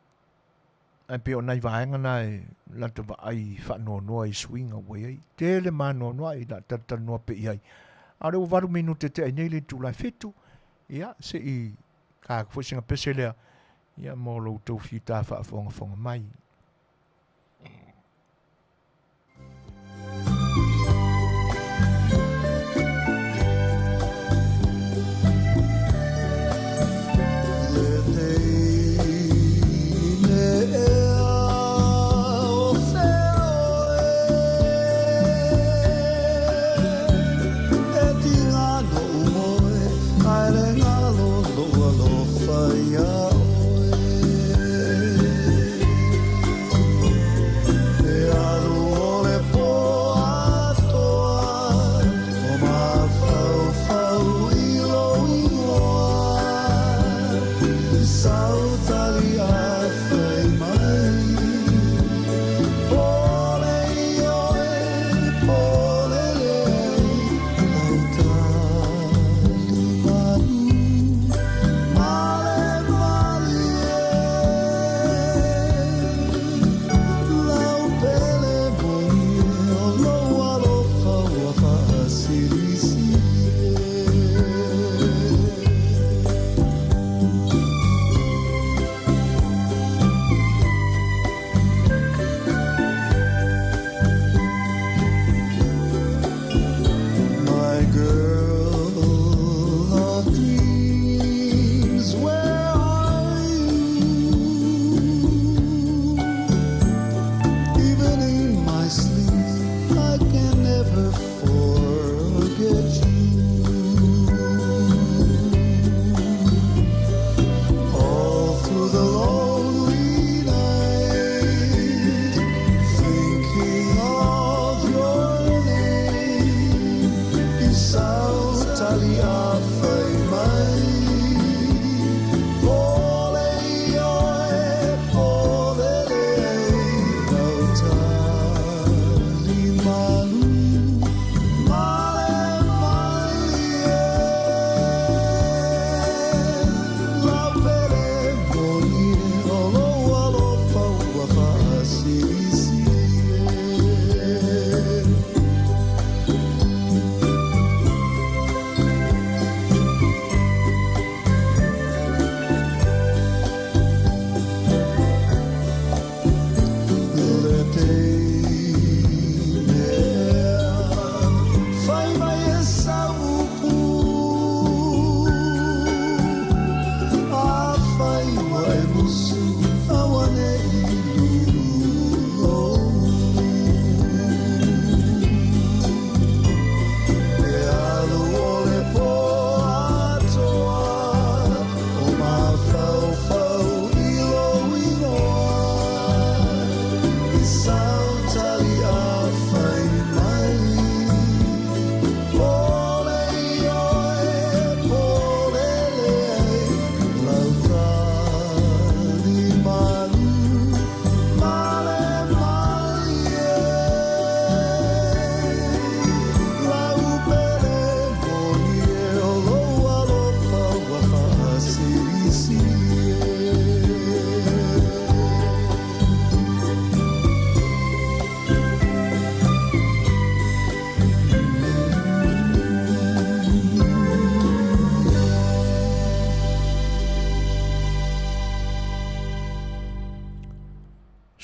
ae pei o nai vaega na e lata vaai faanoanoa i suiga ua i ai. Tele maanoanoa i la talatalanoa pe i ai. A o lea ua 8 minute tea i nei le itula e 7, ia se i ta atu foi sina pese lea, ia mo lo outou fita faafogafoga mai.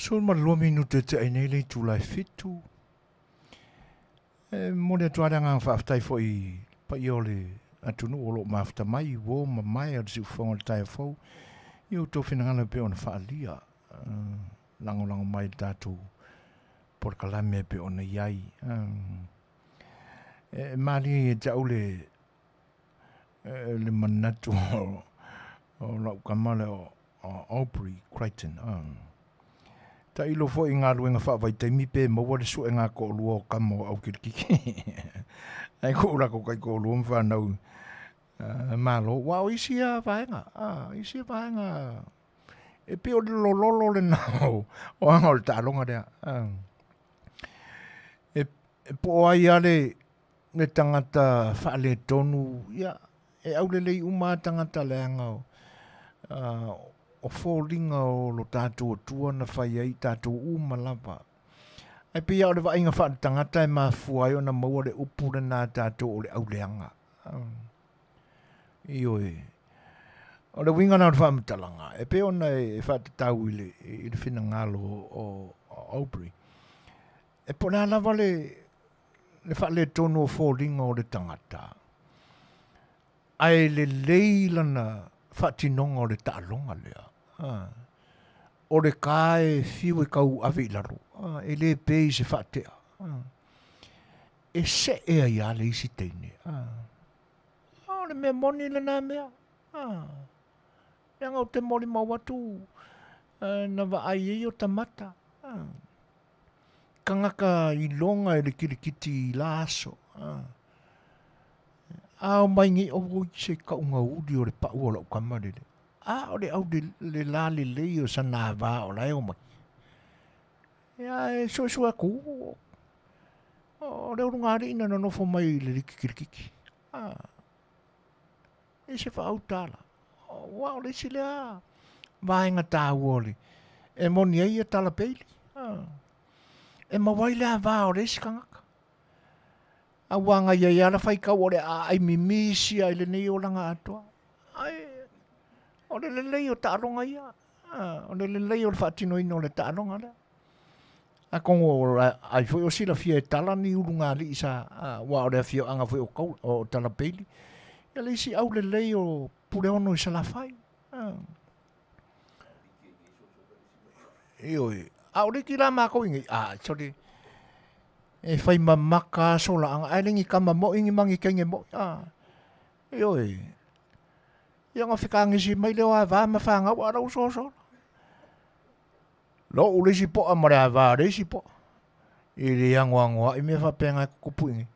12 minute te ai nei le itula e 7. E momoli atu lava le agaga faafetai foi i le paia o le atunuu o lo o mafuta mai, uo ma mae o le siufofoga o le taeao fou i outou finagalo e pei ona faaalia, lagolago mai i le tatou polokalame e pei ona i ai. E malie ia te au le le manatu o lau tama lea o Aubrey Crichton. Tailo foi i galuega faavaitaimi pe maua le suega toalua o tama o Aukilikiki. Ae ko latou taitoalua ma fanau malo. Aua o isi ia vaega, isi ia vaega e pei o le lololo lena o aga o le taaloga lea. E po o ai lava le tagata faaletonu, ia, e aulelei uma lava tagata leaga o foliga o lo tatou Atua na fai ai i tatou uma lava. Ae pei lava o le vaaiga faaletagata e mafua ai ona maua le upu lena a tatou o le auleaga. Ioe. O le uiga lena o le faamatalaga, e pei ona e faatatau i le finagalo o Aubrey, e po o le a lava le faaletonu o foliga o le tagata, ae lelei lana faatinoga o le taaloga lea. O le ta e fiu e tau ave i lalo, e le pe i se faatea. E see ai lava le isi teine. O le mea moni lena mea. Leaga ou te molimau atu na vaai ai o tamata. Tagata iloga e le kilikiti i la aso. A omai nei, oi se tauga uli o le pau o lau tama lele. A o le au le la lelei o sana va o la e omai. Ia e suesue atu, o le ulugalii na nonofo mai i le liki kilikiti. E se faautala. Aua o le isi lea vaega taua o le e moni ai ia tala peili. E maua ai le ava o le isi tagata. Aua na i ai lava la faitau o le aai mimisi ai lenei olaga atoa. Ae o le lelei o taaloga ia. O le lelei o le faatinoina o le taaloga lea. Atonu ai foi o silafia e Tala ni ulugalii sa, aua o le afioaga foi o Taula, o Talapeili. Ia le isi aulelei o Puleono i Salafai. Ioe, a o le iti la matou i nei, a, sole, e fai mamaka aso laaga, ae le ni tama moi ni ma ni teine moi. A, ioe, ia ona fekagisi mai lea o ava ma fanau a o la ua soasoa. Lou le isi poa ma le ava o le isi poa. E le anoanoai mea faapena e tutupu i inei.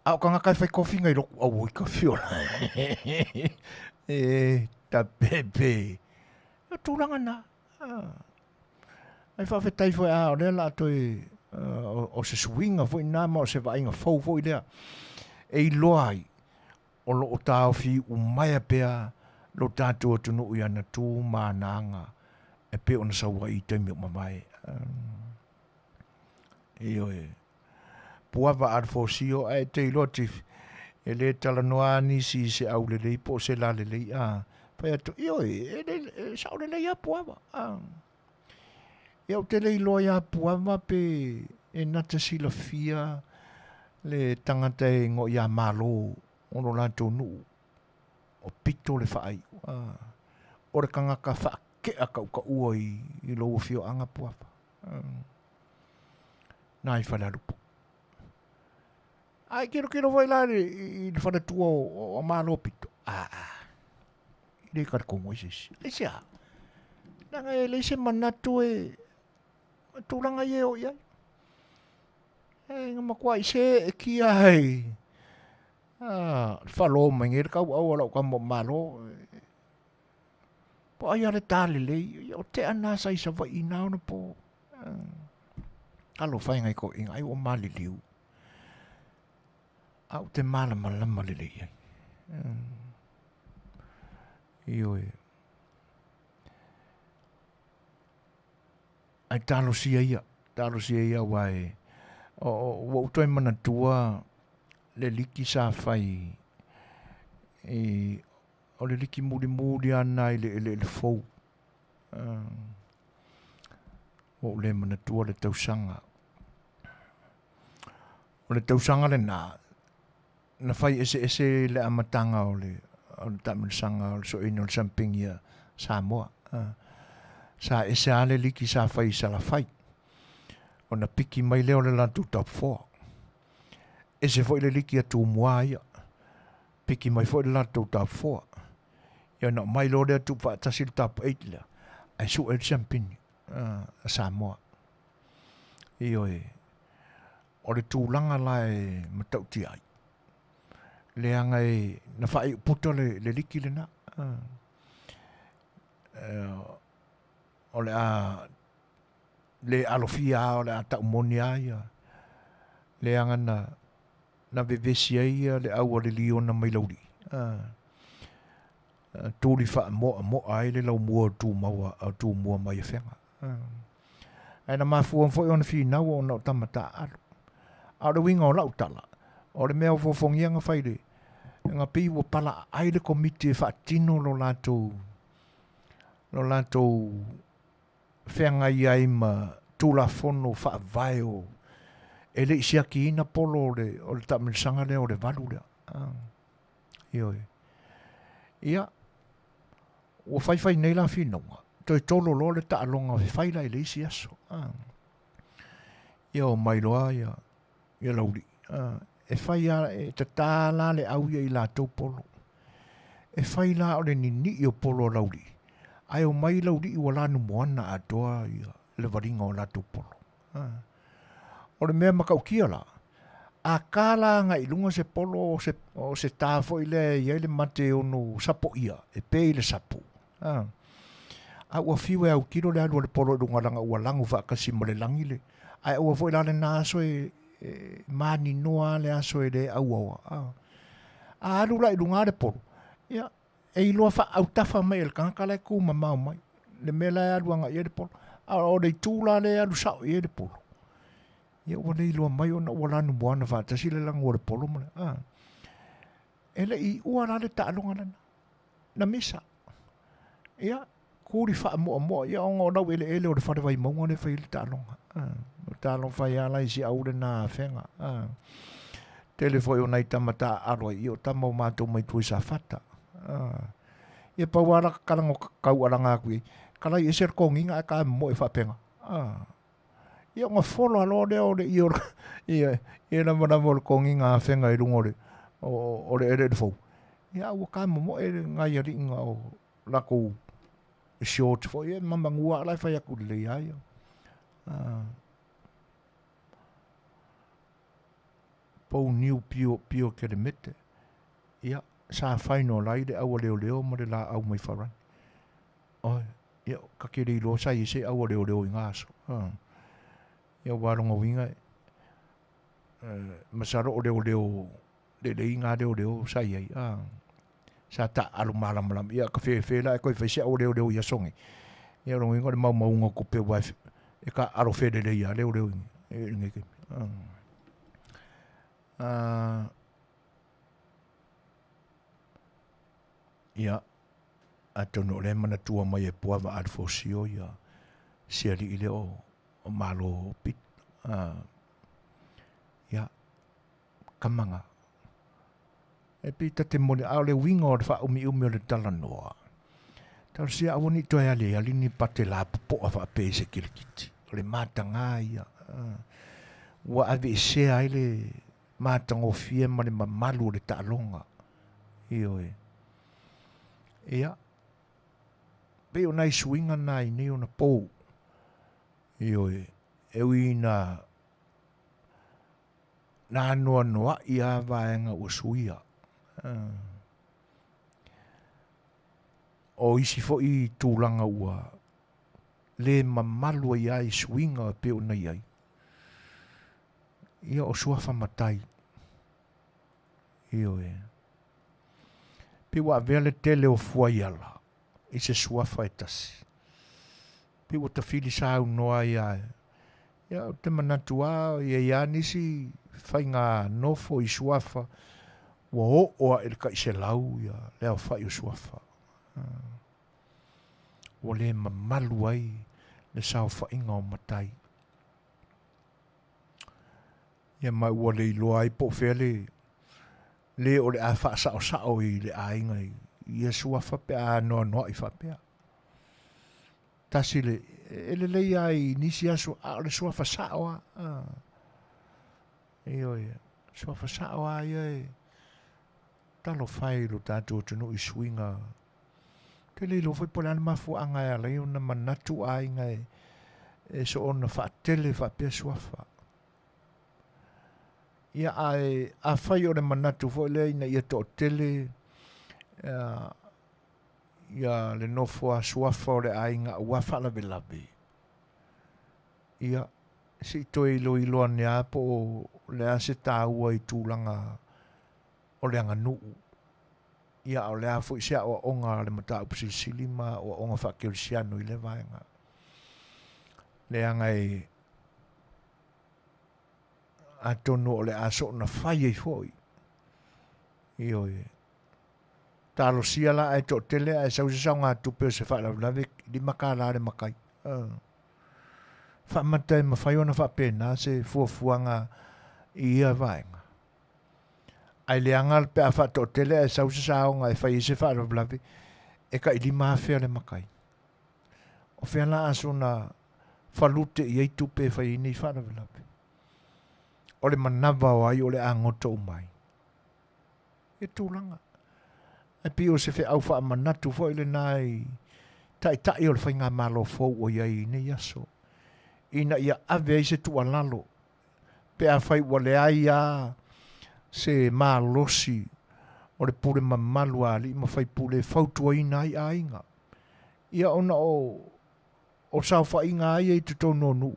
A o tagata e fai tofiga i lotu, auoi ka fiola. E tapepe. O tulaga na. Ai faafetai foi a o lea la toe o se suiga foi na ma o se vaaiga fou foi lea e iloa ai o lo o taofi umaea pea lo tatou atunuu i ana tu ma ana aga e pei ona sau ai i taimi o mavae. Ioe. Puava alfosio ae te iloa Chief, e le talanoa lava nisi i se aulelei po o se lalelei a fai atu, ioe, e le, e sao lelei lava Puava. Ia ou te le iloa ia Puava pe e nata silafia le tagata e igoa ia Malo o lo latou nuu o pito le faaiu. O le tagata faake'a tautaua i lou afioaga Puava. Na i Falealupo. Ae tilotilo foi la i le faletua o Malo pito. E le talitonu ai se isi. Aisea? Leaga e leai se manatu e tulaga ia e oo i ai. E na matuai seetia ai le faalogo mai nei le tauau a lau tama o Malo. Po o ai lava le ta lelei, ia o tea na sa i Savaii i na ona po. Talofa e nai toeaiina, ai ua maliliu. A ou te malamalama lelei i ai. Ioe. Ae talosia ia, talosia ia aua e, ua ou toe manatua le liki sa fai i, o le liki mulimuli lava lena i le eleele fou. Ua ou le manatua le tausaga. O le tausaga lena, na fai eseese le amataga o le o le taamilosaga o le soeina o le siamupini a Samoa. Sa ese lava le liki sa fai i Salafai, ona piki mai lea o le latou top four. Ese foi le liki a Tumua ia, piki mai foi le latou top four. Ia ona aumai loa lea tuufaatasi le top eight lea, ae sue le siamupini a Samoa. Ioe, o le tulaga la e matautia ai, leaga e na faaiu puta le, le liki lena. O le a le alofia lava o le a tau moni lava ia, leaga na, na vevesi ai ia le au a le liona mai Laulii, tuli faamoamoa ai le laumua o Tumau o Tumua mai Afega. Ae na mafua foi ona finau ona o tama taaalo. A o le uiga o lau tala, o le mea o fofogia na fai le, na pei ua palaaai le komiti e faatino lo latou lo latou feagai ai ma Tulafono Faavae o e le i siakiina polo o le o le taamilosaga lea o le 8 lea. Ioe. Ia, ua faifai nei la finauga, toe tolo loa le taaloga e fai la i le isi aso. Ia omai loa ia ia Laulii. E fai lava, e tata la le au ia i latou polo. E fai la o le ninii o polo a Laulii, ae omai Laulii ua lanumoana atoa ia le valiga o latou polo. O le mea matautia la, a ka la agai i luga se polo o se, o se tā foi lea e i ai le mate e ono sapoia, e pe i le sapo, a, a ua fiu e autilo le alu a le polo i luga leaga ua lagu faatasi ma le lagi le, ae aua foi la lena aso e, e maninoa lava le aso e le auaoa. A, a alu la i luga le polo, ia, e iloa faaautafa mai e le tagata la e tu mamao mai le mea la e alu agai i ai le polo. A o le itu la lea e alu sao i ai le polo, ia ua le iloa mai ona ua lanumoana faatasi le lagu o le polo ma le, a. E le i iua la le taaloga lena, na misa. Ia, kuli faamoamoa, ia ona o laueleele o le fale Vaimauga lea e fai ai le taaloga. O talofa ai lava la i si au lena afega. Tele foi o nai tama taaalo ai, ia o tama o matou mai tua i Safata. Ia pau lava la kalaga o taualaga atu i ai, kalai ese le togiga ae tamomoe faapena. Ia ona fola loa lea o le ie o le ia ia lavalava o le togiga afega i luga o le o le eleele fou. Ia a ua tamomoe nai alii na o latou shorts foi ia ma manua lava la e fai atu lelei lava ia. Pou niu pio pio kelemete. Ia sa final ai le au a leoleo ma le laau mai Farani. Oi, ia ta te le iloa sa i ai se au a leoleo i na aso. Ia aua o lona uiga masalo o leoleo lelei na leoleo sa i ai. Sa taaalo malamalama. Ia ka fefe la e toe fai se au a leoleo i aso nei. Ia o lona uiga o le maumauga o tupe aua e taaalo felelei lava leoleo i lenei taimi. Ia, atonu o lea e manatua mai e Puava Alfosio ia si alii lea o Malo Pit. Ia, tama na. E pei ta te moni, a o le uiga o le faaumiumi o le talanoa, talosia aua ne i toe aliali ni pate lapopoa faapea i se kilikiti. O le mataga ia, ua aveesea ai le matagofie ma le mamalu o le taaloga. Ioe. Ia, pei o nai suiga na i nei ona pou. Ioe, e ui ina na anoanoai lava vaega ua suia. O isi foi tulaga ua le mamalu ai lava i suiga e pei ona i ai, ia o suafa matai. Ioe. Pei ua avea le tele o fuaiala i se suafa e tasi. Pei ua tafili saunoa ai lava. Ia, ou te manatu lava e i ai lava nisi faiga nofo i suafa ua oo ae i le tai 100 ia le aofai o suafa. Ua le mamalu ai le saofaiga o matai. Ia ma ua le iloa ai po o fea le le o le a faasaosao i le aiga i ia suafa pe a anoanoai faapea. Tasi le, e lelei lava i nisi aso, a o le suafa sao lava. Ioe, suafa sao lava ia e talofa e i lo tatou atunuu i suiga. Ou te le iloa foi po o le a le mafuaaga e ala ai ona manatu aiga e soona faatele faapea suafa. Ia ae afai o le manatu foi lea ina ia toatele ia le nofo a suafa o le aiga aua faalavelave, ia se i toe iloilo ane lava po o le a se taua i tulaga o le aganuu, ia a o le a foi se aoaoga a le mataupu silisili ma aoaoga faakerisiano i lea vaega. Leaga e atonu o le a soona fai ai foi. Ioe. Talosia la ae toatele ae sau se saogatupe o se faalavelave $5 le makai. Faamata e mafai ona faapena se fuafuaga i ia vaega. Ae leaga pe a faatoatele ae sau se saoga e fai ai se faalavelave e tai $5,000 le makai. O fea la a soona falute i ai tupe e fai ai nei faalavelave? O le manava o ai o le a goto uma ai? Ia tulaga. Ae pei o se feau faamanatu foi lena i taitai o le faigamalo fou ua i ai i nei aso, ina ia ave ai se tuualalo pe afai ua leai lava se malosi o le pule mamalu a alii ma faipule e fautuaina ai aiga. Ia ona o saofaiga lava ia i totonu o nuu,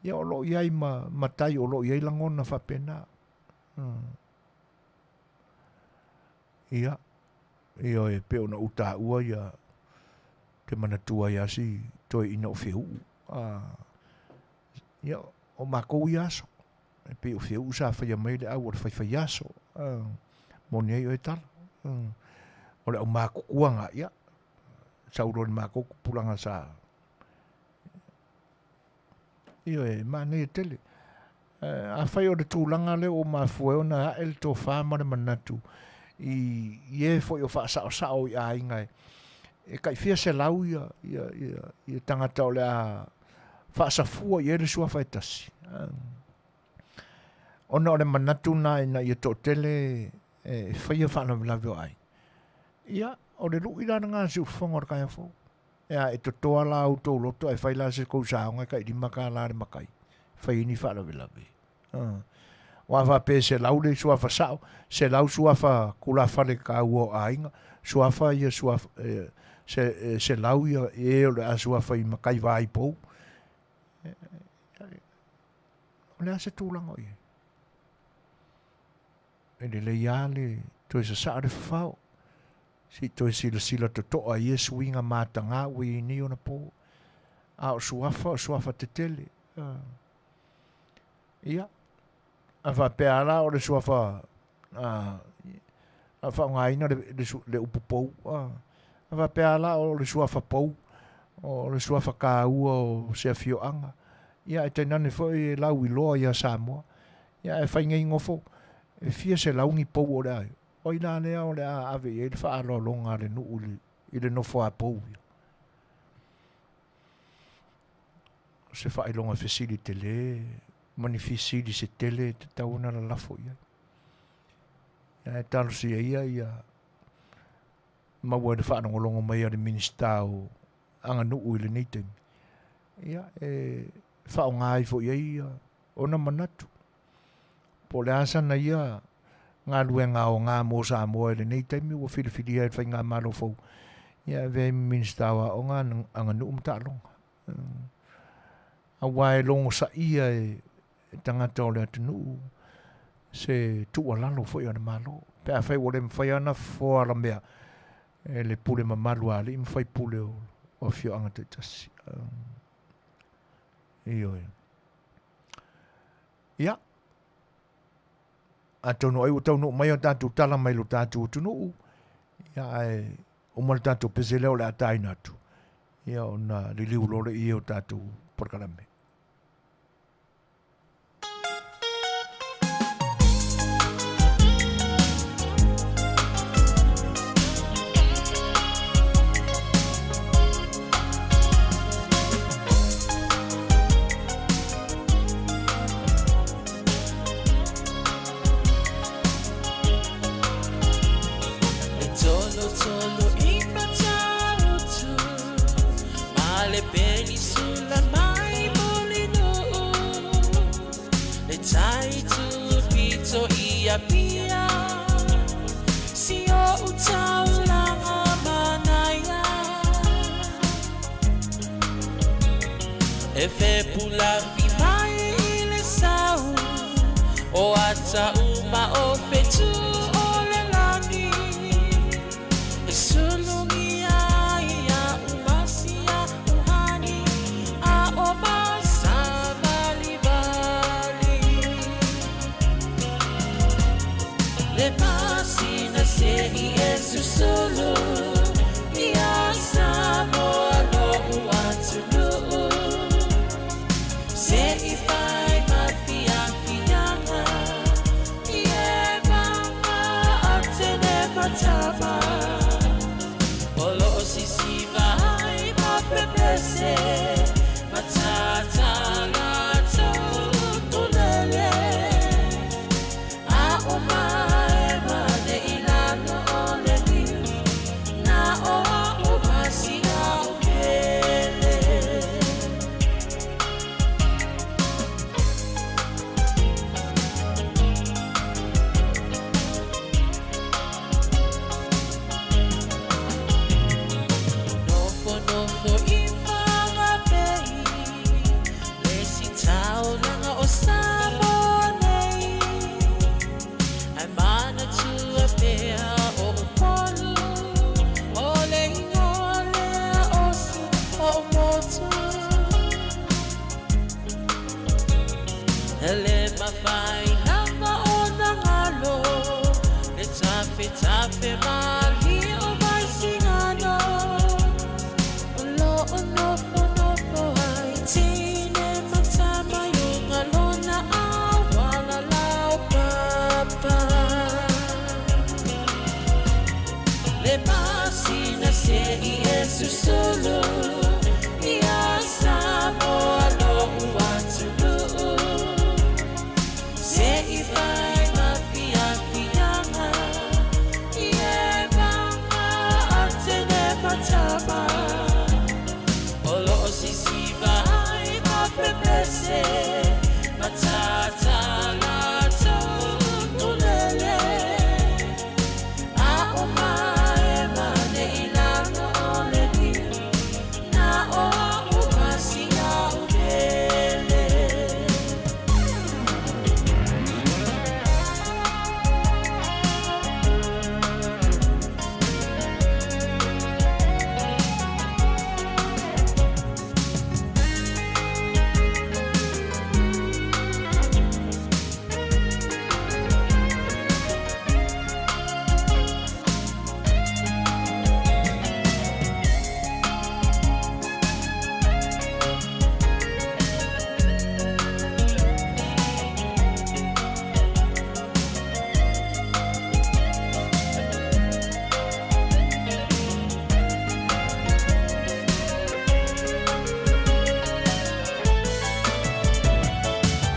ia o lo o i ai ma matai o lo o i ai lagona faapena. Ia, ioe, e pei ona ou taua ia, ou te manatua ai lava si toeaina o Feuu. Ia, o makou ia aso, e pei o Feuu sa faia mai le au o le faifaiaso. Moni ai oe tala. O le aumatutua na, ia, sau loa i le matou tupulaga sa... Ioe, e manaia tele. Afai o le tulaga lea ua mafua ai ona ae le tofa ma le manatu i e foi o faasaosao i aiga e tai fia selau ia tagata o le a faasafua i ai le suafa e tasi. Ona o le manatu lena ina ia toatele e faia faalavelave o aiga. Ia, o le lui la lena a siufofoga o le taeao fou. Ea, e totoa la outou loto ae fai la se tou saoga e tai $5 le matai, fai ai ni faalavelave. Aua a faapea e 100 le suafa sao, 100 suafa tulafale taua o aiga, suafa ia suafa, 100 ia e o le a suafa i matai vaai pou. O le a se tulaga o i ai? E lelei lava le toe sasaa le fafao, se i toe silasila totoa i ia suiga mataga ua i ai nei ona po. A o suafa, o suafa tetele. Ia, a faapea lava la o le suafa a faaaogaina le upu pou, a faapea lava la o le suafa pou, o le suafa taua o se afioaga, ia ae tainane foi e lauiloa ia Samoa. Ia ae fai nei nofo, e fia selau ni pou o le a, o ai la lea o le a ave i ai le faaaloaloga a le nuu i le nofo a pou ia. O se faailoga fesili tele, ma ni fesili se tele e tatau ona lalafo i ai. Ae talosia ia ia maua i le faalogologo mai a le Minisita o Aganuu i lenei taimi, ia e faaaoga ai foi i ai ona manatu. Po o le a sana ia galuega aoga mo Samoa i lenei taimi ua filifilia e le Faigamalo fou, ia e avea ai ma Minisita o Aoga, Aganuu ma Taaloga. Aua e logosaia e tagata o le atunuu se tuualalo foi a le Malo. Pe afai ua le mafai ona fofoa alamea e le pule mamalu a alii ma faipule o afioaga taitasi. Ioe. Ia, atonu ai ua taunuu mai a tatou tala mai lo tatou atunuu, ia ae uma le tatou pese lea o le a taina atu. Ia ona liliu loa lea o tatou polokalame. E tolotolo i Matautu ma le penisula mai Mulinuu, le tai tupito i Apia, si o'u taulaga manaia. E fepulafi mai i le sau o ata uma o fetu o le lagi, e sulugia ai a'u masia uhani a o masavalivali. Le masina se'i e susulu ia Samoa lo'u atunuu, se'i fai ma fiafiaga i e maga atene matama o lo'o sisiva ai ma pepese matata latou tulele a o mae mane i lalo o le niu na o a'u masia o pele. Nofonofo i Fagapei, le sitaulaga o Samoa nei, ae manatua pea o Upolu, o le igoa lea o si o'u motu. E le mafai lava ona galo, le tafetafe malie o Vaisigano, o lo'o nofonofo ai teine ma tama i luga lona auala laupapa. Le masina se'i e susulu ia Samoa lo'u atunuu, se'i fai ma fiafiaga i e maga atene matama o lo'o sisiva ai ma pepese matata latou tulele a o mae mane i lalo o le niu na o a'u masia o pele.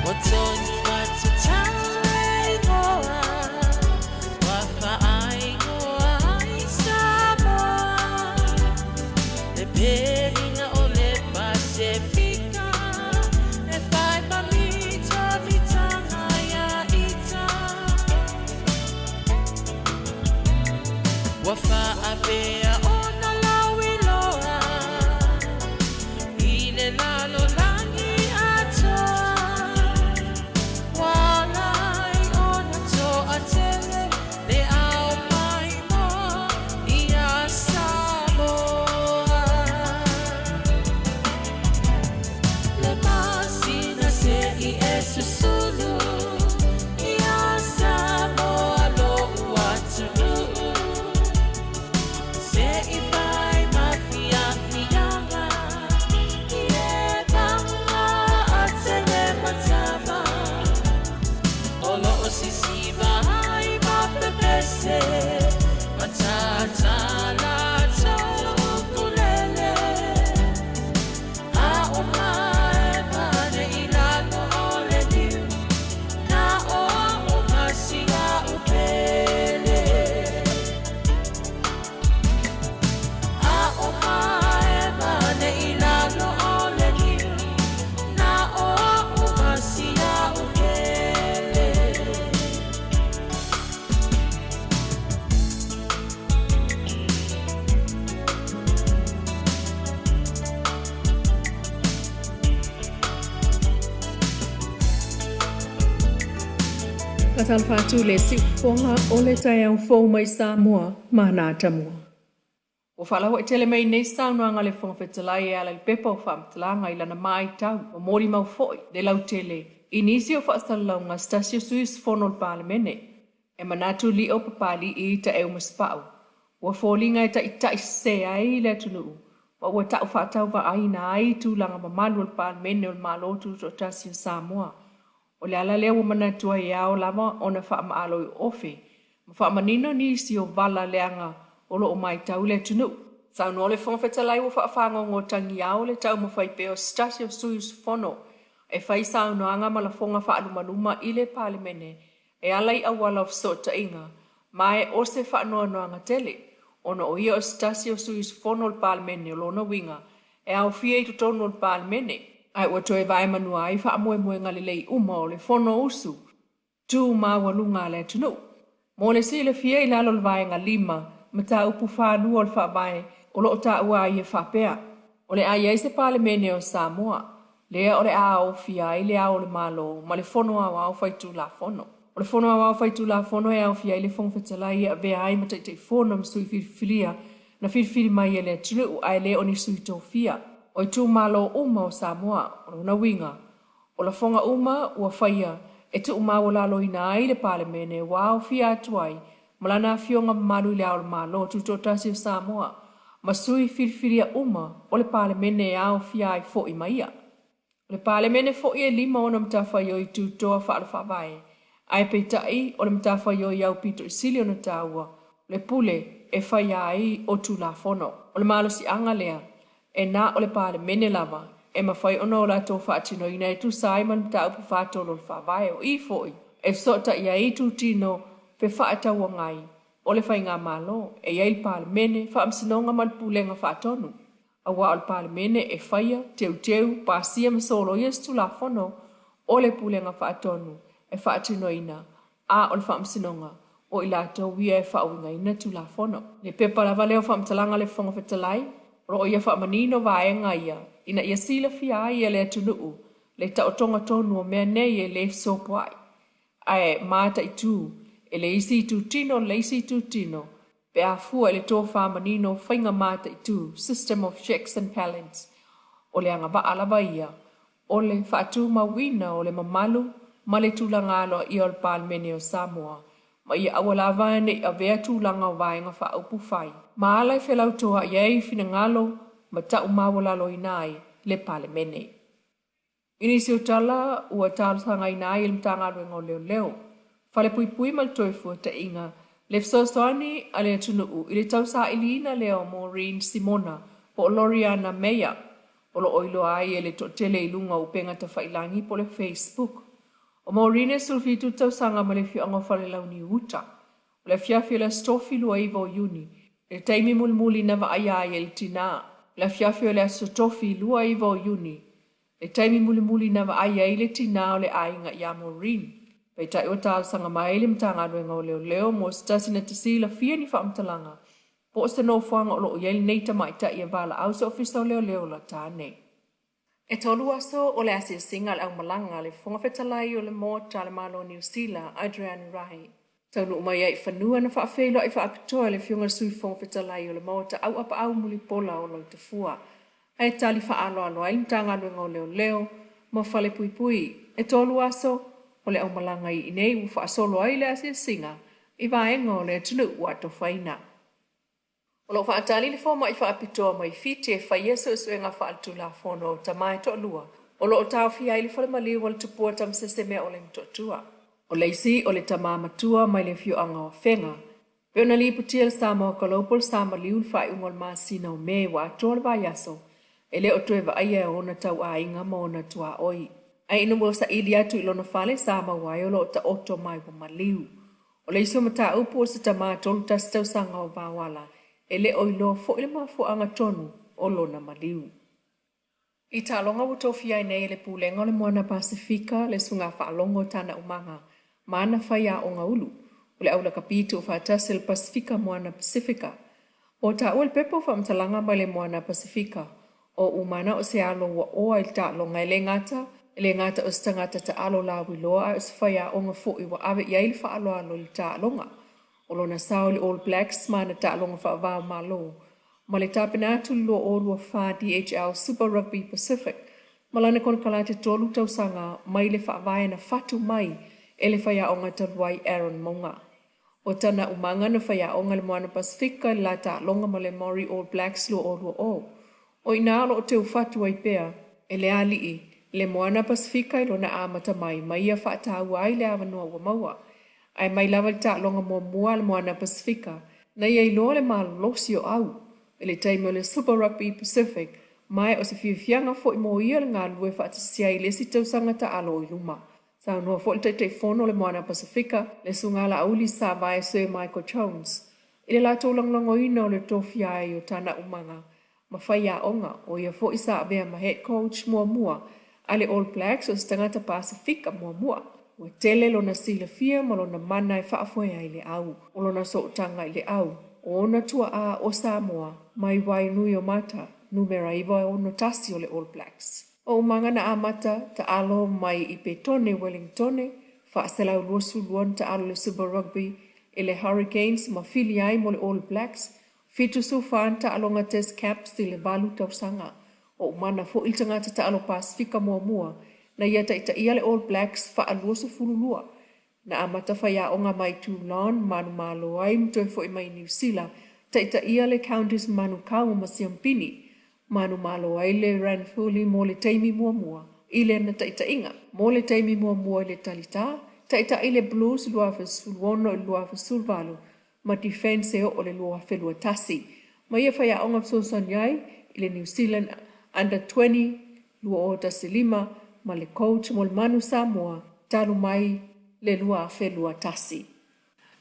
Ua tonu matatau le igoa, ua faaigoa ai Samoa, le pelina o le Pasefika, e fai ma mitamitaga ia ita. Ua faapea ona lauiloa i le lalolagi atoa, ua ala ai ona to'atele le ao maimoa ia Samoa. Le masina se'i e susulu ia Samoa lo'u atunuu, se'i Faatalofa atu le siufofoga o le taeao fou mai Samoa ma ana atamua. Ua faalauaitele mai nei saunoaga a le Fofoga Fetalai e ala i le pepa o faamatalaga i lana matau ua molimau foi le lautele i nisi o faasalalauga a se tasi o sui usufono o le Palemene. E manatu Lio Papalii Taeu Masepau ua foliga e taitai sese ai le atunuu ma ua tau faatauvaaina ai tulaga mamalu o le Palemene o le Malo Tutoatasi o Samoa. O le ala lea ua manatu ai e ao lava ona faamaaloiuofe ma faamanino nisi o vala leaga o lo o matau le atunuu. Saunoa le Fofoga Fetalai ua faafagogo tagiao le taumafai pea o se tasi o sui usufono e fai saunoaga ma lafoga faalumaluma i le Palemene e ala i auala o fesootaiga ma e o se faanoanoaga tele ona o ia o se tasi o sui usufono o le Palemene o lona uiga e aofia i totonu o le Palemene ae ua toe vaemanua ai faamoemoega lelei uma o le Fonousu tu maualuga a le atunuu. Mo le silafia i lalo o le Vaega 5, Mataupu 42 o le Faavae o lo o taua ai e faapea, O le a i ai se Palemene o Samoa, lea o le a aofia ai le Ao o le Malo ma le Fono Aoao Faitulafono. O le Fono Aoao Faitulafono e aofia ai le Fofoga Fetalai e avea ai ma Taitaifono ma sui filifilia na filifili mai e le atunuu ae le o ni sui tofia o itumalo uma o Samoa. O lona uiga, o lafoga uma ua faia e tuumaualaloina ai le Palemene ua aofia atu ai ma Lana Afioga Mamalu i Le Ao o le Malo Tutoatasi o Samoa ma sui filifilia uma o le Palemene e aofia ai foi ma ia. O le Palemene foi e 56 matafaioi tutoa faale-faavae, ae peitai o le matafaioi aupito i sili ona taua, o le pule e faia ai o Tulafono. O le malosiaga lea, e na o le Palemene lava e mafai ona o latou faatinoina e tusa ai ma le Mataupu 43 o le Faavae, o i foi e fesootai ai itutino fefaatauagai o le Faigamalo, e i ai le Palemene, Faamasinoga ma le Pulega Faatonu. Aua o le Palemene e faia, teuteu, pasia ma soloia se Tulafono o le Pulega Faatonu e faatinoina, a o le Faamasinoga, o i latou ia e faauigaina Tulafono. Le pepa lava lea o faamatalaga a le Fofoga Fetalai, o lo o ia faamanino vaega ia ina ia silafia ai e le atunuu le taotoga tonu o mea nei e le fesopoai, ae mataitu e le isi itutino le isi itutino pe a fua i le tofa manino o faiga mataitu, system of checks and balance, o le agavaa lava ia o le faatumauina o le mamalu ma le tulaga aloaia o le Palemene o Samoa, ma ia aua lava ne i avea tulaga o Vaega Faaupufai ma ala e felautoa'i ai finagalo ma taumaualaloina ai le Palemene. I nisi o tala ua talosagaina ai e le Matagaluega o Leoleo, Falepuipui ma le Toefuataiga le fesoasoani a le atunuu i le tausailiina lea o Maureen Simona po o Loriana Meyer o lo o iloa ai e le toatele i luga o upega tafailagi po o le Facebook. O Maureen e 17 tausaga mai le afioaga o Falelauniu Uta. O le afiafi o le Aso Tofi 29 o Iuni, le taimi mulimuli na vaaia ai e le tinā. O le afiafi o le Aso Tofi 29 o Iuni, le taimi mulimuli na vaaia ai le tinā o le aiga iā Maureen. Peitai ua talosaga mai le Matagaluega o Leoleo mo se tasi na te silafia ni faamatalaga po o se nofoaga o lo o i ai lenei tamaitai e valaau se Ofisa o Leoleo o la tāne. E tolu aso o le asiasiga a le aumalaga a le Fofoga Fetalai o le Maota a le Malo o Niu Sila, Adrian Rae. Taunuu mai ai i fanua na faafeiloai faapitoa e le Afioga i le Sui Fofoga Fetalai o le Maota Auapaau Mulipola o Lautafua, ae tali faaaloalo ai le Matagaluega o Leoleo ma Falepuipui. E tolu aso o le aumalaga i inei ua faasolo ai le asiasiga i vaega o le atunuu ua atofaina. O lo o faatali le fomai faapitoa mai Fiti e faia suesuega faaletulafono o tama e toalua o lo o taofia ai le falemaliu o le Tupua Tamasese Meaole Motootua. O le isi o le tama matua mai le afioaga o Afega, pei ona lipotia e le Samoa Global sa maliu i le faaiuga o le masina o Me ua atoa le vaiaso e le o toe vaaia e ona tauaiga ma ona tuaoi. Ae ina ua saili atu i lona fale sa maua ai o lo o taoto mai ua maliu. O le isi o mataupu o se tama 31 tausaga o Vaoala e le o iloa foi le mafuaaga tonu o lona maliu. I taaloga ua tofia ai nei e le Pulega o le Moana Pasefika le susuga faalogo o Tana Umaga ma ana faiaoga ulu o le aulakapi tuufaatasi o le Pasefika Moana Pasefika. Ua taua le pepa o faamatalaga mai le Moana Pasefika o Umana o se alo ua oa i le taaloga e le gata E le gata o se tagata taalo lauiloa ae o se faiaoga foi ua ave i ai le faaaloalo i le taaloga. O lona sao i le All Blacks ma ana taaloga faava-o-Malo ma le tapena atu i le 2024 DHL Super Rugby Pacific ma lana konekarate 3 tausaga mai le faavae na fatu mai e le faiaoga talu ai Aaron Mauga. O tana umaga na faiaoga i le Moana Pasefika i le la taaloga ma le Maori All Blacks 2020. O i ina o lo o teufatu ai pea e le alii le Moana Pasefika i lona amata mai ma ia faataua ai le avanoa ua maua. Ae mai lava i le taaloga muamua a le Moana Pasefika na ia iloa le malolosi o au i le taimi o le Super Rugby Pacific ma o se fiafiaga foi mo ia le galulue faatasi ai i le isi tausaga taalo i luma. Saunoa foi le Taitaifono o le Moana Pasefika, le Susuga Laauli Savae Sir Michael Jones, i le latou lagolagoina o le tofia ai o Tana Umaga ma faiaoga, o ia foi sa avea ma head coach muamua a le All Blacks o se tagata Pasefika muamua. Ua tele lona silafia ma lona mana e faafoe ai le au. O lona sootaga i le au, o ona tuaa o Samoa mai Wainuiomata, numera 961 o le All Blacks. O Umaga na amata taalo mai i Petone, Wellingtone, 422 na taalo i le Super Rugby i le Hurricanes ma fili ai mo le All Blacks, 74 na taaloga Test caps i le 8 tausaga. O Umana foi le tagata taalo Pasefika muamua na ia taitaia le All Blacks 22. Na amata faiaoga mai Toulon, manumalo ai ma toe foi mai Niu Sila, taitaia le Counties Manukau ma Siampini. Manumalo ai le Ranfurly mo le taimi muamua i lana taitaiga. Mo le taimi muamua i le Talitā, taitai le Blues 2016 i le 2018 ma Defence e oo i le 2021. Ma ia faiaoga fesoasoani ai i le New Zealand Under 20 2015 ma le coach mo le Manu Samoa talu mai le 2021.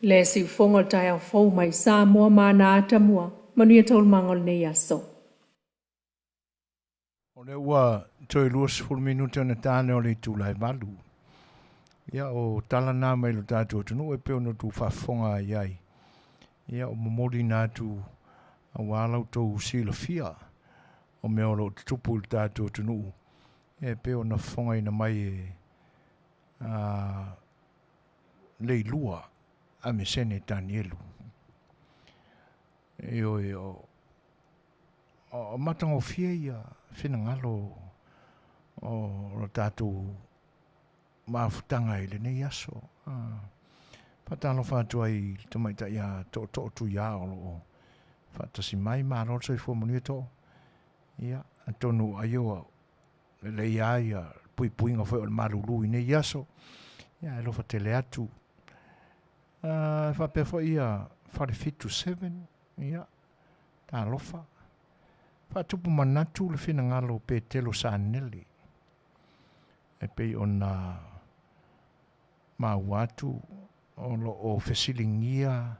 Le siufogo o le taeao fou mai Samoa ma ana atamua, manuia taualumaga o lenei aso. O lea ua toe 20 minute ona tane o le itula e 8. Ia, o tala na mai lo tatou atunuu e pei ona outou faafofoga ai ai. Ia, o momoli na atu aua la outou silafia o mea o lo o tutupu i le tatou atunuu e pei ona fofogaina mai e Leilua Amesene Tanielu. Ioe, o matagofie ia finagalo o lo tatou mafutaga i lenei aso. Faatalofa atu ai i le tamaitai ia Tootoo Tuiā o lo o faatasi mai. Malo le soifua manuia Too. Ia, atonu ai ua lelei lava ia puipuiga foi o le malulu i nei aso. Ia, e alofa tele atu. E faapea foi ia Fale 77, ia, talofa. Faatupu manatu le finagalo o Petelo Sanele e pei ona maua atu o lo o fesiligia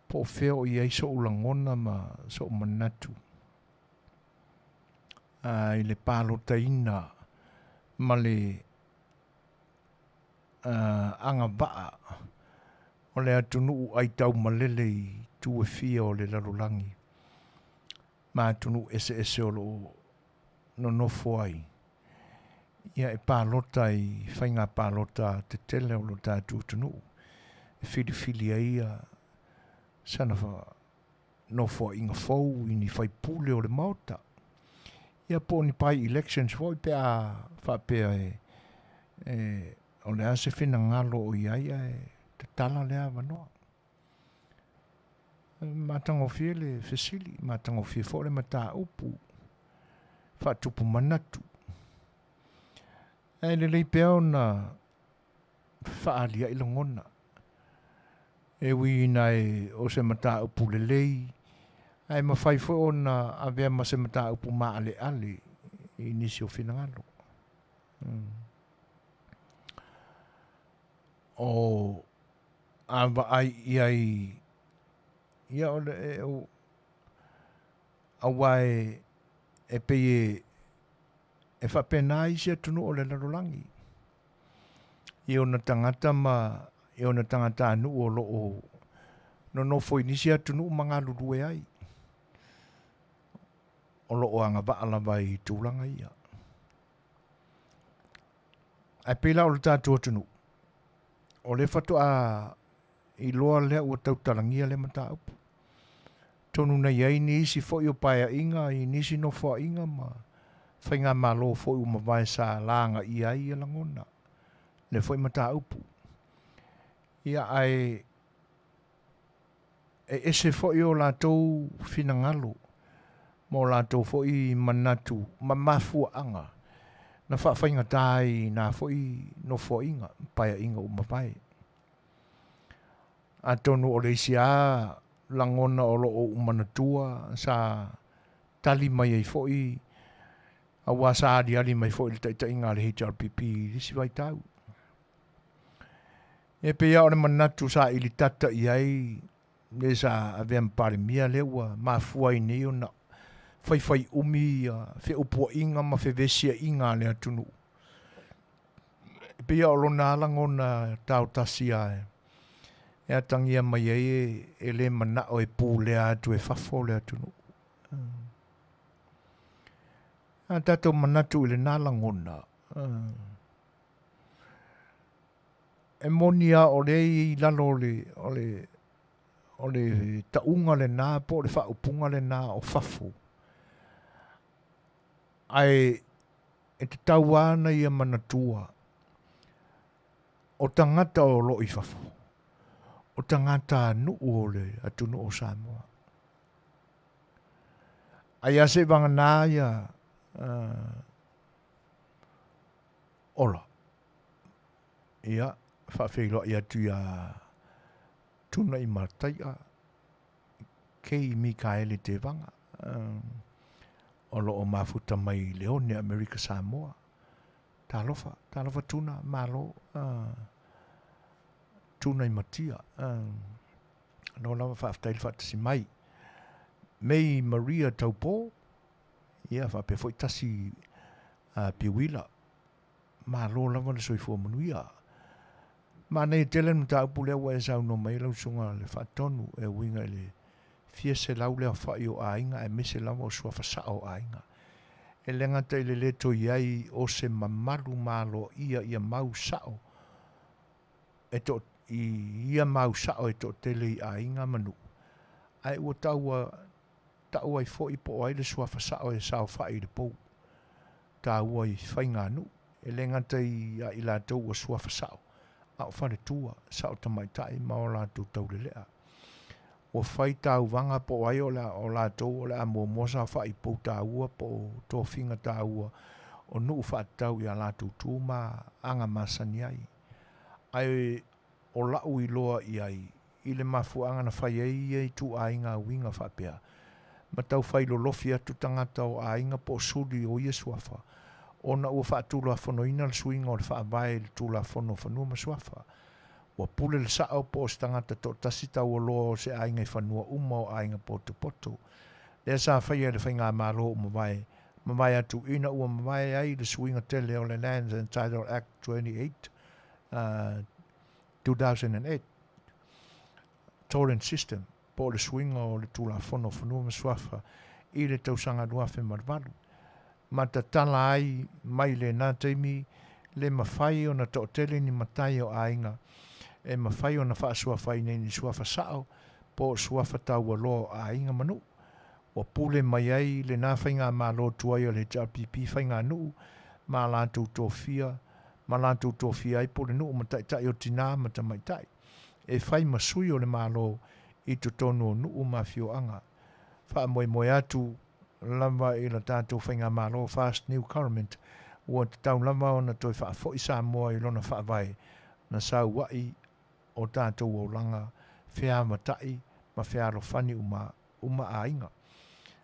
po o fea o i ai so'u lagona ma so'u manatu i le palotaina ma le agavaa o le atunuu aitaumalele i itu e fia o le lalolagi ma atunuu eseese o lo o nonofo ai ia e palota i faiga palota tetele o lo tatou atunuu e filifili ai ia sana nofoaiga fou i ni faipule o le Maota. Ia po o ni by elections foi pe a faapea e o le a se finagalo o i ai ae tatala le avanoa. E matagofie le fesili, matagofie foi le mataupu faatupu manatu. Ae lelei pea ona fefaalia'i lagona. E ui ina e o se mataupu lelei, ae mafai foi ona avea ma se mataupu maaleale i nisi o finagalo. O a vaai i ai, ia o le, e, o, aua e, e pei e, e faapena isi atunuu o le lalolagi i ona tagata ma i ona tagatanuu o lo o nonofo i nisi atunuu ma galulue ai o lo o agavaa lava i tulaga ia. Ae pei la o le tatou atunuu, o lea faatoa iloa lea ua tautalagia lea mataupu. Atonu na i ai nisi foi o paeaiga i nisi nofoaiga ma faigamalo foi ua mavae sa lagaia ai ia lagona, lea foi mataupu. Ia ae e ese foi o latou finagalo ma o latou foi manatu ma mafuaaga na faafaigata ai i na foi nofoaiga ma paeaiga ua mavae. Atonu o le isi lava lagona o lo o ou manatua sa tali mai ai foi aua sa aliali mai foi i le taitaiga a le HRPP i le isi vaitau. E pei lava o le manatu sa ilitata i ai le sa avea ma Palemia lea ua mafua ai nei ona faifaiumi feupuaiga ma fevesiaiga a le atunuu. E pei lava o lona lava lagona taotasi lava e atagia mai ai e le manao e pulea atu e fafo le atunuu. A tatou manatu i lena lagona, e moni lava o lea e i lalo o le, o le, o le tauga lena po o le faaupuga lena o fafo, ae e tatau lava ona ia manatua o tagata o lo o i fafo, o tagatanuu o le atunuu o Samoa. Ai lava seivagana ia Ola, ia, faafeiloai atu iā Tunaimataia Kei Mikaele Tevaga, o lo o mafuta mai i Leone, Amerika Samoa. Talofa, talofa Tuna, malo, Tunaimatia, malo lava faafetai le faatasi mai. May Maria Taupo, ia faapea foi Tasi Piuila, malo lava le soifua manuia. Manaia tele le mataupu lea ua e saunoa mai ai lau Susuga le Faatonu e uiga i le fia selau le aofai o aiga aemaise lava o suafa sao o aiga. E le gata i le le toe i ai o se mamalu ma aloaia ia mau sao e to, i ia mau sao e toatele i aiga ma nuu, ae ua taua tau ai foi po o ai le suafa sao e saofai i le pou taua i faiganuu, e le gata ia i latou ua suafa sao, a o faletua, sao tamaitai ma o latou taulelea. Ua fai tauvaga po o ai o o latou o le a muamua saofai i pou taua po o tofiga taua o nuu faatatau i a latou tu ma aga masani ai. Ae o la'u iloa i ai i le mafuaaga na fai ai ia ituaiga uiga faapea, ma tau fai lolofi atu tagata o aiga po o suli o ia suafa, ona ua faatulafonoina le suiga o le Faavae i le Tulafono o Fanua ma Suafa. Ua pule le sa'o po o se tagata toatasi taualoa o se aiga i fanua uma o aiga potopoto. Lea sa faia e le Faigamalo ua mavae, mavae atu ina ua mavae ai le suiga tele o le Lands and Title Act 28, 2008, Torrens System, po o le suiga o le Tulafono o Fanua ma Suafa i le tausaga 2008, ma tatala ai mai lena taimi le mafai ona toatele ni matai o aiga e mafai ona faasuafaina i ni suafa sao po o suafa taualoa o aiga ma nuu. Ua pule mai ai lena faigamalo tuai o le HRPP faiganuu ma latou tofia ma latou tofia ai pulenuu ma taitai o tinā ma tamaitai e fai ma sui o le Malo i totonu o nuu ma afioaga. Faamoemoe atu lava i la tatou faigamalo Fast New Currament ua tatau lava ona toe faafoi Samoa i lona faavae na saua'i o tatou olaga feavatai ma fealofani uma uma aiga,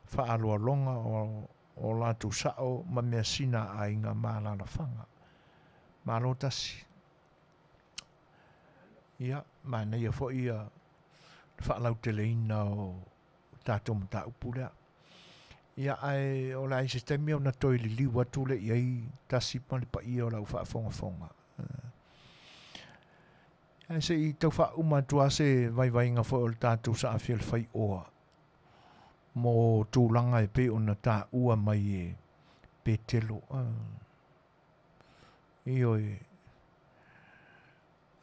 faaaloaloga o o latou sa'o ma measina a aiga ma alaalafaga. Malo tasi. Ia, manaia foi ia le faalauteleina o tatou mataupu lea. Ia, ae o le a i se taimi ona toe liliu atu lea i ai tasi ma le paia o lau faafogafoga. Ae se i tau faauma atu lava se vaivaiga foi o le tatou saafia le faioa mo tulaga e pei ona taua mai e Petelo. Ioe.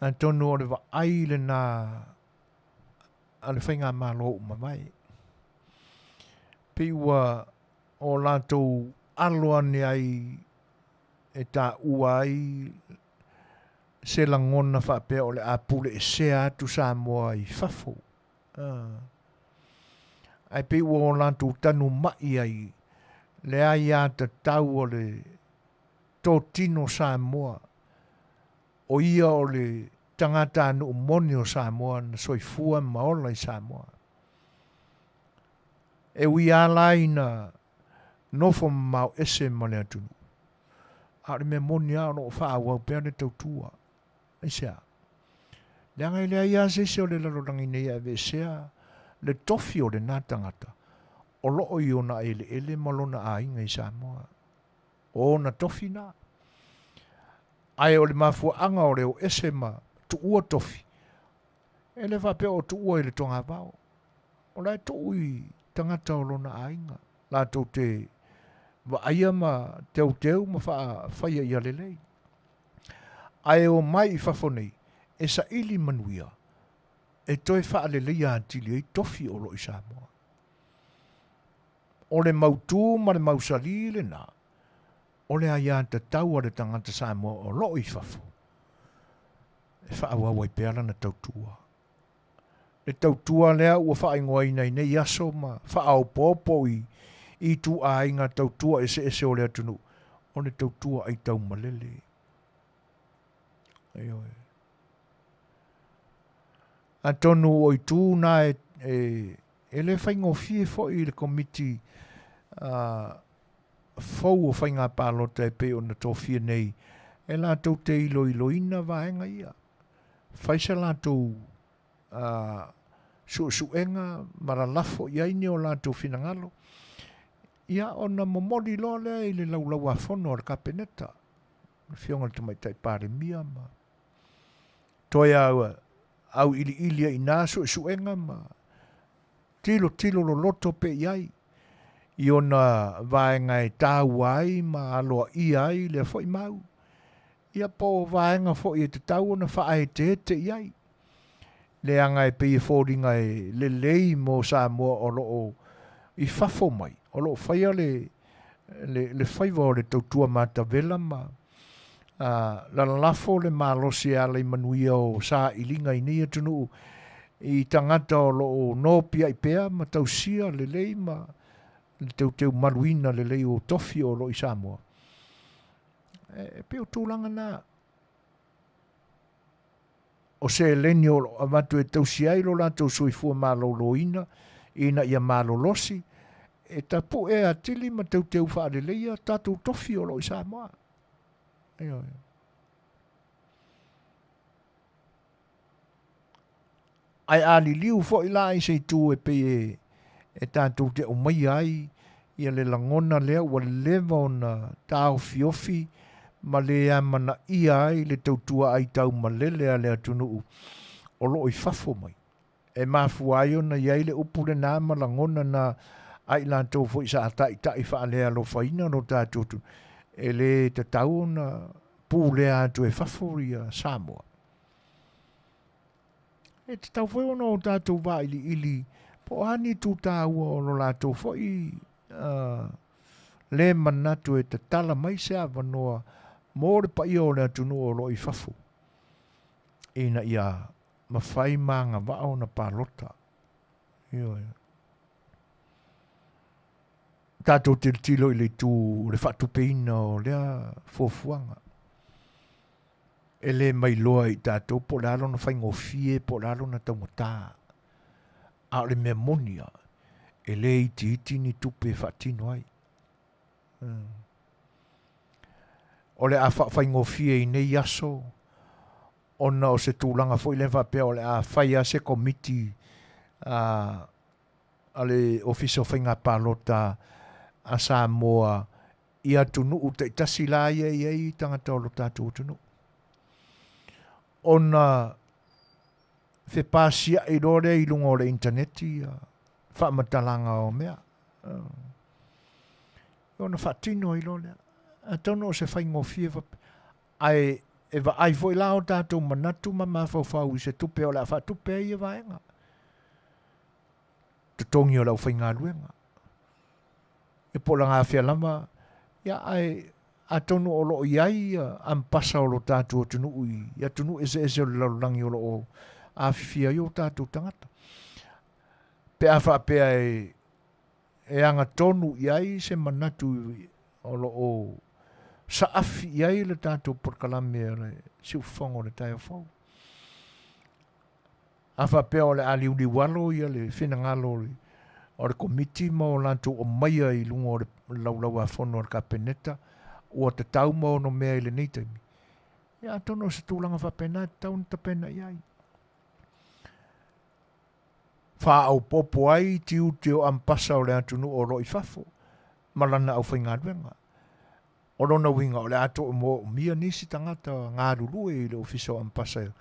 Atonu o le vaai lena a le faigamalo ua mavae. Pei ua o latou alo ane ai e taua ai se lagona faapea o le a puleesea atu Samoa i fafo. Ae pei ua o latou tanumai ai le aiatatau o le totino Samoa, o ia o le tagatanuu moni o Samoa na soifua ma ola i Samoa. E ui lava la ina nofo mamao ese ma le atunuu, a o le mea moni lava o lo o faaauau pea le tautua. Aisea? Leaga e leai lava se isi o le lalolagi nei e aveesea le tofi o lena tagata o lo o i ona eleele ma lona aiga i Samoa. O ona tofi na. Ae o le mafuaaga o le o ese ma tuua tofi, e le faapea o tuua i le togavao. O la e tuu i tagata o lona aiga, latou te vaaia ma teuteu ma faafaia ia lelei. Ae o mai i fafo nei, e saili manuia, e toe faaleleia atili ai tofi o lo o i Samoa. O le mautu ma le mausali lena, o le aiatatau a le tagata Samoa o lo o i fafo, e faaauau ai pea lana tautua. Le tautua lea ua faaigoaina i nei aso ma faaopoopo i ituaiga tautua eseese o le atunuu, o le tautua aitaumalele. Ioe. Atonu o itu na e, e, e le faigofie foi i le komiti uh, fou o faiga palota e pei ona tofia nei e latou te iloiloina vaega ia. Fai se latou uh, suesuega ma lalafo i ai ni o latou finagalo, ia ona momoli loa lea i le laulauafono a le Kapeneta, le Afioga i le Tamaitai Palemia ma toe auiliili ai i ina suesuega ma tilotilo loloto pea i ai i ona vaega e taua ai ma aloaia ai lea foi mau, ia po o vaega foi e tatau ona faaeteete i ai, leaga e pei e foliga e lelei mo Samoa o lo o i fafo mai, o lo o faia le, le, le faiva o le tautua matavela ma lalafo le malosi e ala i manuia o sailiga i nei atunuu i tagata o lo o nopiai pea ma tausia lelei ma le teuteu maluina lelei o tofi o lo o i Samoa. E pei o tulaga na o seleni o lo o avatu e tausi ai lo latou soifua malōlōina ina ia malolosi, e tapue atili ma teuteu faaleleia tatou tofi o lo o i Samoa. Ioe. Ae a liliu foi la i se itu e pei e, e tatou te aumaia ai ia le lagona lea ua leva ona taofiofi ma le amanaia ai le tautua aitaumalele a le atunuu o lo o i fafo mai. E mafua ai ona i ai le upu lena ma lagona na a i latou foi sa taitai faalealofaina lo tatou atunuu, e le tatau ona pulea atu e fafo ia Samoa. E tatau foi ona o tatou vailiili po o a ni itu taua o lo latou foi uh, le manatu e tatala mai se avanoa mo le paia o le atunuu o lo o i fafo ina ia mafai ma agavaa ona palota. Ioe. Tatou tilotilo i le itu o le faatupeina o lea fuafuaga. E le mailoa i tatou po o le a lona faigofie po o le a lona taugata. A o le mea moni lava, e le itiiti ni tupe e faatino ai. Hmm. O le a faafaigofie i nei aso, ona o se tulaga foi lea faapea o le a fai lava se komiti a, a le Ofisa o Faiga Palota a Samoa i atunuu taitasi la ia e i ai tagata o lo tatou atunuu. Ona fepasia'i loa lea i luga o le initaneti ia faamatalaga o mea. Ona faatino ai loa lea. Atonu o se faigofie faapea. Ae E vaai foi la o tatou manatu ma mafaufau i se tupe o le a faatupe ai ia vaega. Totogi o le aufaigaluega. Ia po o lagafea lava, ia ae atonu o lo o i ai ia ampasa o lo tatou atunuu i atunuu eseese o le lalolagi o lo o afifio ai o tatou tagata. Pe a faapea e e agatonu i ai se manatu o lo o saafi i ai le tatou polokalame o le Siufofoga o le Taeao Fou. A faapea o le a liuliu alo ia le finagalo o le Komiti ma o latou aumaia i luga o le Laulau-a-Fono a le Kapeneta ua tatau ma onomea i lenei taimi, ia atonu o se tulaga faapena e tatau ona tapena i ai. Faaopoopo ai tiute o ampasa o le atunuu o lo o i fafo ma lana aufaigaluega. O lona uiga o le a toe moomia nisi tagata galulue i le Ofisa o Ampasa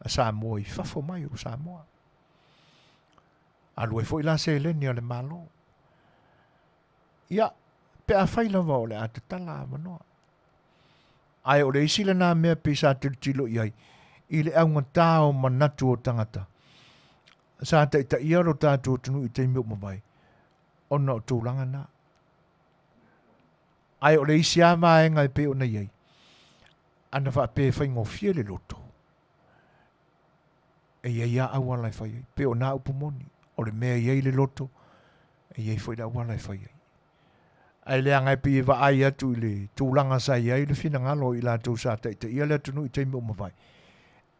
a Samoa i fafo mai o Samoa. Alu ai foi la seleni a le Malo. Ia, pe afai lava o le a tatala avanoa. Ae o le isi lena mea pei sa tilotilo i ai i le augata o manatu o tagata sa taitaia lo tatou atunuu i taimi ua mavae ona o tulaga na. Ae o le isi lava vaega e pei ona i ai, ana faapea e faigofie le loto, e i ai lava auala e fai ai. Pei o nā upu moni, o le mea e i ai le loto, e i ai foi le auala e fai ai. Ae leaga e pei e vaai atu i le tulaga sa i ai le finagalo o i latou sa taitaia le atunuu i taimi ua mavae,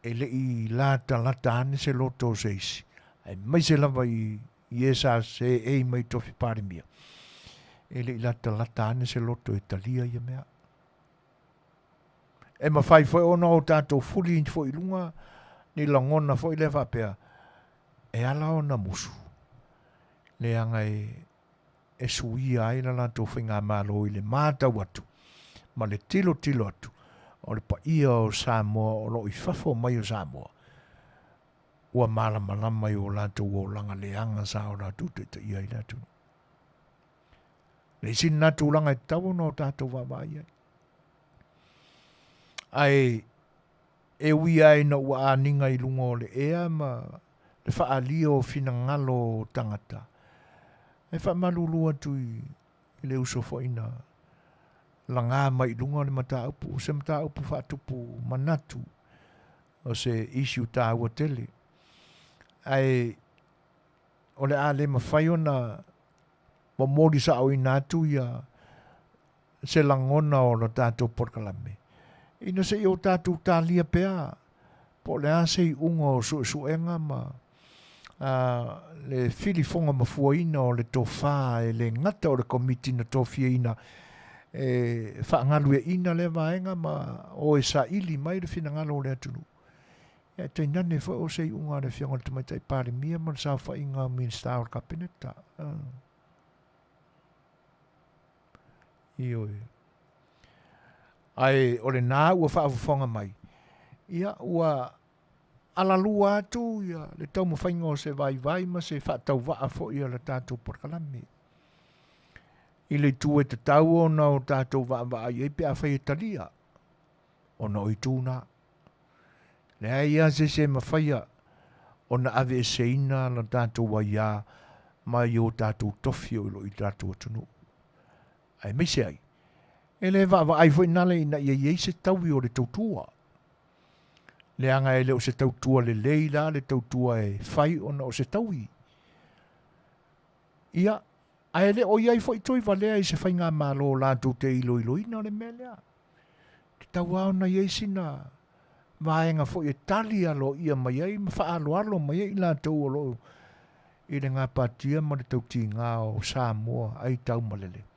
e le i latalata ane se loto o se isi, aemaise lava i i e sa seei mai i tofi Palemia, e le i latalata ane se loto e talia ia mea. E mafai foi ona o tatou fuli foi i luga ni lagona foi lea faapea, e ala ona musu, leaga e e suia ai la latou faigamalo i le matau atu ma le tilotilo atu o le paia o Samoa o lo o i fafo mai o Samoa ua malamalama i o latou olaga leaga sa o latou taitaia ai le atunuu. Le isi lena tulaga e tatau ona o tatou vaavaai ai. Ae e ui lava ina ua aniga i luga o le ea ma le faaalia o finagalo o tagata, e faamalulu atu i le uso foi na laga mai i luga o le mataupu, o se mataupu faatupu manatu, o se issue taua tele. Ae o le a le mafai ona momoli saoina atu ia se lagona o le tatou polokalame, ina se i o tatou talia pea po o le a se iuga o suesuega ma le filifoga mafuaina o le tofa e le gata o le Komiti na tofiaina e faagalueaiina lea vaega ma o e saili mai le finagalo o le atunuu. Ia, e tainane foi o se iuga a le Afioga i le Tamaitai Palemia ma le saofaiga a Minisita o le Kapeneta. Ioe. Ae o lena ua faafofoga mai, ia ua alalua atu ia le taumafaiga o se vaivai ma se faatauvaa foi o le tatou polokalame. I le itu e tatau ona o tatou vaavaai ai pe afai e talia, ona o itu na. Leai lava se isi e mafaia ona aveeseina la tatou aiā mai o tatou tofi o lo o i tatou atunuu. Aemaise ai, e le vaavaai foi nale ina ia i ai se taui o le tautua. Leaga e le o se tautua lelei la le tautua e fai ona o se taui. Ia, ae le o i ai foi toe valea i se faigamalo latou te iloiloina le mea lea. E tatau lava ona i ai sina vaega foi e tali aloaia mai ai ma faaaloalo mai ai i latou o lo o i le gapatia ma le tautiga o Samoa ai taumalele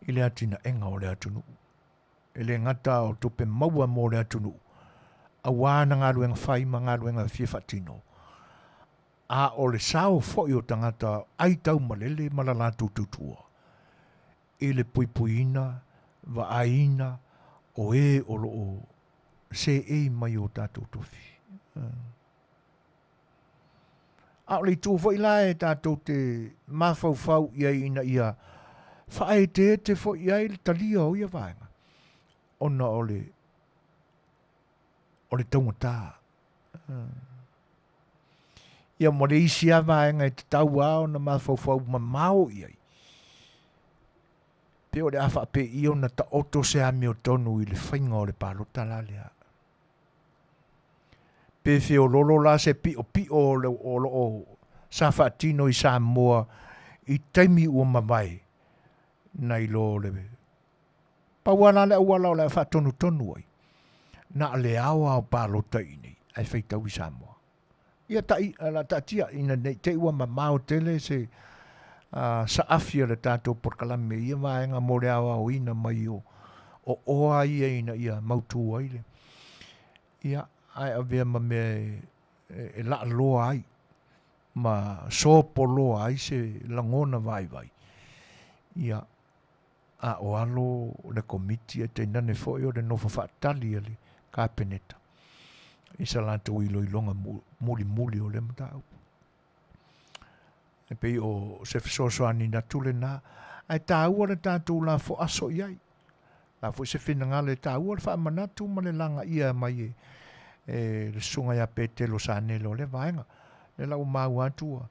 i le atinaega o le atunuu. E le gata o tupe maua mo le atunuu, aua ana galuega fai ma galuega e fia faatino, a o le sao foi o tagata ai taumalele ma la latou tautua i le puipuiina, vaaiina o e o lo o seei mai o tatou tofi. A o le itu foi la e tatou te mafaufau i ai ina ia faaeteete foi i ai le talia o ia vaega, ona o le o le taugata. Ia ma le isi lava vaega e tatau lava ona mafaufau mamao i ai, pe o le a faapei ona taoto se amiotonu i le faiga o le palota la lea. Pe feololo la se piʻopiʻo o lo o sa faatino i Samoa i taimi ua mavae nai lo le pau lava la le auala o le a faatonutonu ai, na o le aoao palota i inei ae faitau i Samoa. Ia taʻi, o le a taatia ina ne i te i ua mamao tele se saafi o le tatou polokalame i ia vaega mo le aoaoina mai o oa ia ina ia mautū ai le ia ae avea ma mea e laaloa ai ma sopoloa ai se lagona vaivai. Ia, a o alo le Komiti ae tainane foi o le nofo faatali a le Kapeneta i sa latou iloiloga mulimuli o lea mataupu. E pei o se fesoasoani atu lena, ae taua le tatou lafo aso i ai. La foi se finagalo e taua le faamanatu ma le lagaia mai e le susuga ia Petelo Sanelo o lea vaega. Lea la ua maua atu ua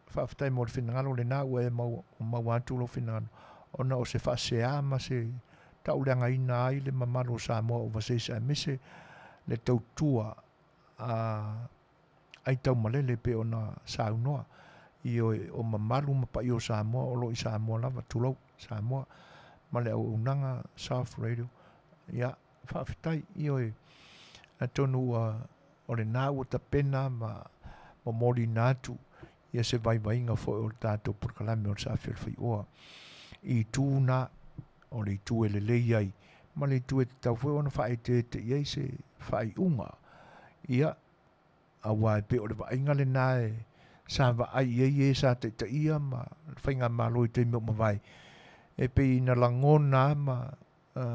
faafetai mo le finagalo lena ua e maua atu lou finagalo ona o se faasea ma se tauleagaina ai le mamalu o Samoa Overseas aemaise le tautua a aitaumalele pei ona saunoa. Ioe, o mamalu ma paia o Samoa o lo o i Samoa lava, tulou Samoa ma le auaunaga South Radio. Ia, faafetai, ioe, atonu ua o lena ua tapena ma momoliina atu ia se vaivaiga foi o le tatou polokalame o le Saafi o le Faioa i itu na, o le itu e lelei ai ma le itu e tatau foi ona faaeteete i ai se faaiuga. Ia, aua e pei o le vaaiga lena e sa vaai i ai e sa taitaia ma le faigamalo i taimi o mavae, e pei ina lagona ma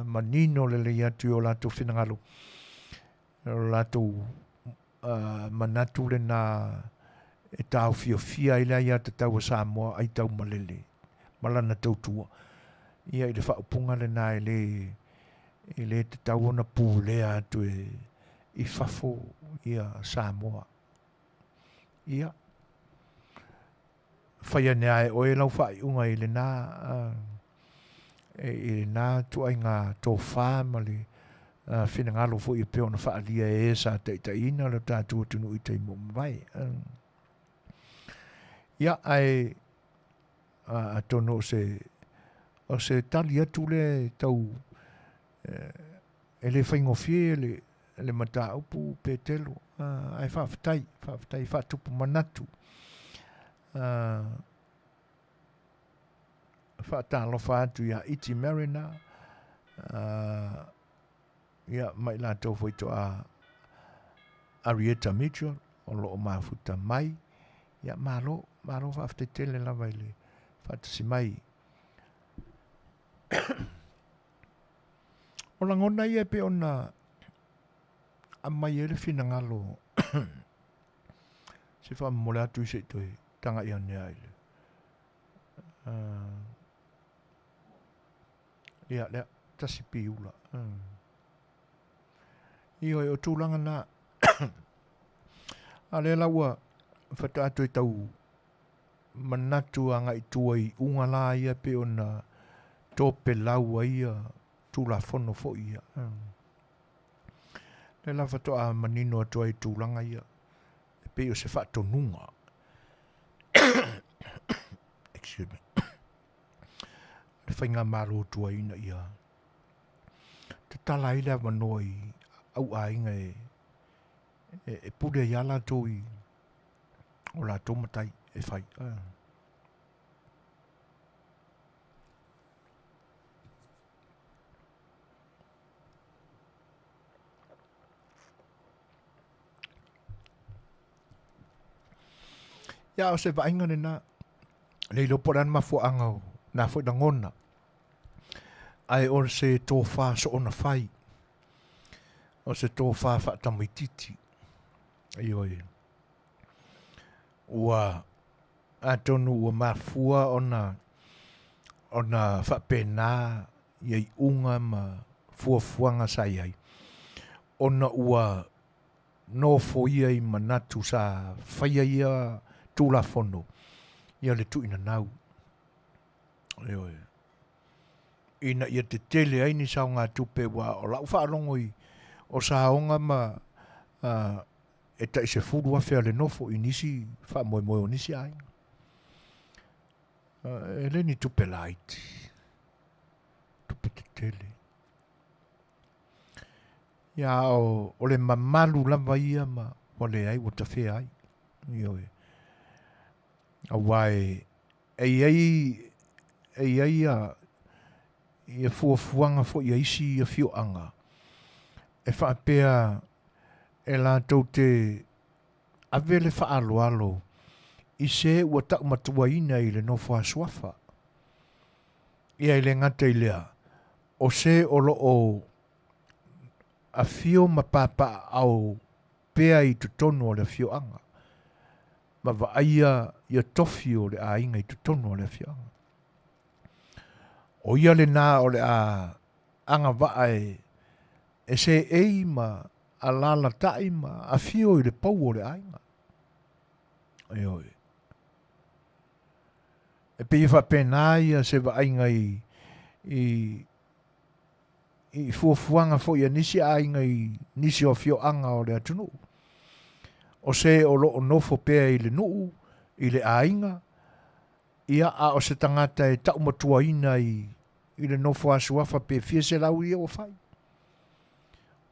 manino lelei atu i o latou finagalo, o latou manatu lena e taofiofia ai le aiatatau a Samoa aitaumalele ma lana tautua. Ia i le faaupuga lena e le e le tatau ona pulea atu e i fafo ia Samoa. Ia, fai ane lava e oe lau faaiuga i lena i lena ituaiga tofa ma le finagalo foi e pei ona faaalia e e sa taitaiina lo tatou atunuu i taimi o mavae. Ia, ae atonu o se o se tali atu lea e tau e le faigofie le le mataupu Petelo, ae faafetai, faafetai faatupu manatu. Faatalofa atu ia Iti Mariner, ia ma i latou foi toa Arieta Mitchell o lo o mafuta mai. Ia malo, malo faafetai tele lava i le faatasi mai. O lagona ia e pei ona aumai ai le finagalo se faamomoli atu i se i toe tagai ane ai le ia lea tasi piula. Ioe, o tulaga na a lea la ua faatoa toe tau manatu agai i tua i iuga la ia pei ona topelau ai ia Tulafono foi ia. Lea la faatoa manino atu ai i tulaga ia e pei o se faatonuga. Excuse me. Le faigamalo tuai ina ia tatala ai le avanoa i au aiga e e pule ai lava latou i o latou matai e fai. Ia, o se vaaiga lena, le iloa po o le a le mafuaaga o na foi lagona, ae o se tofa soona fai, o se tofa faatamaitiiti. Ioe. Ua atonu ua mafua ona ona faapena ia iuga ma fuafuaga sa i ai. ona ua nofoia i manatu sa faia ia Tulafono ia le tuuinanau. Ioe. Ina ia tetele ai ni saogatupe aua o lau faalogo i o saoga ma e tai 10,000 a le nofo i nisi faamoemoe o nisi aiga. E le ni tupe laiti, tupe tetele. Ia o, o le mamalu lava ia ma ua leai ua tafea ai. Ioe. Aua e, e i ai, e i ai ia, ia fuafuaga foi a isi afioaga e faapea e latou te ave le faaaloalo i se ua taumatuaina i le nofo-a-suafa. Ia e le gata i lea, o se o lo o afio ma papaaao pea i totonu o le afioaga, ma vaaia ia tofi o le aiga i totonu o le afioaga. O ia lena o le a agavaa e e seei ma alalatai ma afio i le pou o le aiga. Ioe. E pei e faapena ia se vaaiga i i i fuafuaga foi a nisi aiga i nisi o afioaga o le atunuu. O se o lo o nofo pea i le nuu, i le aiga, ia a o se tagata e taumatuaina i i le nofo a suafa pe fia selau ia ua fai.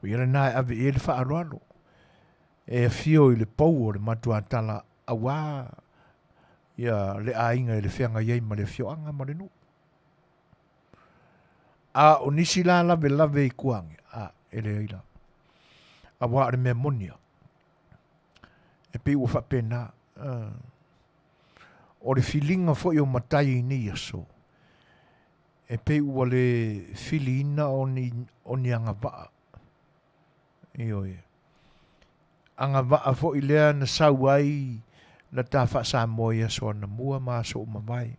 O ia lena e ave i ai le faaaloalo e afio i le pou o le matuatala aua ia le aiga i le feagai ai ma le afioaga ma le nuu. A o nisi la lavelave i kuage, a e leai la. Aua o le mea moni a, e pei ua faapena, o le filiga foi o matai i nei aso, e pei ua le filiina o ni, o ni agavaa. Ioe. Agavaa foi lea na sau ai na ta faa-Samoa i aso anamua ma aso ua mavae.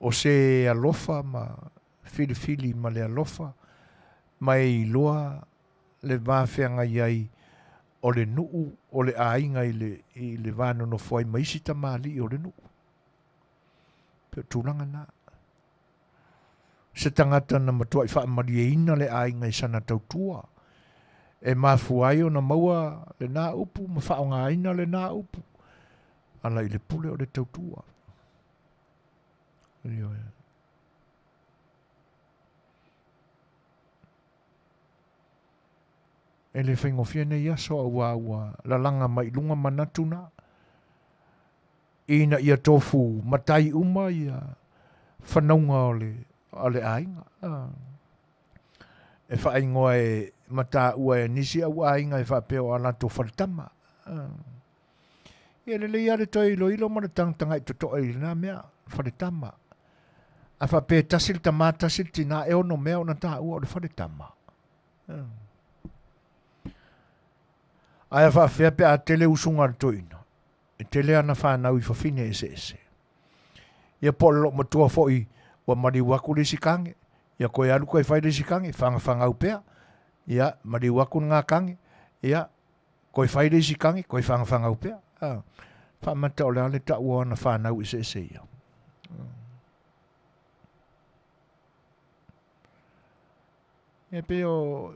O se alofa ma filifili ma le alofa ma e iloa le va feagai ai o le nuu o le aiga i le, i le va nonofo ai ma isi tamalii o le nuu. Pei o tulaga na. Se tagata na matuai faamalieina le aiga i sana tautua, e mafua ai ona maua lena upu ma faaaogaina lena upu, ala i le pule o le tautua. Ioe. E le faigofie nei aso aua ua lalaga mai i luga manatu na, ina ia tofu matai uma ia fanauga o le, o le aiga. E faaigoa e mataua e nisi au aiga e faapea o a latou faletama. Ia lelei lava le toe iloilo ma le tagatagai totoa i lena mea, faletama. A faapea e tasi le tama tasi le tina, e ono mea ona taua o le faletama. Ae a faapefea pe a tele usuga a le toeaina, e tele ana fanau i fafine eseese. Ia po o le loomatua foi ua maliu atu le isi kage, ia koe alu koe fai le isi kage, fagafagau pea, ia maliu atu lena kage, ia koe fai le isi kage, koe fagafagau pea. A, faamata o le a le taua o ana fanau eseese ia. E pei o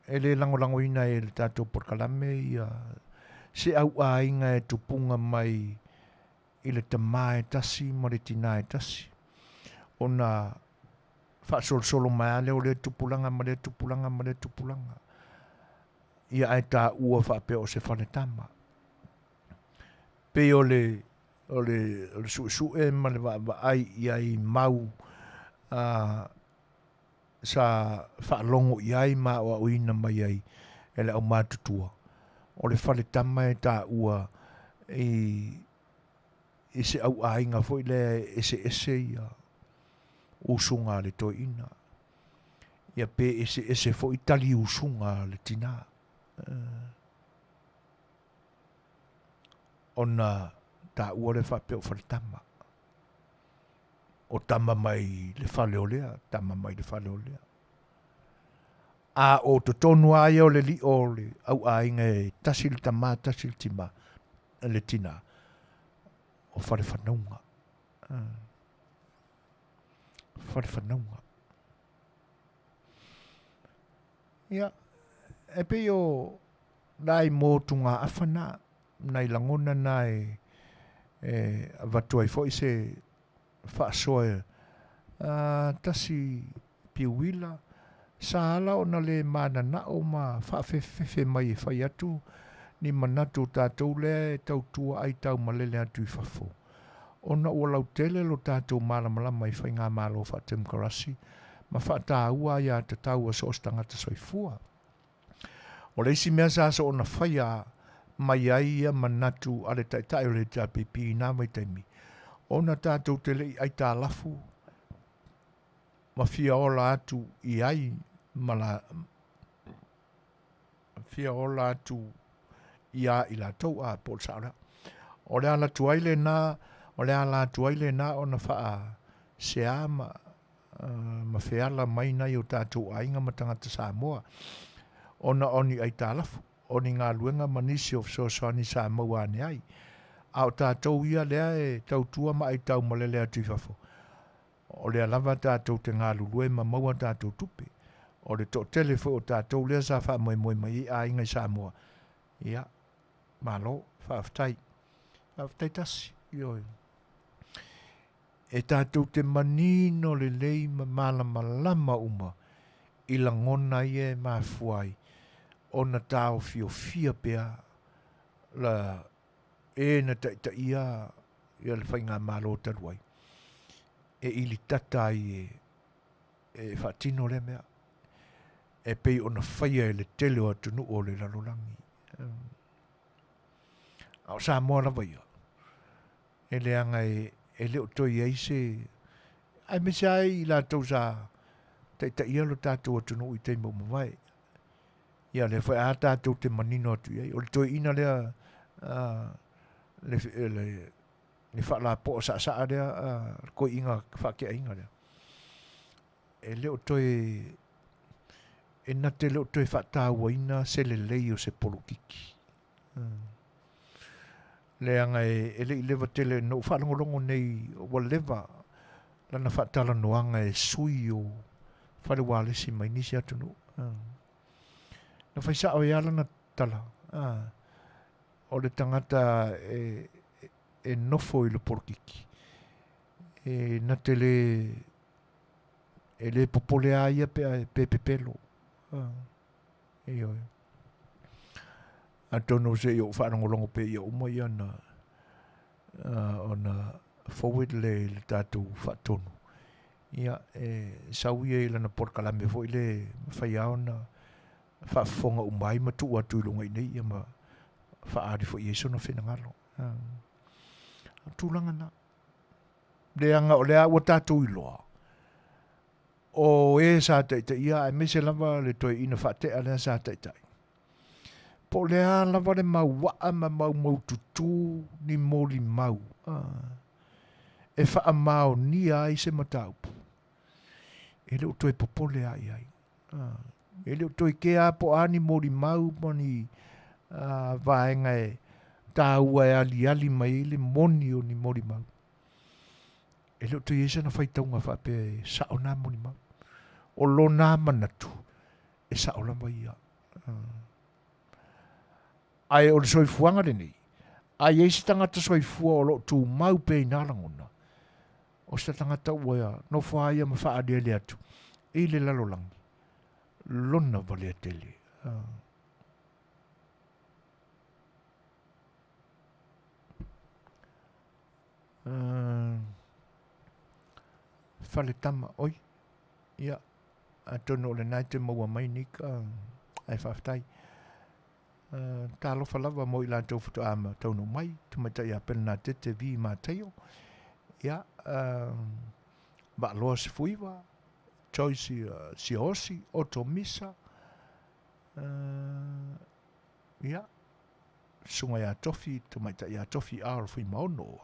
e le lagolagoina e le tatou polokalame ia se auaiga e tupuga mai i le tama e tasi ma le tina e tasi, ona faasolosolo mai lava lea o lea tupulaga ma lea tupulaga ma lea tupulaga, ia ae taua faapea o se faletama. Pei o le o le o le suesue ma le vaavaai i ai mau a sa faalogo i ai ma aoaoina mai ai e le aumatutua, o le faletama e taua i i se auaiga foi lea e eseese ia usuga a le toeaina, ia pe eseese foi tali usuga a le tina, ona taua lea faapea o faletama. O tama mai le fale o lea, tama mai le fale o lea. A o totonu lava ia o le lio o le auaiga e tasi le tama tasi le tima, le tina o falefanauga. Falefanauga. Ia, e pei o nai motugaafa na, nai lagona na e e avatu ai foi se faasoa e tasi piuila sa ala ona le mananao ma faafefefefe mai e fai atu ni manatu o tatou lea e tautua ai taumalele atu i fafo ona ua lautele lo tatou malamalama i faigamalo faatemokarasi ma faataua aiatatau a so o se tagata soifua. O le isi mea sa soona faia mai ai ia manatu a le Taitai o le HRPP i na vaitaimi, ona tatou te le i aitalafu ma fia ola atu i ai ma la, fia ola atu ia i latou a po o le sao lea. O le ala tuai lena, o le ala atu ai lena ona faasea ma ma feala mai nai o tatou aiga ma tagata Samoa ona o ni aitalafu, o ni galuega ma nisi o fesoasoani sa maua ane ai. A o tatou ia lea e tautua ma aitaumalele atu i fafo, o lea lava tatou te galulue ma maua tatou tupe. O le toatele foi o tatou lea sa faamoemoe mai ai aiga i Samoa, ia, malo, faafetai. Faafetai tasi, ioe. E tatou te manino lelei ma malamalama uma i lagona ia e mafua ai ona taofiofia pea la e na taitaia ia le faigamalo talu ai e ilitata ai e e faatino lea mea e pei ona faia e le tele o atunuu o le lalolagi. A o Samoa lava ia, e leaga e, e le o toe i ai se, aemaise ai i latou sa taitaia lo tatou atunuu i taimi ua mavae. Ia lea foi a tatou te manino atu i ai. O le toeaina lea le, le, le faalapoa saasaa lea, le koiina faakeaina lea. E le o toe, e na te le o toe faatauaina se lelei o se polokiki. Leaga e le i leva tele na ou faalogologo nei ua leva lana faatalanoaga e sui o fale ualesi mai nisi atunuu. Na fai sao ai lava lana tala, o le tagata e nofo i le polokiki, e na te le, e le popole lava ia pe a pe pepelo. Ioe. Atonu se i ou faalogologo pea ia uma ia ona, ona forward lea i le tatou faatonu. Ia, e sau ia i lana polokalame foi lea e mafai lava ona faafofoga uma ai ma tuu atu i luga i inei ia ma faaali foi i ai sona finagalo. O tulaga na. Leaga o lea ua tatou iloa, o e sa taitaia aemaise lava le toeaina faatea lea sa taitai. Po o le a lava le mauaa ma maumaututu ni molimau e faamaonia ai se mataupu, e le o toe popole lava i ai. E le o toe kea lava po o a ni molimau ma ni vaega e taua e aliali mai ai le moni o ni molimau. E le o toe i ai sana faitauga faapea e sao na molimau. O lona manatu, e sao lava ia. Ae o le soifuaga lenei, a i ai se tagata soifua o lo o tumau pea i nā lagona, o se tagata ua nofo lava ia ma faaaliali atu i le lalolagi lona valea tele. Faletama, oi, ia, atonu o lena e te maua mai Nick, ae faafetai. Talofa lava mo i latou faatoa ma taunuu mai, tamaitai ia Pelenatete V Mataio, ia, Vaaloa Sefuiva, Joyce Siaosi, Otto Misa, ia, Susuga ia Tofi, Tamaitai ia Tofi R Fuimaono.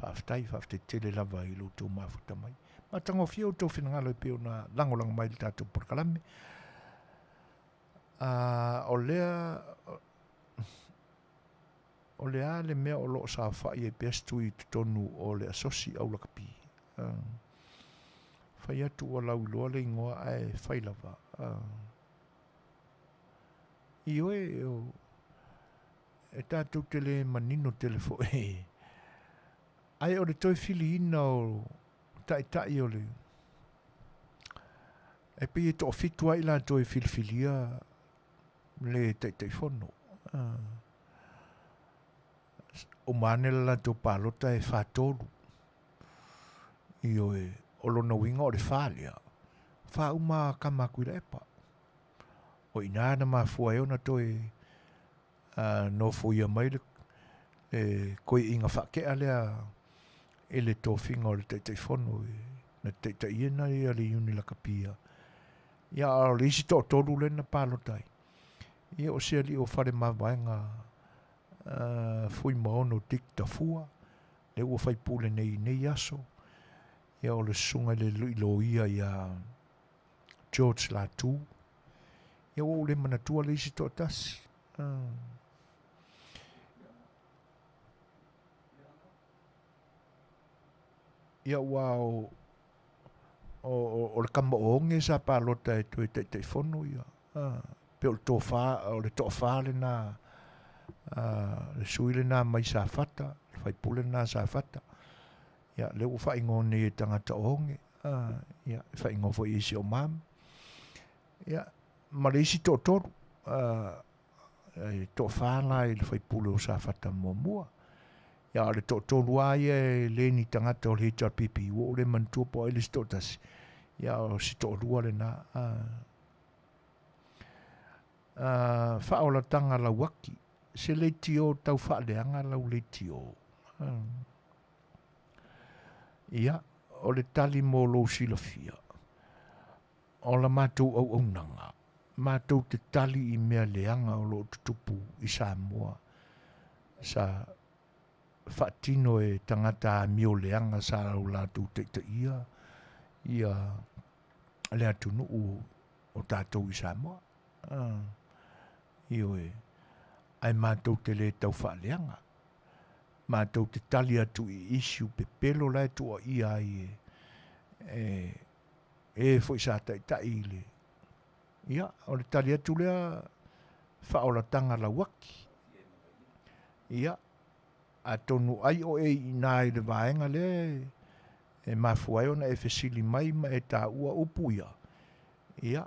Faafetai, faafetai tele lava i lo outou mafuta mai. Matagofie outou finagalo e pei ona lagolago mai i le tatou polokalame. O lea, o le a le mea o lo o saofai ai pea se tui i totonu o le asosi au lakapi? Fai atu ua lauiloa le igoa ae fai lava. Ioe, e tatou te le manino tele foi. Ae o le toe filiina o taitai o le e pei e toafitu ai latou e filifilia le Taitaifono. Uma ane le latou palota e 4-3. Ioe, o lona uiga o le fa lea, fa uma kama a Tuilaepa. O i ina na mafua ai ona toe nofoia mai le koi'iga faake'a lea i le tofiga o le Taitaifono na taitaiina ia le Iuni Lakapia. Ia, a o le isi toatolu lea na palota ai, ia o se alii o Falemavaega Fuimaono Dick Tafua, lea ua faipule nei i nei aso, ia o le susuga i le alii loia ia George Latu. Ia ua ou le manatua le isi toatasi. Ia ua o, o, o le kama o Oge sa palota e toe Taitaifono ia. Pe o le tofa, o le toafa lena, le sui lena mai Safata, le faipule lena Safata. Ia, lea ua faaigoa nei e tagata o Oge. Ia, e faaigoa foi e isi o Mam. Ia, ma le isi toatolu, e toafa la i le faipule o Safata muamua. Ia, o le toatolu lava ia e le ni tagata o le HRPP, ua ou le manatua po o ai le isi toatasi. Ia, o si toalua lena. Faaolataga lauaki, se leitio tau faaleaga lau leitio. Ia, o le tali mo lou silafia, o la matou auaunaga, matou te tali i mea leaga o lo o tutupu i Samoa, sa faatino e tagata amio leaga sa o latou taitaia ia le atunuu o tatou i Samoa. Ioe, ae matou te le tau faaleaga. Matou te tali atu i issue pepelo la e tuuaia ai e e foi sa taitai i le. Ia, o le tali atu lea faaolataga lauaki. Ia, atonu ai o e i ina i le vaega lea e mafua ai ona e fesili mai ma e taua upu ia. Ia,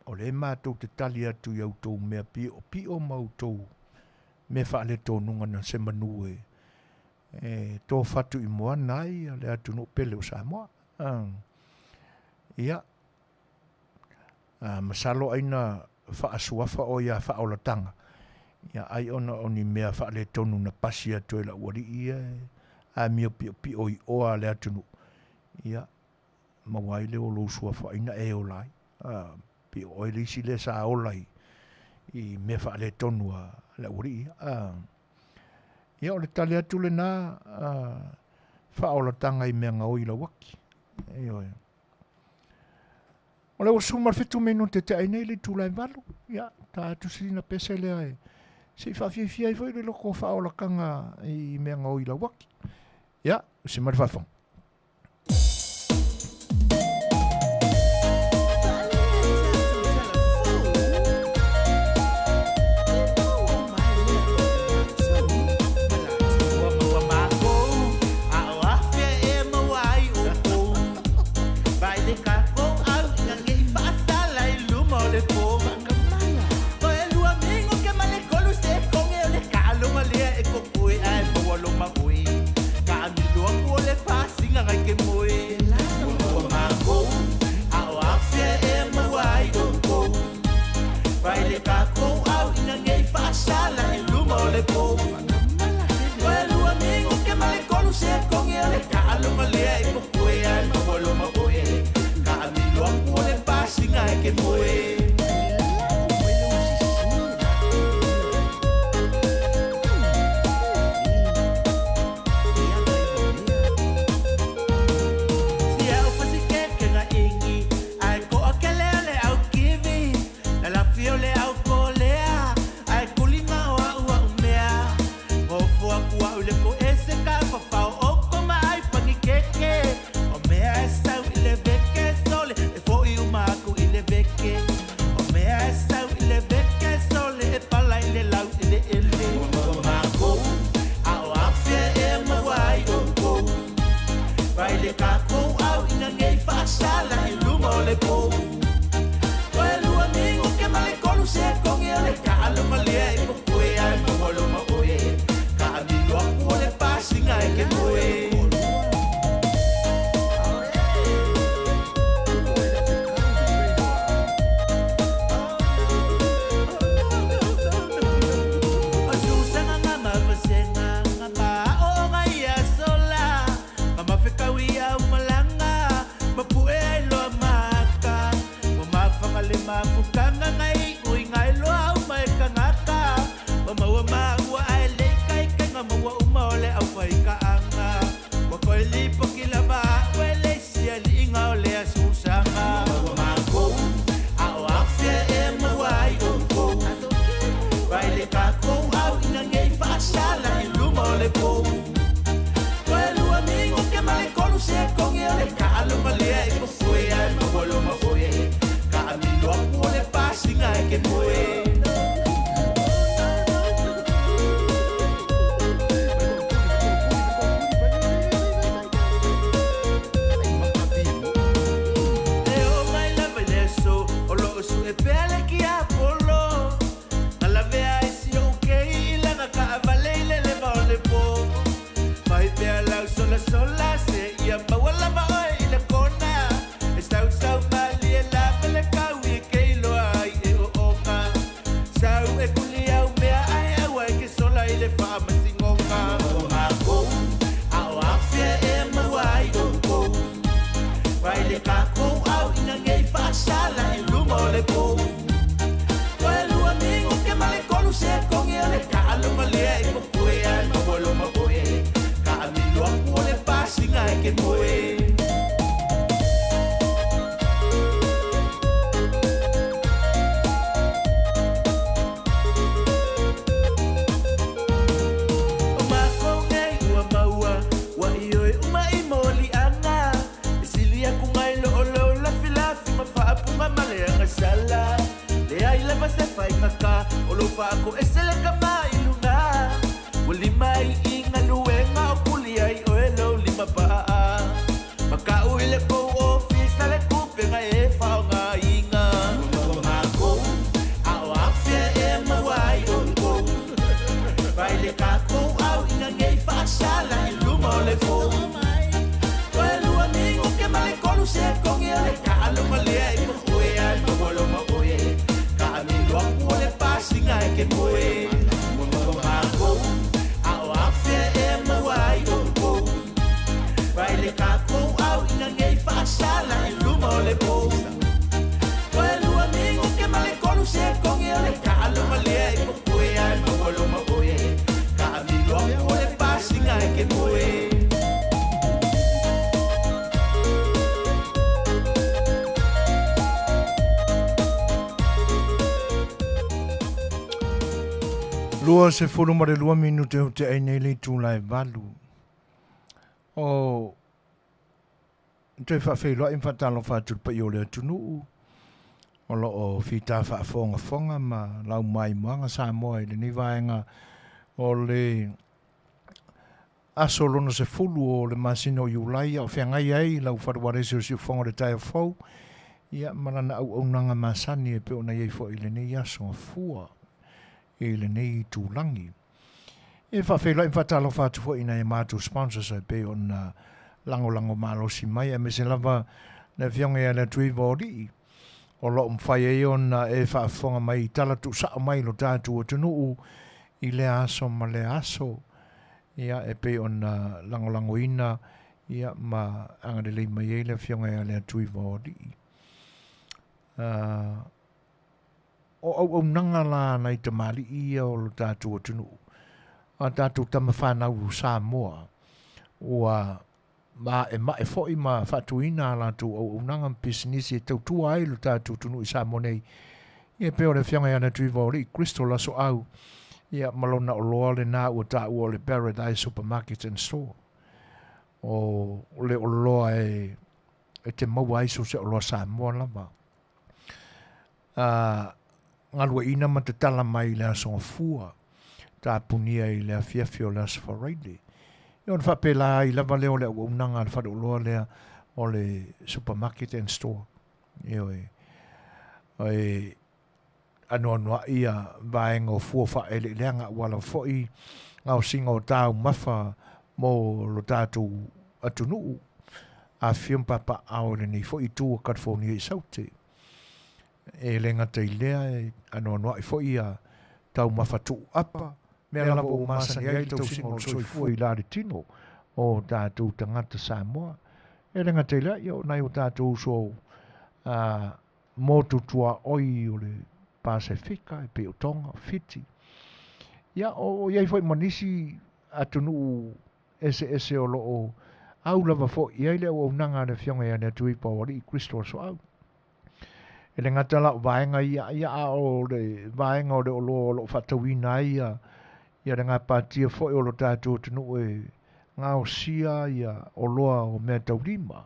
o lea matou te tali atu i a outou mea piopio ma outou mea faaletonuga na se manu e tofatu i moana ai le atunuu pele o Samoa. Ia, masalo ai na faasuafa o ia faaolataga, ia ai ona o ni mea faaletonu na pasi atu e lau alii ia e amio piopio i oa le atunuu. Ia, maua ai lea o lou suafaina e ola ai. Pei o oe le isi lea sa ola i mea faaletonu a le aualii. Ia, o le tali atu lena faaolataga i mea gaoi lauaki. Ioe. O le ua 17 minute te ai nei le itula e 8. Ia, ta atu sina pese lea e se i faafiafia ai foi le loko faaolataga i mea gaoi lauaki. Ia, se mai le faafofoga. Ua maua mākou, a o afea e maua ai oukou. Vai le kākou au ina ne i faasala i luma o le pō. O e lua mingo ke ma le kolu se konge o le kaaloga lea e kokoe ae maua lo mamoe. Ka amilo aku o le pasinga ngai ke moe. Ua maua mākou, a o afea e maua ai oukou. Vai le kākou au ina ne i faasala i luma o le pō. O e lua mingo ke ma le kolu se konge o le kaaloga lea e kokoe ae maua lo mamoe. Ka amilo aku o le pasinga e ke moe. Sia o fasi ke ke nga ingi, ai ko o ke lea le au kiwi, la la fio le au ese ka fafao o koma ai pangikeke. O mea e sau i le veke sole e fo'i uma aku i le veke. O mea e sau i le veke sole e pala i le lau i le ele. Ua makou a o afea e maua ai oukou. Vai le kakou au ina nei faasala i luma o le pou. Toe lua mingo ke ma le kolu se kongi o le kaalo ma lea e popoe ai maua loma oe. Ka amilo aku o le pasinga e ke moe. O susanga nga mavasenga nga maoonga ia sola. Nga mawhekau ia umalanga, mapue ai loa maka. Mo mawhanga le mafukanga ngai ui ngai loa uma e kangaka. Ma maua maua ai le kai kai nga maua uma o le au whai ka anga. Wa koe lipo ki lava ue le sia li inga o le asusanga. Maua makou, a o afea e maua ai oukou. Vai le kakou au ina nei faasala i luma o le pou. Toe lua mingo ke ma le kolu se kongi o le kaalo ma lea e popoe ai maua loma oe. Ka amilo aku o le pasinga e ke moe. E o mai lava i le aso, o loo su e pea le ki a polo. Na lavea ai si o kei i langa ka avale i le leva o le po. Mai pea lau sola sola se ia maua lava oe i le kona. E sau sau mali e lava le kau i kei loa ai e o onga. Sau e kuli au mea ai au ai ke sola i le whaamasingonga. Maua makou, a o afea e maua ai oukou. Vai le kakou au ina nei faasala i luma o le pou. Toe lua mingo ke ma le kolu se kongi o le kaalo ma lea e popoe ai maua loma oe. Ka amilo aku o le pasinga e ke moe. O makou nei ua maua, ua ioi uma i moliaga. E sili aku ngai lo o lou lafilafi ma faapuga ma le agasala. Le ai lava se faigaka, o lou faako e sele ka mai luga. Ua lima i galuega o puli ai oe lou lima paa. Makau i le kou ofisa le kupenga e faogaina. Ua makou, a o afea e maua ai oukou. Vai le kakou au ina nei faasala i luma o le pou. Toe lua mingo ke ma le kolu se kongi o le kaalo ma lea e popoe ai maua loma oe. Ka amilo aku o le pasinga e ke moe. Ua makou, a o afea e maua ai oukou. Vai le kakou au ina nei faasala i luma o le pou. Toe lua mingo ke ma le kolu se kongi o le kaalo ma lea e popoe ai maua loma oe. Ka amilo aku o le pasinga e ke moe. 22 minute o te ai nei le itula e 8. O toe faafeiloai ma faatalofa atu le paia o le atunuu o loo fita faafogafoga ma laumaimoaga Samoa i lenei vaega o le aso lona 10 o le masina o Iulai a o feagai ai lau falualesi o siufoga o le taeao fou ia ma lana auaunaga masani e pei ona iai foi i lenei aso gafua i lenei itulagi. E faafeiloai ma faatalofa atu foi i nai a matou sponsors e pei ona lagolago malosi mai aemaise lava le afioga ia Leatuiva o Alii o loo mafai ai ona e faafofoga mai i tala tuusao mai lo tatou atunuu i lea aso ma lea aso ia e pei ona lagolagoina ia ma agalelei mai ai le afioga ia Leatuiva o Alii. O auaunaga la nai tamalii ia o lo tatou atunuu a tatou tama fanau o Samoa ua maemae foi ma faatuina a latou auaunaga ma pisinisi e tautua ai lo tatou atunuu i Samoa nei. Ia pei o le afioga ia Leatuiva o Alii Crystal Lasoau Ia, ma lona oloa lena ua taua o le Paradise Supermarket and Store. O le oloa e, e te maua ai so se oloa Samoa lava. A, galueaiina ma tatala mai i le Aso Gafua, tapunia i le afiafi o le Aso Faraile. Ia ona faapela ai lava lea o le auaunaga a le faleoloa lea o le Supermarket and Store. Ioe. E anoanoai ia vaega o fua faaeleeleaga aua lava foi gaosiga o taumafa mo lo tatou atunuu, afifio ma papaaao i lenei foi itu o California i Saute. E le gata i lea, e anoanoai foi ia taumafa tuuapa, mea lava ua masani ai le tausiga o le soifua i la le tino o tatou tagata Samoa. E le gata i lea, ia o nai o tatou uso a motu tuaoi o le Pasefika, e pei o Tonga, o Fiti. Ia, o i ai foi ma nisi atunuu eseese o lo o au lava foi i ai le auaunaga a le Afioga ia Leatuipa o Alii Kristo o Soau. E le gata la o vaega ia, ia a o le vaega o le oloa o lo o faatauina ai ia, ia le gapatia foi o lo tatou atunuu e gaosia ia oloa o mea taulima.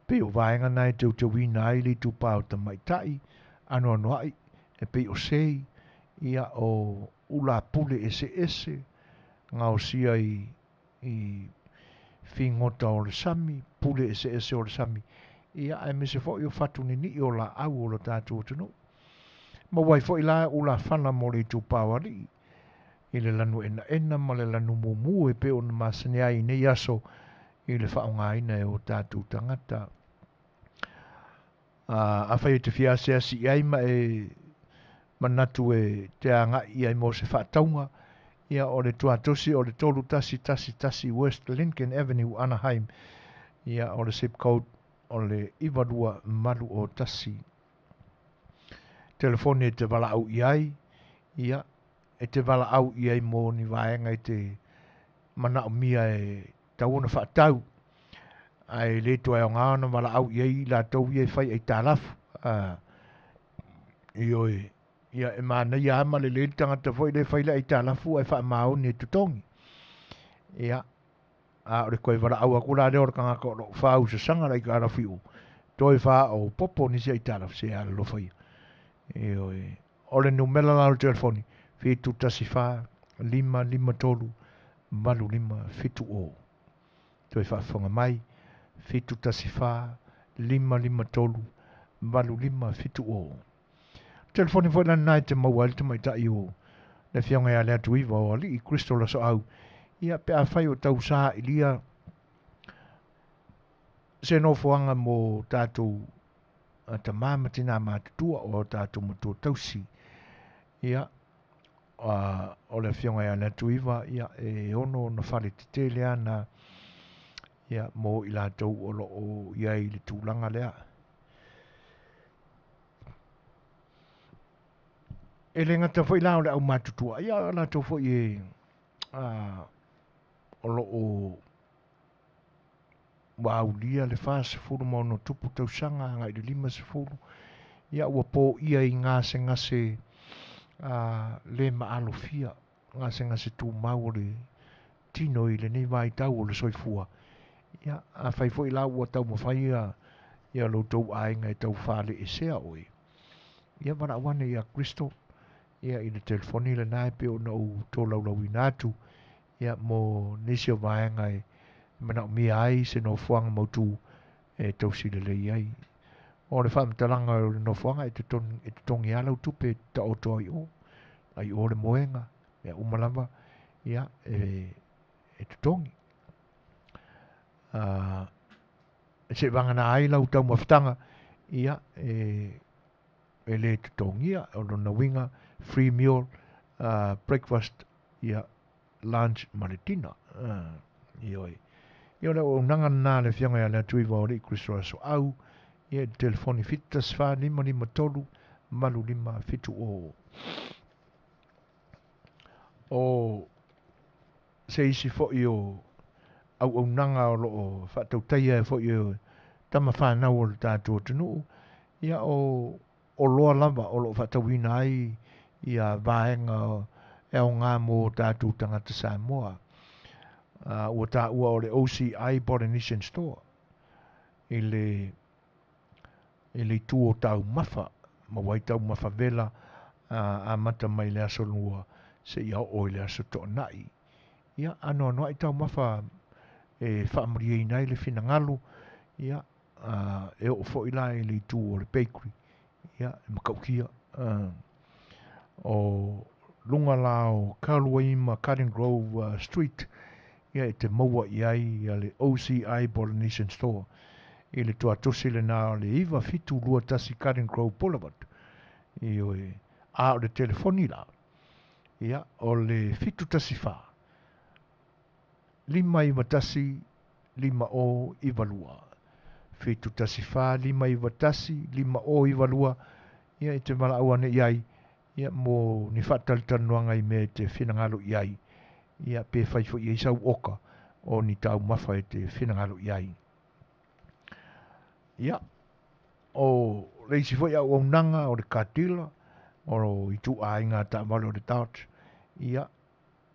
Pei o vaega na e teuteuina ai le itupa o tamaitai, anoanoai, e pei o sei, ia o ula pule eseese, gaosia i, i figota o le sami, pule eseese o le sami, ia aemaise foi o fatu ninii o laau o lo tatou atunuu. Maua ai foi la ulafala mo le itupa o alii, i le lanu enaena ma le lanu mumu e pei ona masani ai i nei aso i le faaaogaina e o tatou tagata. Afai e te fia asiasi i ai ma e manatu e te agai i ai mo se faatauga, ia o le tuatosi o le 3111 West Lincoln Avenue, Anaheim, ia o le zip code o le 92801. Telefoni e te valaau i ai, ia e te valaau i ai mo ni vaega e te manaomia e tau ona faatau, ae le toe aoga ona valaau i ai i latou ia e fai aitalafu. A, ioe, ia e manaia lava ma lelei le tagata foi lea e fai le aitalafu ae faamaoni e totogi. Ia, a o le toe valaau atu la lea o le tagata o lo o faausasaga le aitalafu i o, toe faaopoopo nisi aitalafu, se alolofa ia. Ioe, o le numera la o le telefoni, 714 553 8570. Toe faafofoga mai, 714 553 8570. Telefoni foi lana e te maua ai le tamaitai o le Afioga ia Leatuiva o Alii Crystal Lasoau, ia pe afai o tau sailia se nofoaga mo tatou tama ma tina matutua o tatou matua tausi. Ia, o le Afioga ia Leatuiva, ia, e ono ona fale tetele ana, ia, mo i latou o lo o i ai i le tulaga lea. E le gata foi la o le aumatutua, ia o latou foi e o lo o ua aulia le 46 tausaga agai i le 50, ia ua poia i gasegase le maalofia, gasegase tumau o le tino i lenei vaitau o le soifua. Ia, afai foi la ua taumafai ia, ia lo tou aiga e tau faaleesea oe, ia valaau ane ia Crystal, ia i le telefoni lena e pei ona ou tolaulauina atu, ia mo nisi o vaega e manaomia ai se nofoaga mautu e tausi lelei ai. O le faamatalaga o le nofoaga e totogi, e totogi lava lau tupe e taoto ai o, ai o le moega, mea uma lava, ia, e, e totogi. Se vagana ai lau taumafataga, ia, e, e le totogia, o lona uiga, free meal, breakfast, ia, lunch ma le dinner. Ioe. Ia o le auaunaga lena a le Afioga ia Leatuiva o Alii Kristo Asoau, ia i le telefoni 714 553 8570. O se isi foi o auaunaga o lo o faatautaia e foi e tama whanau o le tatou atunuu, ia o oloa lava o lo o faatauina ai ia vaega e aoga mo o tatou tagata Samoa. Ua taua o le OCI Polynesian Store i le i le itu o taumafa ma ua ai taumafa vela amata mai le aso lua seia oo i le aso toanai. Ia, anoanoai taumafa e faamalieina ai le finagalo, ia, e oo foi la i le itu o le bakery, ia, e matautia. O luga la o Callaway ma Garden Grove Street, ia e te maua i ai le OCI Polynesian Store i le tuatosi lena o le 9721 Garden Grove Boulevard. Ioe, a o le telefoni la, ia, o le 714 591 5092. 714 591 5092, ia e te valaau ane i ai, ia mo ni faatalatalanoaga i mea e te finagalo i ai, ia pe fai foi i ai sau oka o ni taumafa e te finagalo i ai. Ia, o le isi foi auaunaga o le katila, o ituaiga taavale o le Dodge, ia,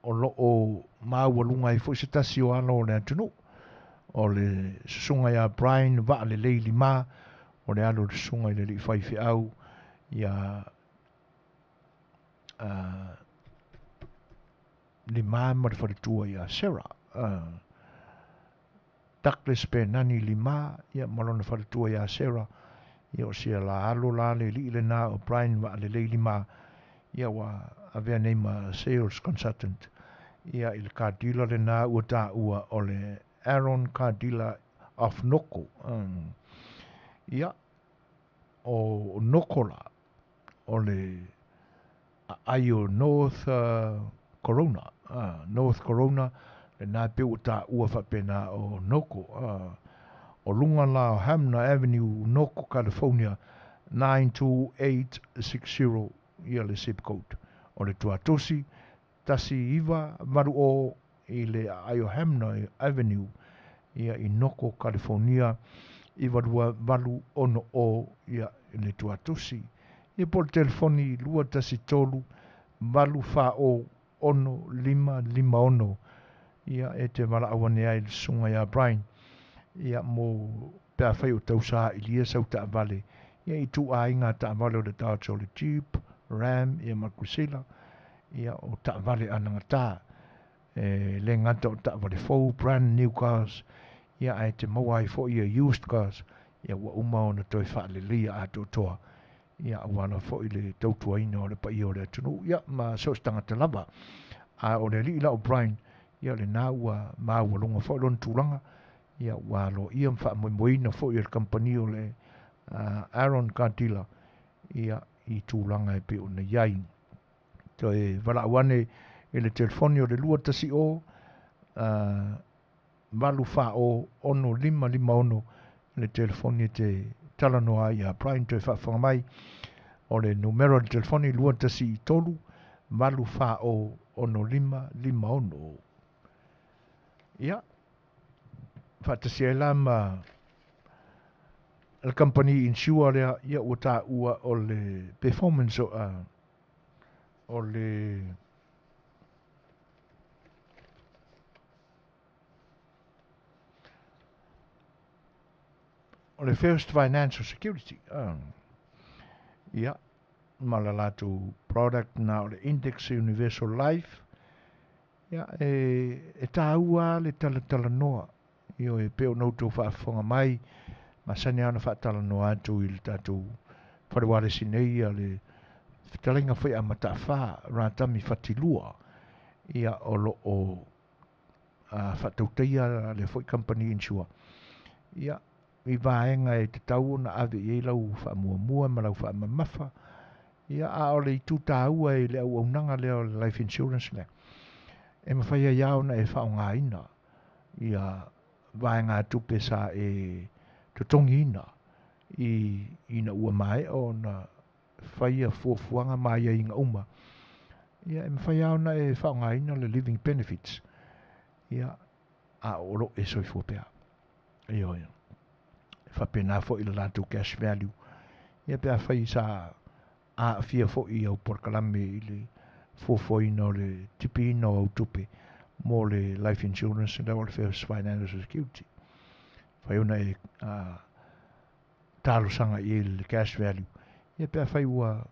o lo o maualuga ai foi se tasi o alo o le atunuu, o le susuga ia Brian Vaalelei Lima, o le alo o le susuga i le alii faifeau ia Lima ma le faletua ia Sarah. Douglas Penani Lima, ia ma lona faletua ia Sarah, ia o sia la alo la le alii lena o Brian Vaalelei Lima, ia ua avea nei ma sales consultant, ia i le car dealer lena ua taua o le Aaron Car Dealer of Noko. Ia, o Noko la, o le aai o North Corona, North Corona, lena e pei ua taua faapena o Noko. O luga la o Hamner Avenue, Noko, California, 92860, ia le zip code. O le tuatosi, 1980 i le aai o Hamner Avenue, ia i Noko, California, 92860, ia i le tuatosi. Ia po o le telefoni 213 840 6556, ia e te valaau ane ai i le susuga ia Brian, ia mo pe afai o tau sailia sau taavale, ia i ituaiga taavale o le Dodge o le Jeep, Ram, ia ma Crusader, ia o taavale anagata. E le gata o taavale fou, brand new cars, ia ae te maua ai foi ia used cars, ia ua uma ona toe faaleleia atoatoa, ia aua lava foi le tautuaina o le paia o le atunuu, ia ma so o se tagata lava. A o le alii la o Brian, ia lena ua maualuga foi lona tulaga, ia ua aloaia ma faamoemoeina foi e le kamupani o le Aaron Car Dealer, ia i tulaga e pei ona i ai. Toe valaau ane i le telefoni o le 210 840 6556 le telefoni e te talanoa ai ia Brian toe faafofoga mai. O le numera o le telefoni 213 840 6556. Ia, faatasi ai la ma le company insure lea, ia ua taua o le performance o, o le o le First Financial Security. Ia, ma la latou product na o le Index Universal Life. Ia, e, e tāua le talatalanoa. Ioe, e pei ona outou faafofoga mai, masani lava ona faatalanoa atu i le tatou fale ualesi nei ia le fetalaiga foi a Mataafa Ratami Fatilua, ia o lo o faatautaia lea foi kamupani insure, ia i vaega e tatau ona ave i ai lau faamuamua ma lau faamamafa, ia a o le itu taua i le auaunaga lea o le life insurance lea, e mafai ai lava ona e faaaogaina ia vaegatupe sa e totogiina i ina ua maea ona faia fuafuaga ma aiaiga uma, ia e mafai lava ona e faaaogaina le living benefits, ia a o lo o e soifua pea. Ioe. E faapena foi le latou cash value. Ia pe afai sa aafia foi i au polokalame i le fuafuaina o le tipiina o au tupe mo le life insurance lea o le First Financial Security. Fai ona e talosaga i ai le cash value, ia pe afai ua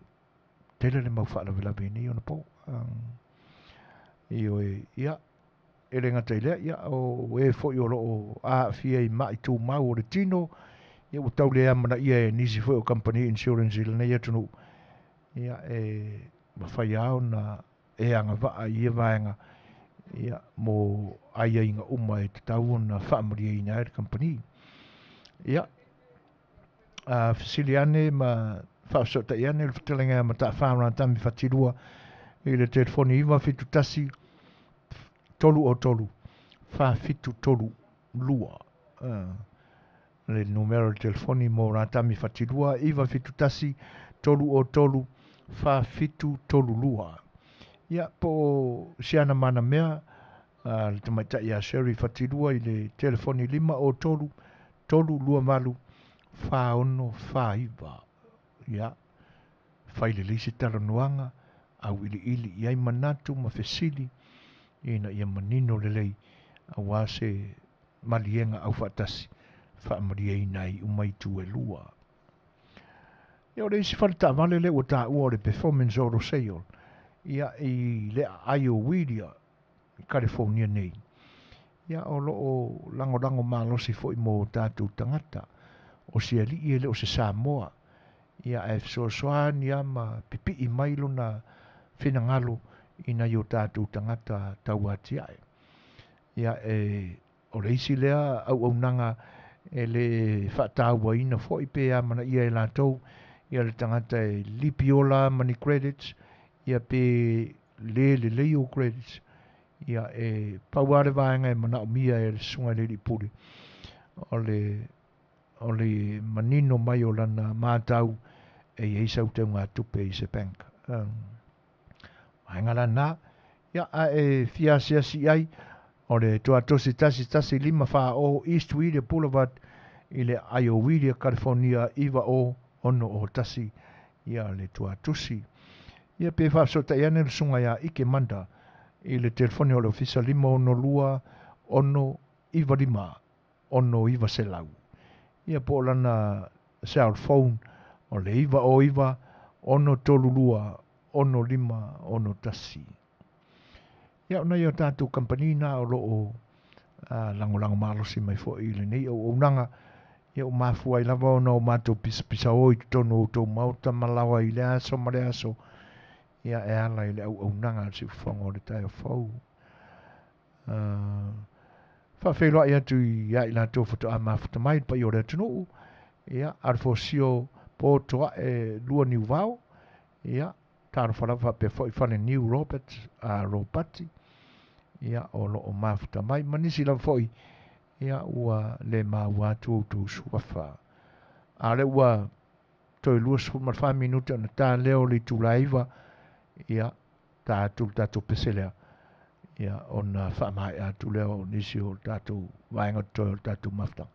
tele le mau faalavelave i nei ona po. Ioe, ia, e le gata i lea, ia, o e foi o lo o aafia i ma'i tumau o le tino, ia ua tau le amanaia e nisi foi o kamupani insurance i lenei atunuu, ia, e mafai lava ona e agavaa i ia vaega, ia, mo aiaiga uma e tatau ona faamalieina ai le kamupani. Ia, a fesili ane ma faafesootai ane le fetalaiga ia Mataafa Ratami Fatilua i le telefoni 971 303 4732. Le numera o le telefoni mo Ratami Fatilua 971 303 4732. Ia, po o Siana Manamea, le tamaitai ia Sherry Fatilua i le telefoni 503 328 4649. Ia, fai lelei se talanoaga, auiliili i ai manatu ma fesili ina ia manino lelei aua se maliega aufaatasi faamalieina ai uma itu e lua. Ia, o le isi fale taavale lea ua taua o le Performance Auto Sale, ia, i le aai o Whittier i California nei. Ia, o lo o lagolago malosi foi mo tatou tagata. O se alii e le o se Samoa. Ia, ae fesoasoani lava ma pipii mai lona finagalo i nai o tatou tagata tauatiae. Ia, e, o le isi lea auaunaga e le faatauaina foi pe amanaia e latou ia le tagata e lipi ola ma ni credits, ia pe le lelei ou credits. Ia, e pau lava le vaega e manaomia e le Susuga i le Alii Pule, o le, o le manino mai o lana matau e i ai sau teugatupe i se bank. Vaega la na, ia, a e fia asiasi i ai, o le tuatosi 11540 East Whittier Boulevard i le aai o Whittier, California 90601, ia le tuatosi. Ia pe faafesootai ane le susuga ia Ike Manda i le telefoni o le ofisa 562 695 6900. Ia po o lana cell phone o le 909 632 6561. Ia o nai o tatou kamupani na o lo o lagolago malosi mai foi i lenei auaunaga, ia ua mafua ai lava ona o matou pisapisao i totonu o outou maota ma laoa i lea aso ma lea aso, ia e ala i le auaunaga a le Siufofoga o le Taeao Fou. Faafeiloai atu ia i latou faatoa mafuta mai le paia o le atunuu, ia, Alefosio Potoae Lua Niuvao, ia, talofa lava faapea foi Faleniu Robert, Ropati, ia, o lo o mafuta mai, ma nisi lava foi, ia, ua le maua atu outou suafa. A o lea ua toe 24 minute ona ta lea o le itula e 9, ia, ta atu le tatou pese lea, ia, ona faamaea atu lea o nisi o le tatou vaega totoe o le tatou mafutaga.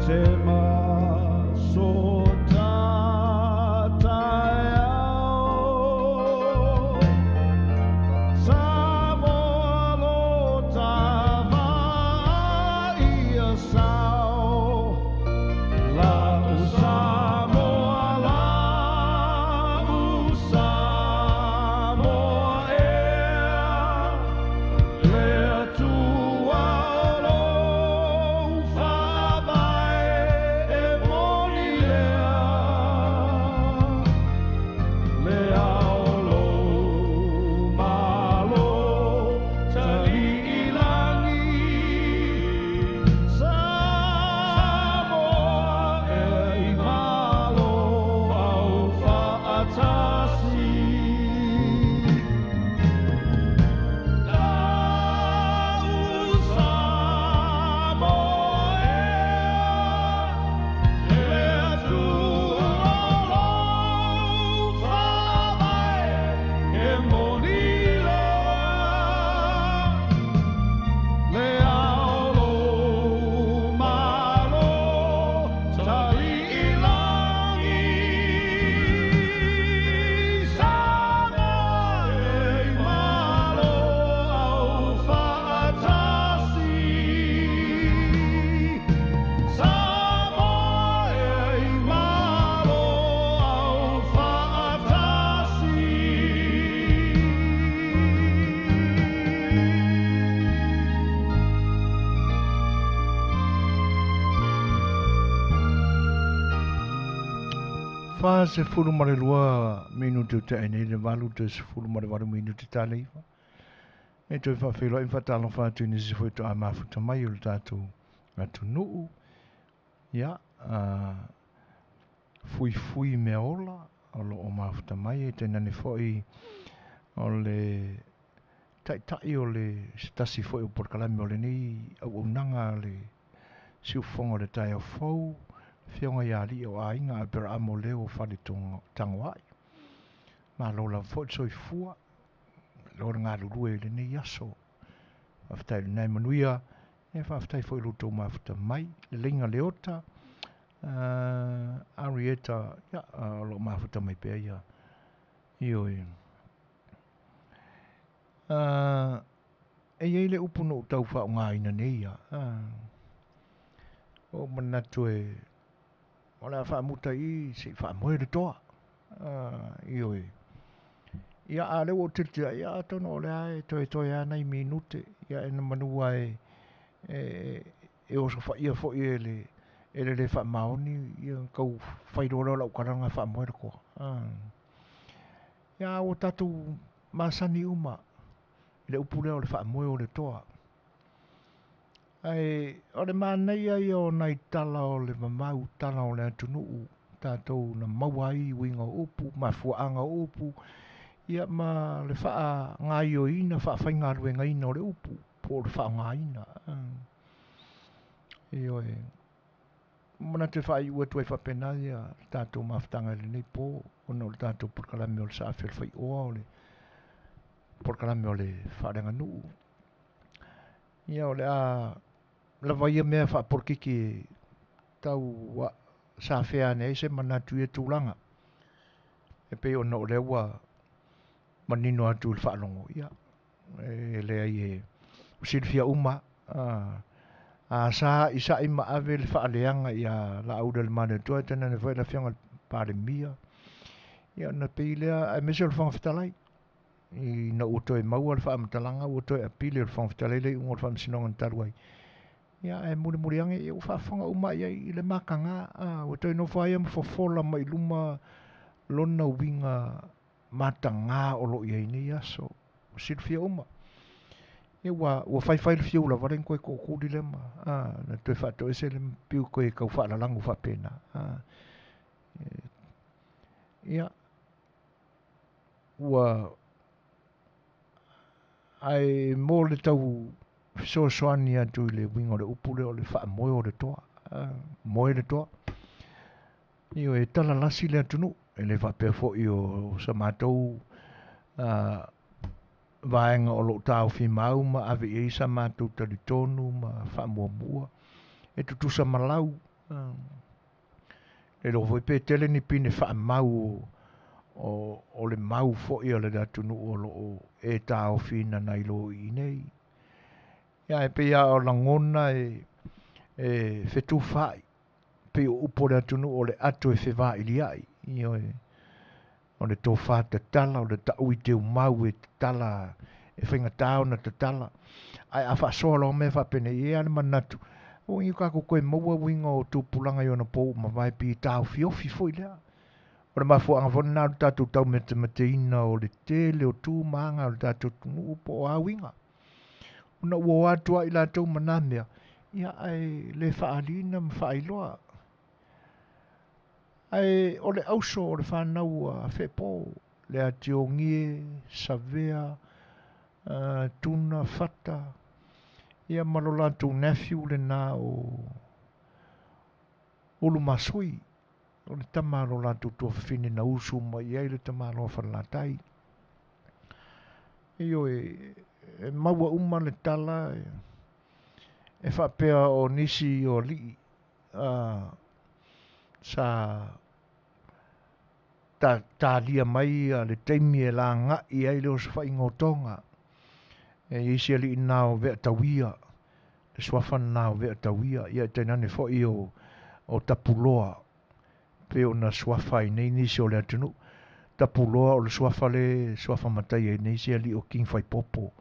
te maso taeao. Samoa lo tavaai ia sao, lau Samoa, lau Samoa ea, le Atua o lou faavae e moni lea. Le ao lou malo talii lagi, Samoa e i malo au faatasi. Lau Samoa ea, le Atua o lou faavae e moni lea. Le ao lou malo talii lagi, Samoa e i malo au faatasi. Samoa e i malo au faatasi. 42 minute o tea nei le 8:18 minute ta le iva. E toe faafeiloai ma faatalofa atu i nisi foi toa mafuta mai o le tatou atunuu. Ia, fuifui mea ola o lo o mafuta mai e tainane foi o le taitai o le se tasi foi o polokalame o lenei auaunaga a le siufofoga o le taeao fou, Afioga ia Alii o Aiga Aperamo Leo o Fale Tagoai. Malo lava foi le soifua, malo le galulue i lenei aso. Faafetai i lena e manuia, e faafetai foi i lo outou mafuta mai, Leleiga Leota, Arieta, ia, o lo o mafuta mai pea ia. Ioe. E i ai le upu na ou tau faaaogaina nei ia. Ua ou manatu e o le a faamuta i i se i faamoe le toa. Ioe. Ia, a o lea ua ou tilotilo ai, ia atonu o lea e toetoe lava nai minute, ia e manu lava e, e, e osofaia foi e le, e le lē faamaoni, ia ona tau fai loa lea o lau tala lena faamoe le toa. Ia, a ua tatou masani uma i le upu lea o le faamoe o le toa. Ae o le manaia ia o nai tala o le mamau, tala o le atunuu, tatou na maua ai uiga o upu, mafuaaga o upu, ia ma le faagaoioiina, faafaigaluegaina o le upu, po o le faaaogaina. Ioe. Manatu e faaiu atu ai faapena ia le tatou mafutaga i lenei po, ona o le tatou polokalame o le Saafi o le Faioa, o le polokalame o le faaleaganuu. Ia o le a lava ia mea faapolokiki e tau safea ane ai se manatu i ia tulaga. E pei ona o lea ua manino atu i le faalogo, ia, e leai e silafia uma a a sa i sa'i ma ave le faaleaga ia Laaulialemalietoa tainane foi le Afioga i le Palemia, ia ona pei lea aemaise o le Fofoga Fetalai. Ina ua toe maua le faamatalaga ua toe apili e le Fofoga Fetalai le iuga o le Faamasinoga na talu ai. Ia ae mulimuli ane ia ua faafofoga uma i ai i le mataga, a, ua toe nofo ai ma fofola mai luma lona uiga mataga o lo o i ai nei aso. Ua silafia uma. Ia ua, ua faifai le fiu lava le toe tootuli lea ma, a, na toe faatoese le piu toe tau faalalagu faapena. A, ia, ua, ae mo le tau fesoasoani atu i le uiga o le upu lea o le faamoe o le toa. A, moe le toa. Ioe, e talalasi le atunuu, e le faapea foi o sa matou vaega o lo o taofi mau ma ave i ai sa matou talitonu ma faamuamua e tutusa ma lau. Le iloa foi pe tele ni pine faamau o le mau foi a le atunuu o lo o e taofiina nai lo i inei. Ia ae pei lava o lagona e fetufaai, pei o upu o le atunuu o le ato e fevailiai, ioe, o le tofa tatala, o le taui teumau e tatala, e faigata ona tatala. Ae a faasoa loa mea faapenei, e i ai lava le manatu, aua ne i o tatou toe maua uiga o tupulaga i ona po ua mavae pei e taofiofi foi lea. O le mafuaaga foi lena o le tatou taumatemateina o le tele o tu ma aga o le tatou atunuu po o a uiga. Ona ua o atu lava i latou ma na mea, ia ae le faaaliina ma faailoa. Ae o le auso o le fanau a Feepo, Leatiogie, Savea, Tuna, Fata, ia ma lo latou nephew lena o Ulumasui, o le tama a lo latou tuafafine na usu mai i ai le tamaloa Falelatai. Ioe, e maua uma le tala e faapea o nisi o alii sa talia mai le taimi e lagai ai le osofaiga o Toga. E i ai isi alii na o Veatauia, le suafa lena o Veatauia, ia tainane foi o Tapuloa, pei ona suafa ai nei nisi o le atunuu. Tapuloa o le suafa le suafa matai ai nei isi alii o King Faipopo,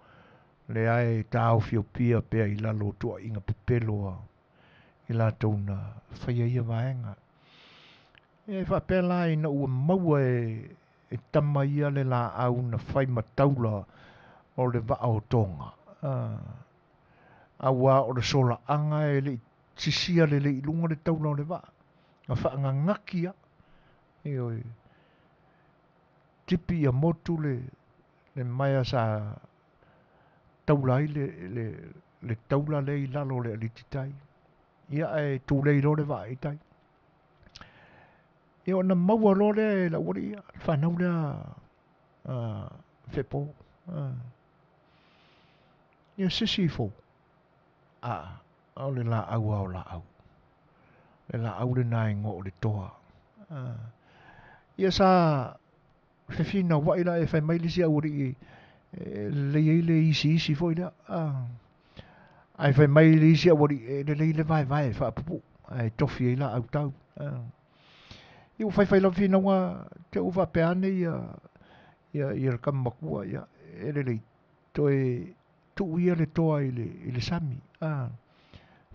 lea e taofiopia pea i lalo o tuuaiga pepelo a i latou na faia ia vaega. Ia e faapea la ina ua maua e tama ia le laau na fai ma taula o le vaa o Toga, auā o le solaaga e le i sisia lelei i luga le taula o le vaa, na faagagaki lava, ioe, tipi ia motu le maea sa taula ai le taula lea i lalo o le alititai. Ia ae tulei loa le vaa i tai. Ia ona maua loa lea e le aualii ia, le fanau lea a Feepo. Ia se isi fou, a o le laau lava o laau. Le laau lena e igoa o le toa. Ia sa fefinauai la e fai mai le isi aualii e lelei ai le isiisi foi lea. Ae fai mai le isi aualii e lelei le vaevae faapupuu ae tofi ai laau tau. Ia ua faifai lava finauga te ua faapea ane ia le tama matua ia e lelei toe tuu ia le toa i le sami.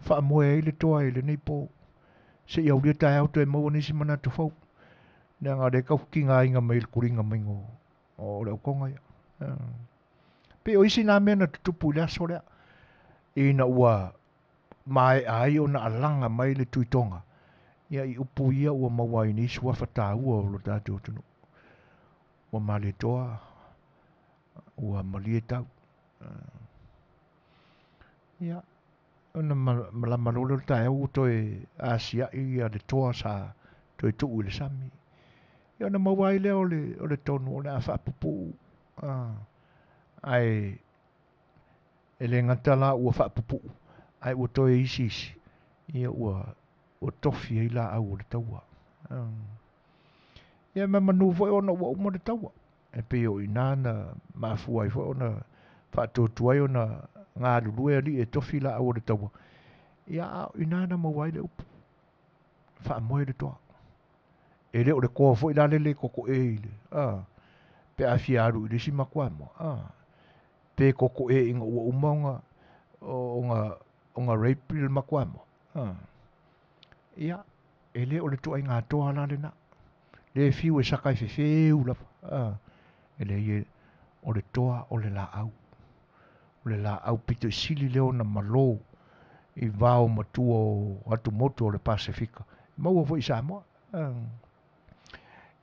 Faamoe ai le toa i lenei po. Seia aulia taeao toe maua nisi manatu fou. Leaga o lea e tau tigaina mai i le tuliga mai o le autoga ia. Pei o isi na mea na tutupu i le aso lea, ina ua maea ai ona alaga mai le Tuitoga, ia i upu ia ua maua ai nei suafa taua o lo tatou atunuu. Ua Malietoa, ua malie tau. Ia, ona malama loa lea o le taeao ua toe asiai ia le toa sa toe tuu i le sami. Ia ona maua ai lea o le tonu o le a faapupuu, ae e le gata la ua faapupuu, ae ua toe isiisi, ia ua tofi ai laau o le taua. Ia ma manu foi ona ua uma le taua. E pei o i ina na mafua ai foi ona faatuatua ai ona galulue alii e tofi laau o le taua. Ia a o ina na maua ai le upu, faamoe le toa. E le o le toa foi la lele totoe i le, pe a fia alu i le isi matuamoa, pe totoe ina ua uma ona rape le matuamoa. Ia, e le o le tuaiga toa la lena. Le fiu e saka e fefeu lava. E leai, o le toa o le laau. O le laau pito i sili lea ona malo i vao matua o atumotu o le Pasefika. Maua foi i Samoa.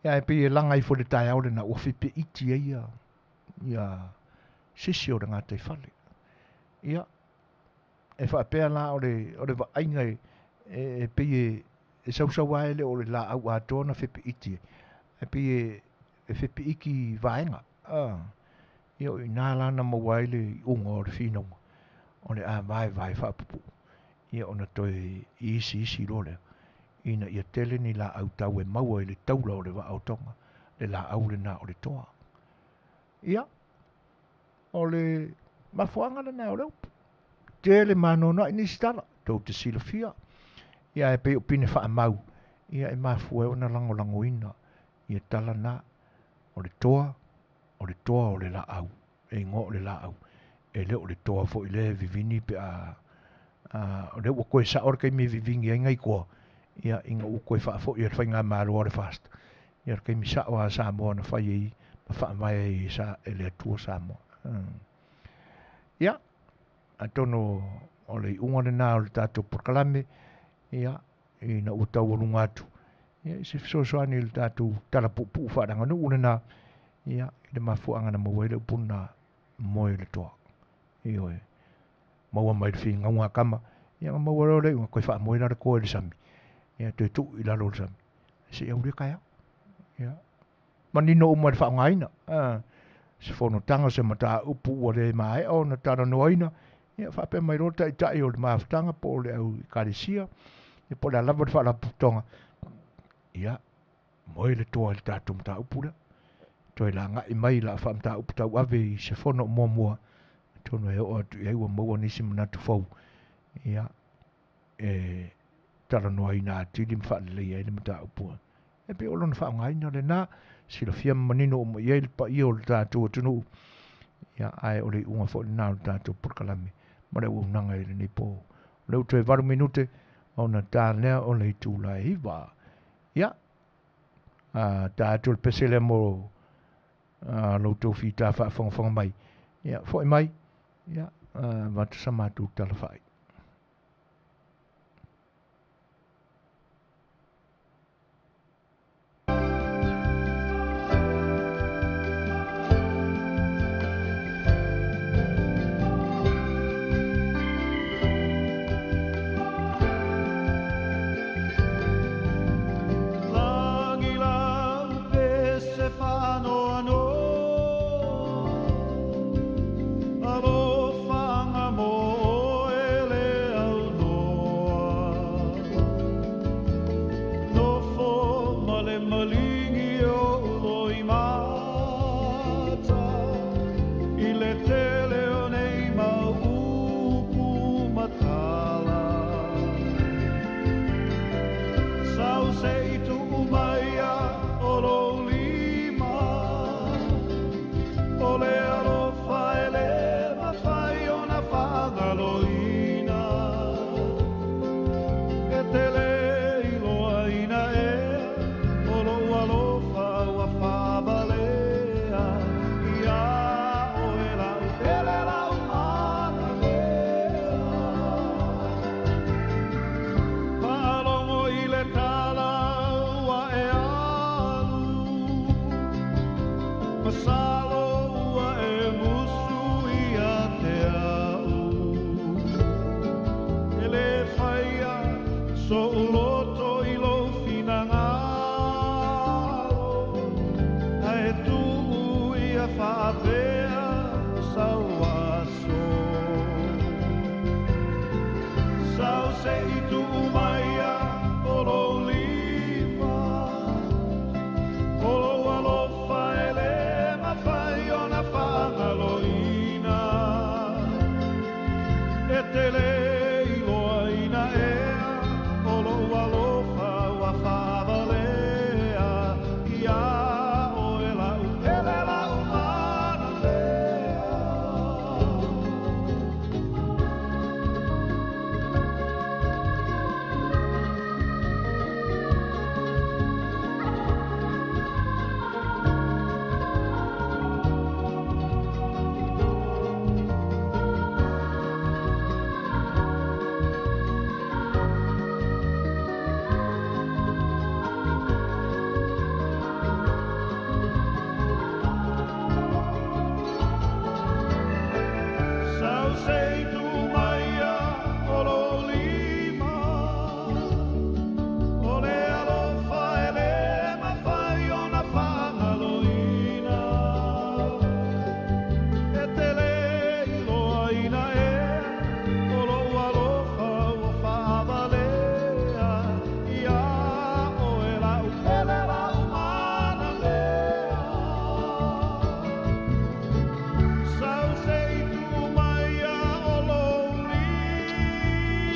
Ia, e pei e laga ifo i le taeao lena ua fepeiti ai ia sisi o le gataifale. Ia, e faapea la o le vaaiga e pei e sausaua ai le o le laau atoa na fepeiti ai. E pei e fepeiti vaega. Ia o ina la na maua ai le iuga o le finauga, o le a vaevae faapupuu, ia ona toe isiisi loa lea. ina ia tele ni laau tau e maua i le taula o le vaa o Tonga, le laau lena o le toa. Ia, o le mafuaaga lena o le upu. Tele manoanoai nisi tala, tou te silafia, ia ae pei o pine faamau, ia e mafua ai ona lagolagoina ia tala na, o le toa, o le toa o le laau, e igoa o le laau, e le o le toa foi lea e vivini pe a, a, o lea ua toe sao le taimi e vivini ai nai toa, ia, ina ua toe faafoi e le faigamalo a le FAST, ia le taimi sao lava a Samoa na fai ai ma faavae ai e, sa, e le Atua Samoa. Ia, atonu o le iuga lena o le tatou polokalame, ia, ina ua taualuga atu, ia, i se fesoasoani i le tatou tala puupuu faaleaganuu lena, ia, i le mafuaaga na maua ai le upu lena, moe le toa. Ioe. Maua mai le finauga a tama, ia ona maua loa lea iuga, toe faamoe la le toa i le sami, ia toe tuu i lalo o le sami, seia aulia taeao. Ia. Manino uma i le faaaogaina, a, se fonotaga, se mataupu ua le maea ona talanoaina, ia faapea mai loa le taitai o le mafutaga po o le au ekalesia, ia po o le a lava le faalapotopotoga, ia, moe le toa i le tatou mataupu lea. Toe lagai mai la faamataupu tauave i se fono muamua, atonu e oo atu i ai ua maua nisi manatu fou, ia, e talanoaina atili ma faaleleia ai le mataupu. E pei o lona faaaogaina lena, silafia ma manino uma i ai le paia o le tatou atunuu, ia, ae o le iuga foi lena o le tatou polokalame ma le auaunaga i lenei po. O lea ua toe 8 minute ona ta lea o le itula e 9. Ia, a, ta atu le pese lea mo a, lo outou fita faafogafoga mai. Ia, foi mai, ia, avatu sa matou tala faaiu.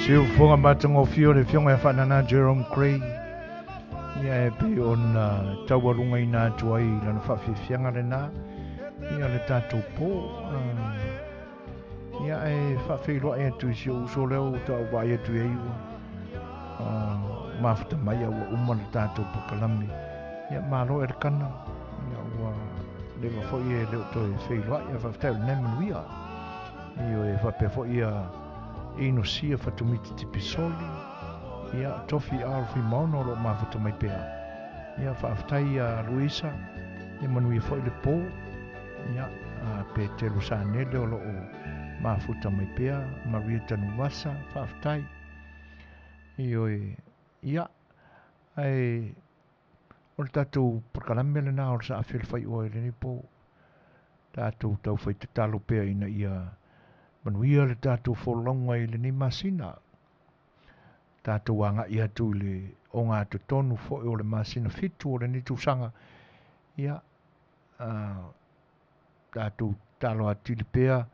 Siufofoga matagofie o le Afioga ia Faanana Jerome Gray, ia e pei ona taualugaina atu ai lana faafiafiaga lena, ia le tatou po. Ia e faafeiloai atu i si ou uso lea ua tau vaai atu i ai ua mafuta mai a ua uma le tatou polokalame. Ia malo e le kana, ia ua leva foi e le o toe feiloai, ae faafetai o lenei manuia. Ioe, faapea foi ia Inosia Fatumiti Tipisoli, ia Tofi Al Fuimaono o lo o mafuta mai pea. Ia faafetai ia Luisa, ia manuia foi le po. Ia Petelo Sanele o lo o mafuta mai pea, Maria Tanuvasa, faafetai. Ioe, ia ae o le tatou polokalame lena o le saafi o le faioa i lenei po. Tatou taufai tatalo pea ina ia manuia le tatou folauga i lenei masina. Tatou agai atu i le ogatotonu foi o le masina 7 o lenei tausaga. Ia, tatou tatalo atili pea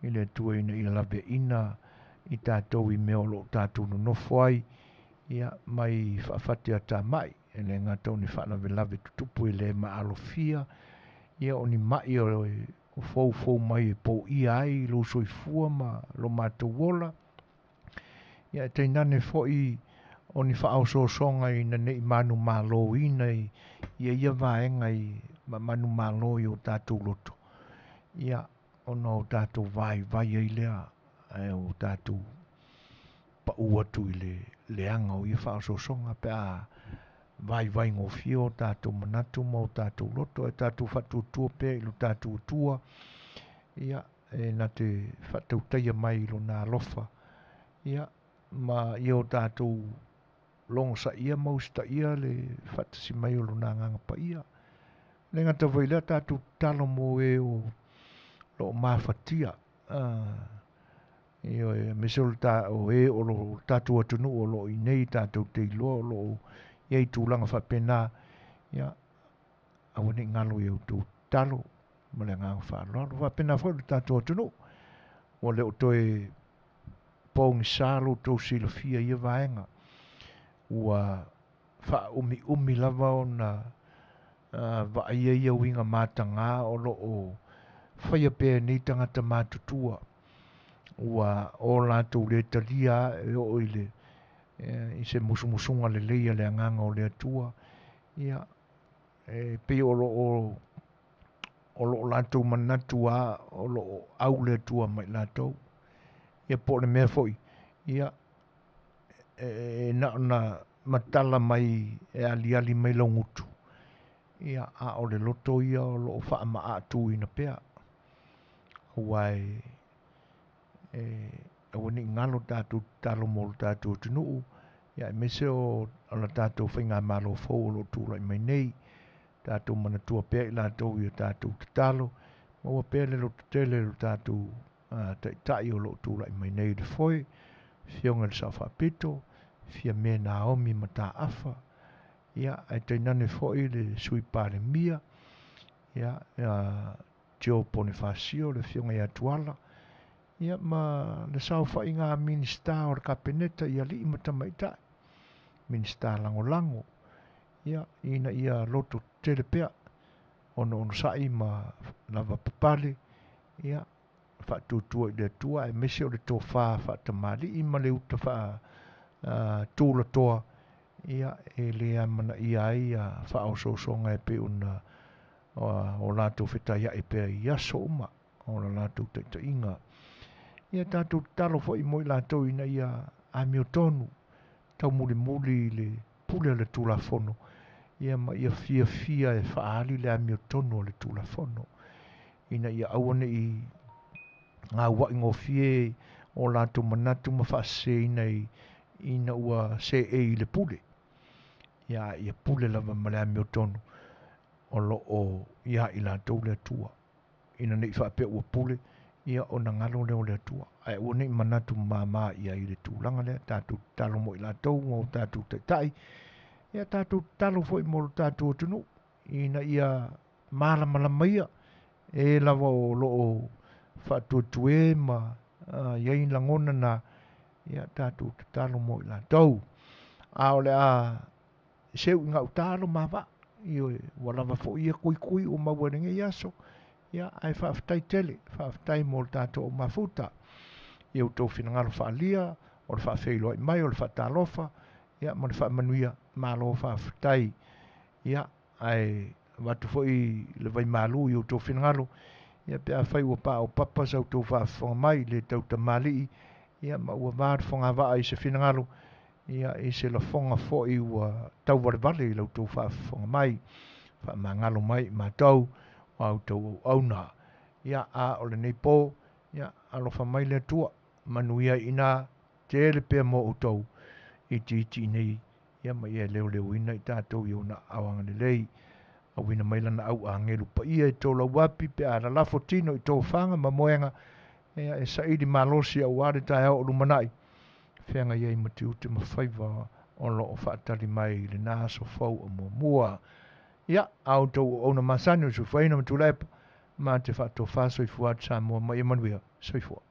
i le Atua ina ia laveaiina i tatou i mea o lo o tatou nonofo ai, ia, mai faafateatamai, e le gata o ni faalavelave tutupu e le maalofia, ia o ni mai o foufou mai e poia ai lou soifua ma lo matou ola, ia e tainane foi o ni faaosoosoga ina ne i manumaloina i ia vaega i manumalo i o tatou loto, ia ona o tatou vaivai ai lea, ae o tatou pau atu i le leaga o ia faaosoosoga pe a vaivai gofie o tatou manatu ma o tatou loto, ae tatou faatuatua pea i lo tatou Atua, ia e na te faatautaia mai i lona alofa, ia ma ia o tatou logosaia ma usitaia le faatasi mai o lona agaga paia. Le gata foi lea tatou tatalo mo e o lo o mafatia, ioe, aemaise o le ta, o e o lo tatou atunuu o lo o i nei tatou te iloa o lo o i ai tulaga faapena, ia aua ne i galo i a outou tatalo ma le agaga faaaloalo. Faapena foi le tatou atunuu, ua le o toe pogisa lo outou silafia i ia vaega, ua faaumiumi lava ona vaaia ia uiga mataga o lo o faia pea e nei tagata matutua, ua o latou le talia e oo i le i se musumusuga lelei a le agaga o le Atua, ia e pei o lo o latou manatu lava o lo o au le Atua mai latou. Ia po o le mea foi, ia e na ona matala mai e aliali mai laugutu, ia a o le loto ia o lo o faamaatuina pea, aua e aua ne i galo tatou tatalo mo le tatou atunuu, ia aemaise o la tatou faigamalo fou o lo o tulai mai nei, tatou manatua pea i latou i a tatou tatalo, maua pea le lototele o le tatou taitai o lo o tulai mai nei i le foe, Afioga i le Sao Faapito, Fiame Naomi Mataafa, ia ae tainane foi le Sui Palemia, ia Joe Bonifacio, le Afioga ia Tuala, ia ma le saofaiga a Minisita o le Kapeneta i alii ma tamaitai, Minisita lagolago, ia ina ia loto tetele pea, ona onosai ma lava papale, ia faatuatua i le Atua, aemaise o le tofa faatamalii ma le uta faatulatoa, ia e le amanaia ai faaosoosoga e pei ona o latou fetaiai pea i aso uma o la latou taitaiga. Ia tatou tatalo foi mo i latou ina ia amiotonu taumulimuli i le pule o le Tulafono, ia ma ia fiafia e faaali le amiotonu o le Tulafono, ina ia aua ne i gauai gofie o latou manatu ma faaseseina ina ua seei i le pule. Ia, ia pule lava ma le amiotonu o lo o ia i latou le Atua. Ina ne i faapea ua pule, ia ona galo lea o le Atua. Ae aua ne i manatu mama ia i le tulaga lea, tatou tatalo mo i latou ma o tatou taitai, ia tatou tatalo foi mo le tatou atunuu, ina ia malamalama ia, e lava o lo o faatuatue ma i ai lagona na, Ia, tatou tatalo mo i latou. A o le a seu i gauta lo ma vaa. Ioe, ua lava foi ia kuikui ua maua i lenei aso. Ia, ae faafetai tele, faafetai mo le tatou mafuta. I outou finagalo faaalia, o le faafeiloai mai, o le faatalofa, ia, ma le faamanuia, malo faafetai. Ia, ae avatu foi le vaimalu i outou finagalo, ia pe afai ua paopapa sa outou faafofoga mai i le tautamalii, ia ma ua va le fogavaa i se finagalo, ia i se lafoga foi ua tauvalevale i la outou faafofoga mai, faamagalo mai i matou o a outou auauna. Ia, a o lenei po, ia alofa mai le Atua, manuia ai i ina, tele pea mo outou, itiiti i inei, ia ma ia leoleoina i tatou i ona aao agalelei. Auina mai lana au agelu paia e tolauapi pe a lalafo tino i tofaga ma moega, ia e saili malosi aua le taeao o lumanai, feagai ai ma tiute ma faiva o lo o faatali mai i lena aso fou o muamua. Ia, a outou auauna masani o le soifuaina ma Tuilaepa, ma te faatofa soifua atu Samoa ma ia manuia. Soifua.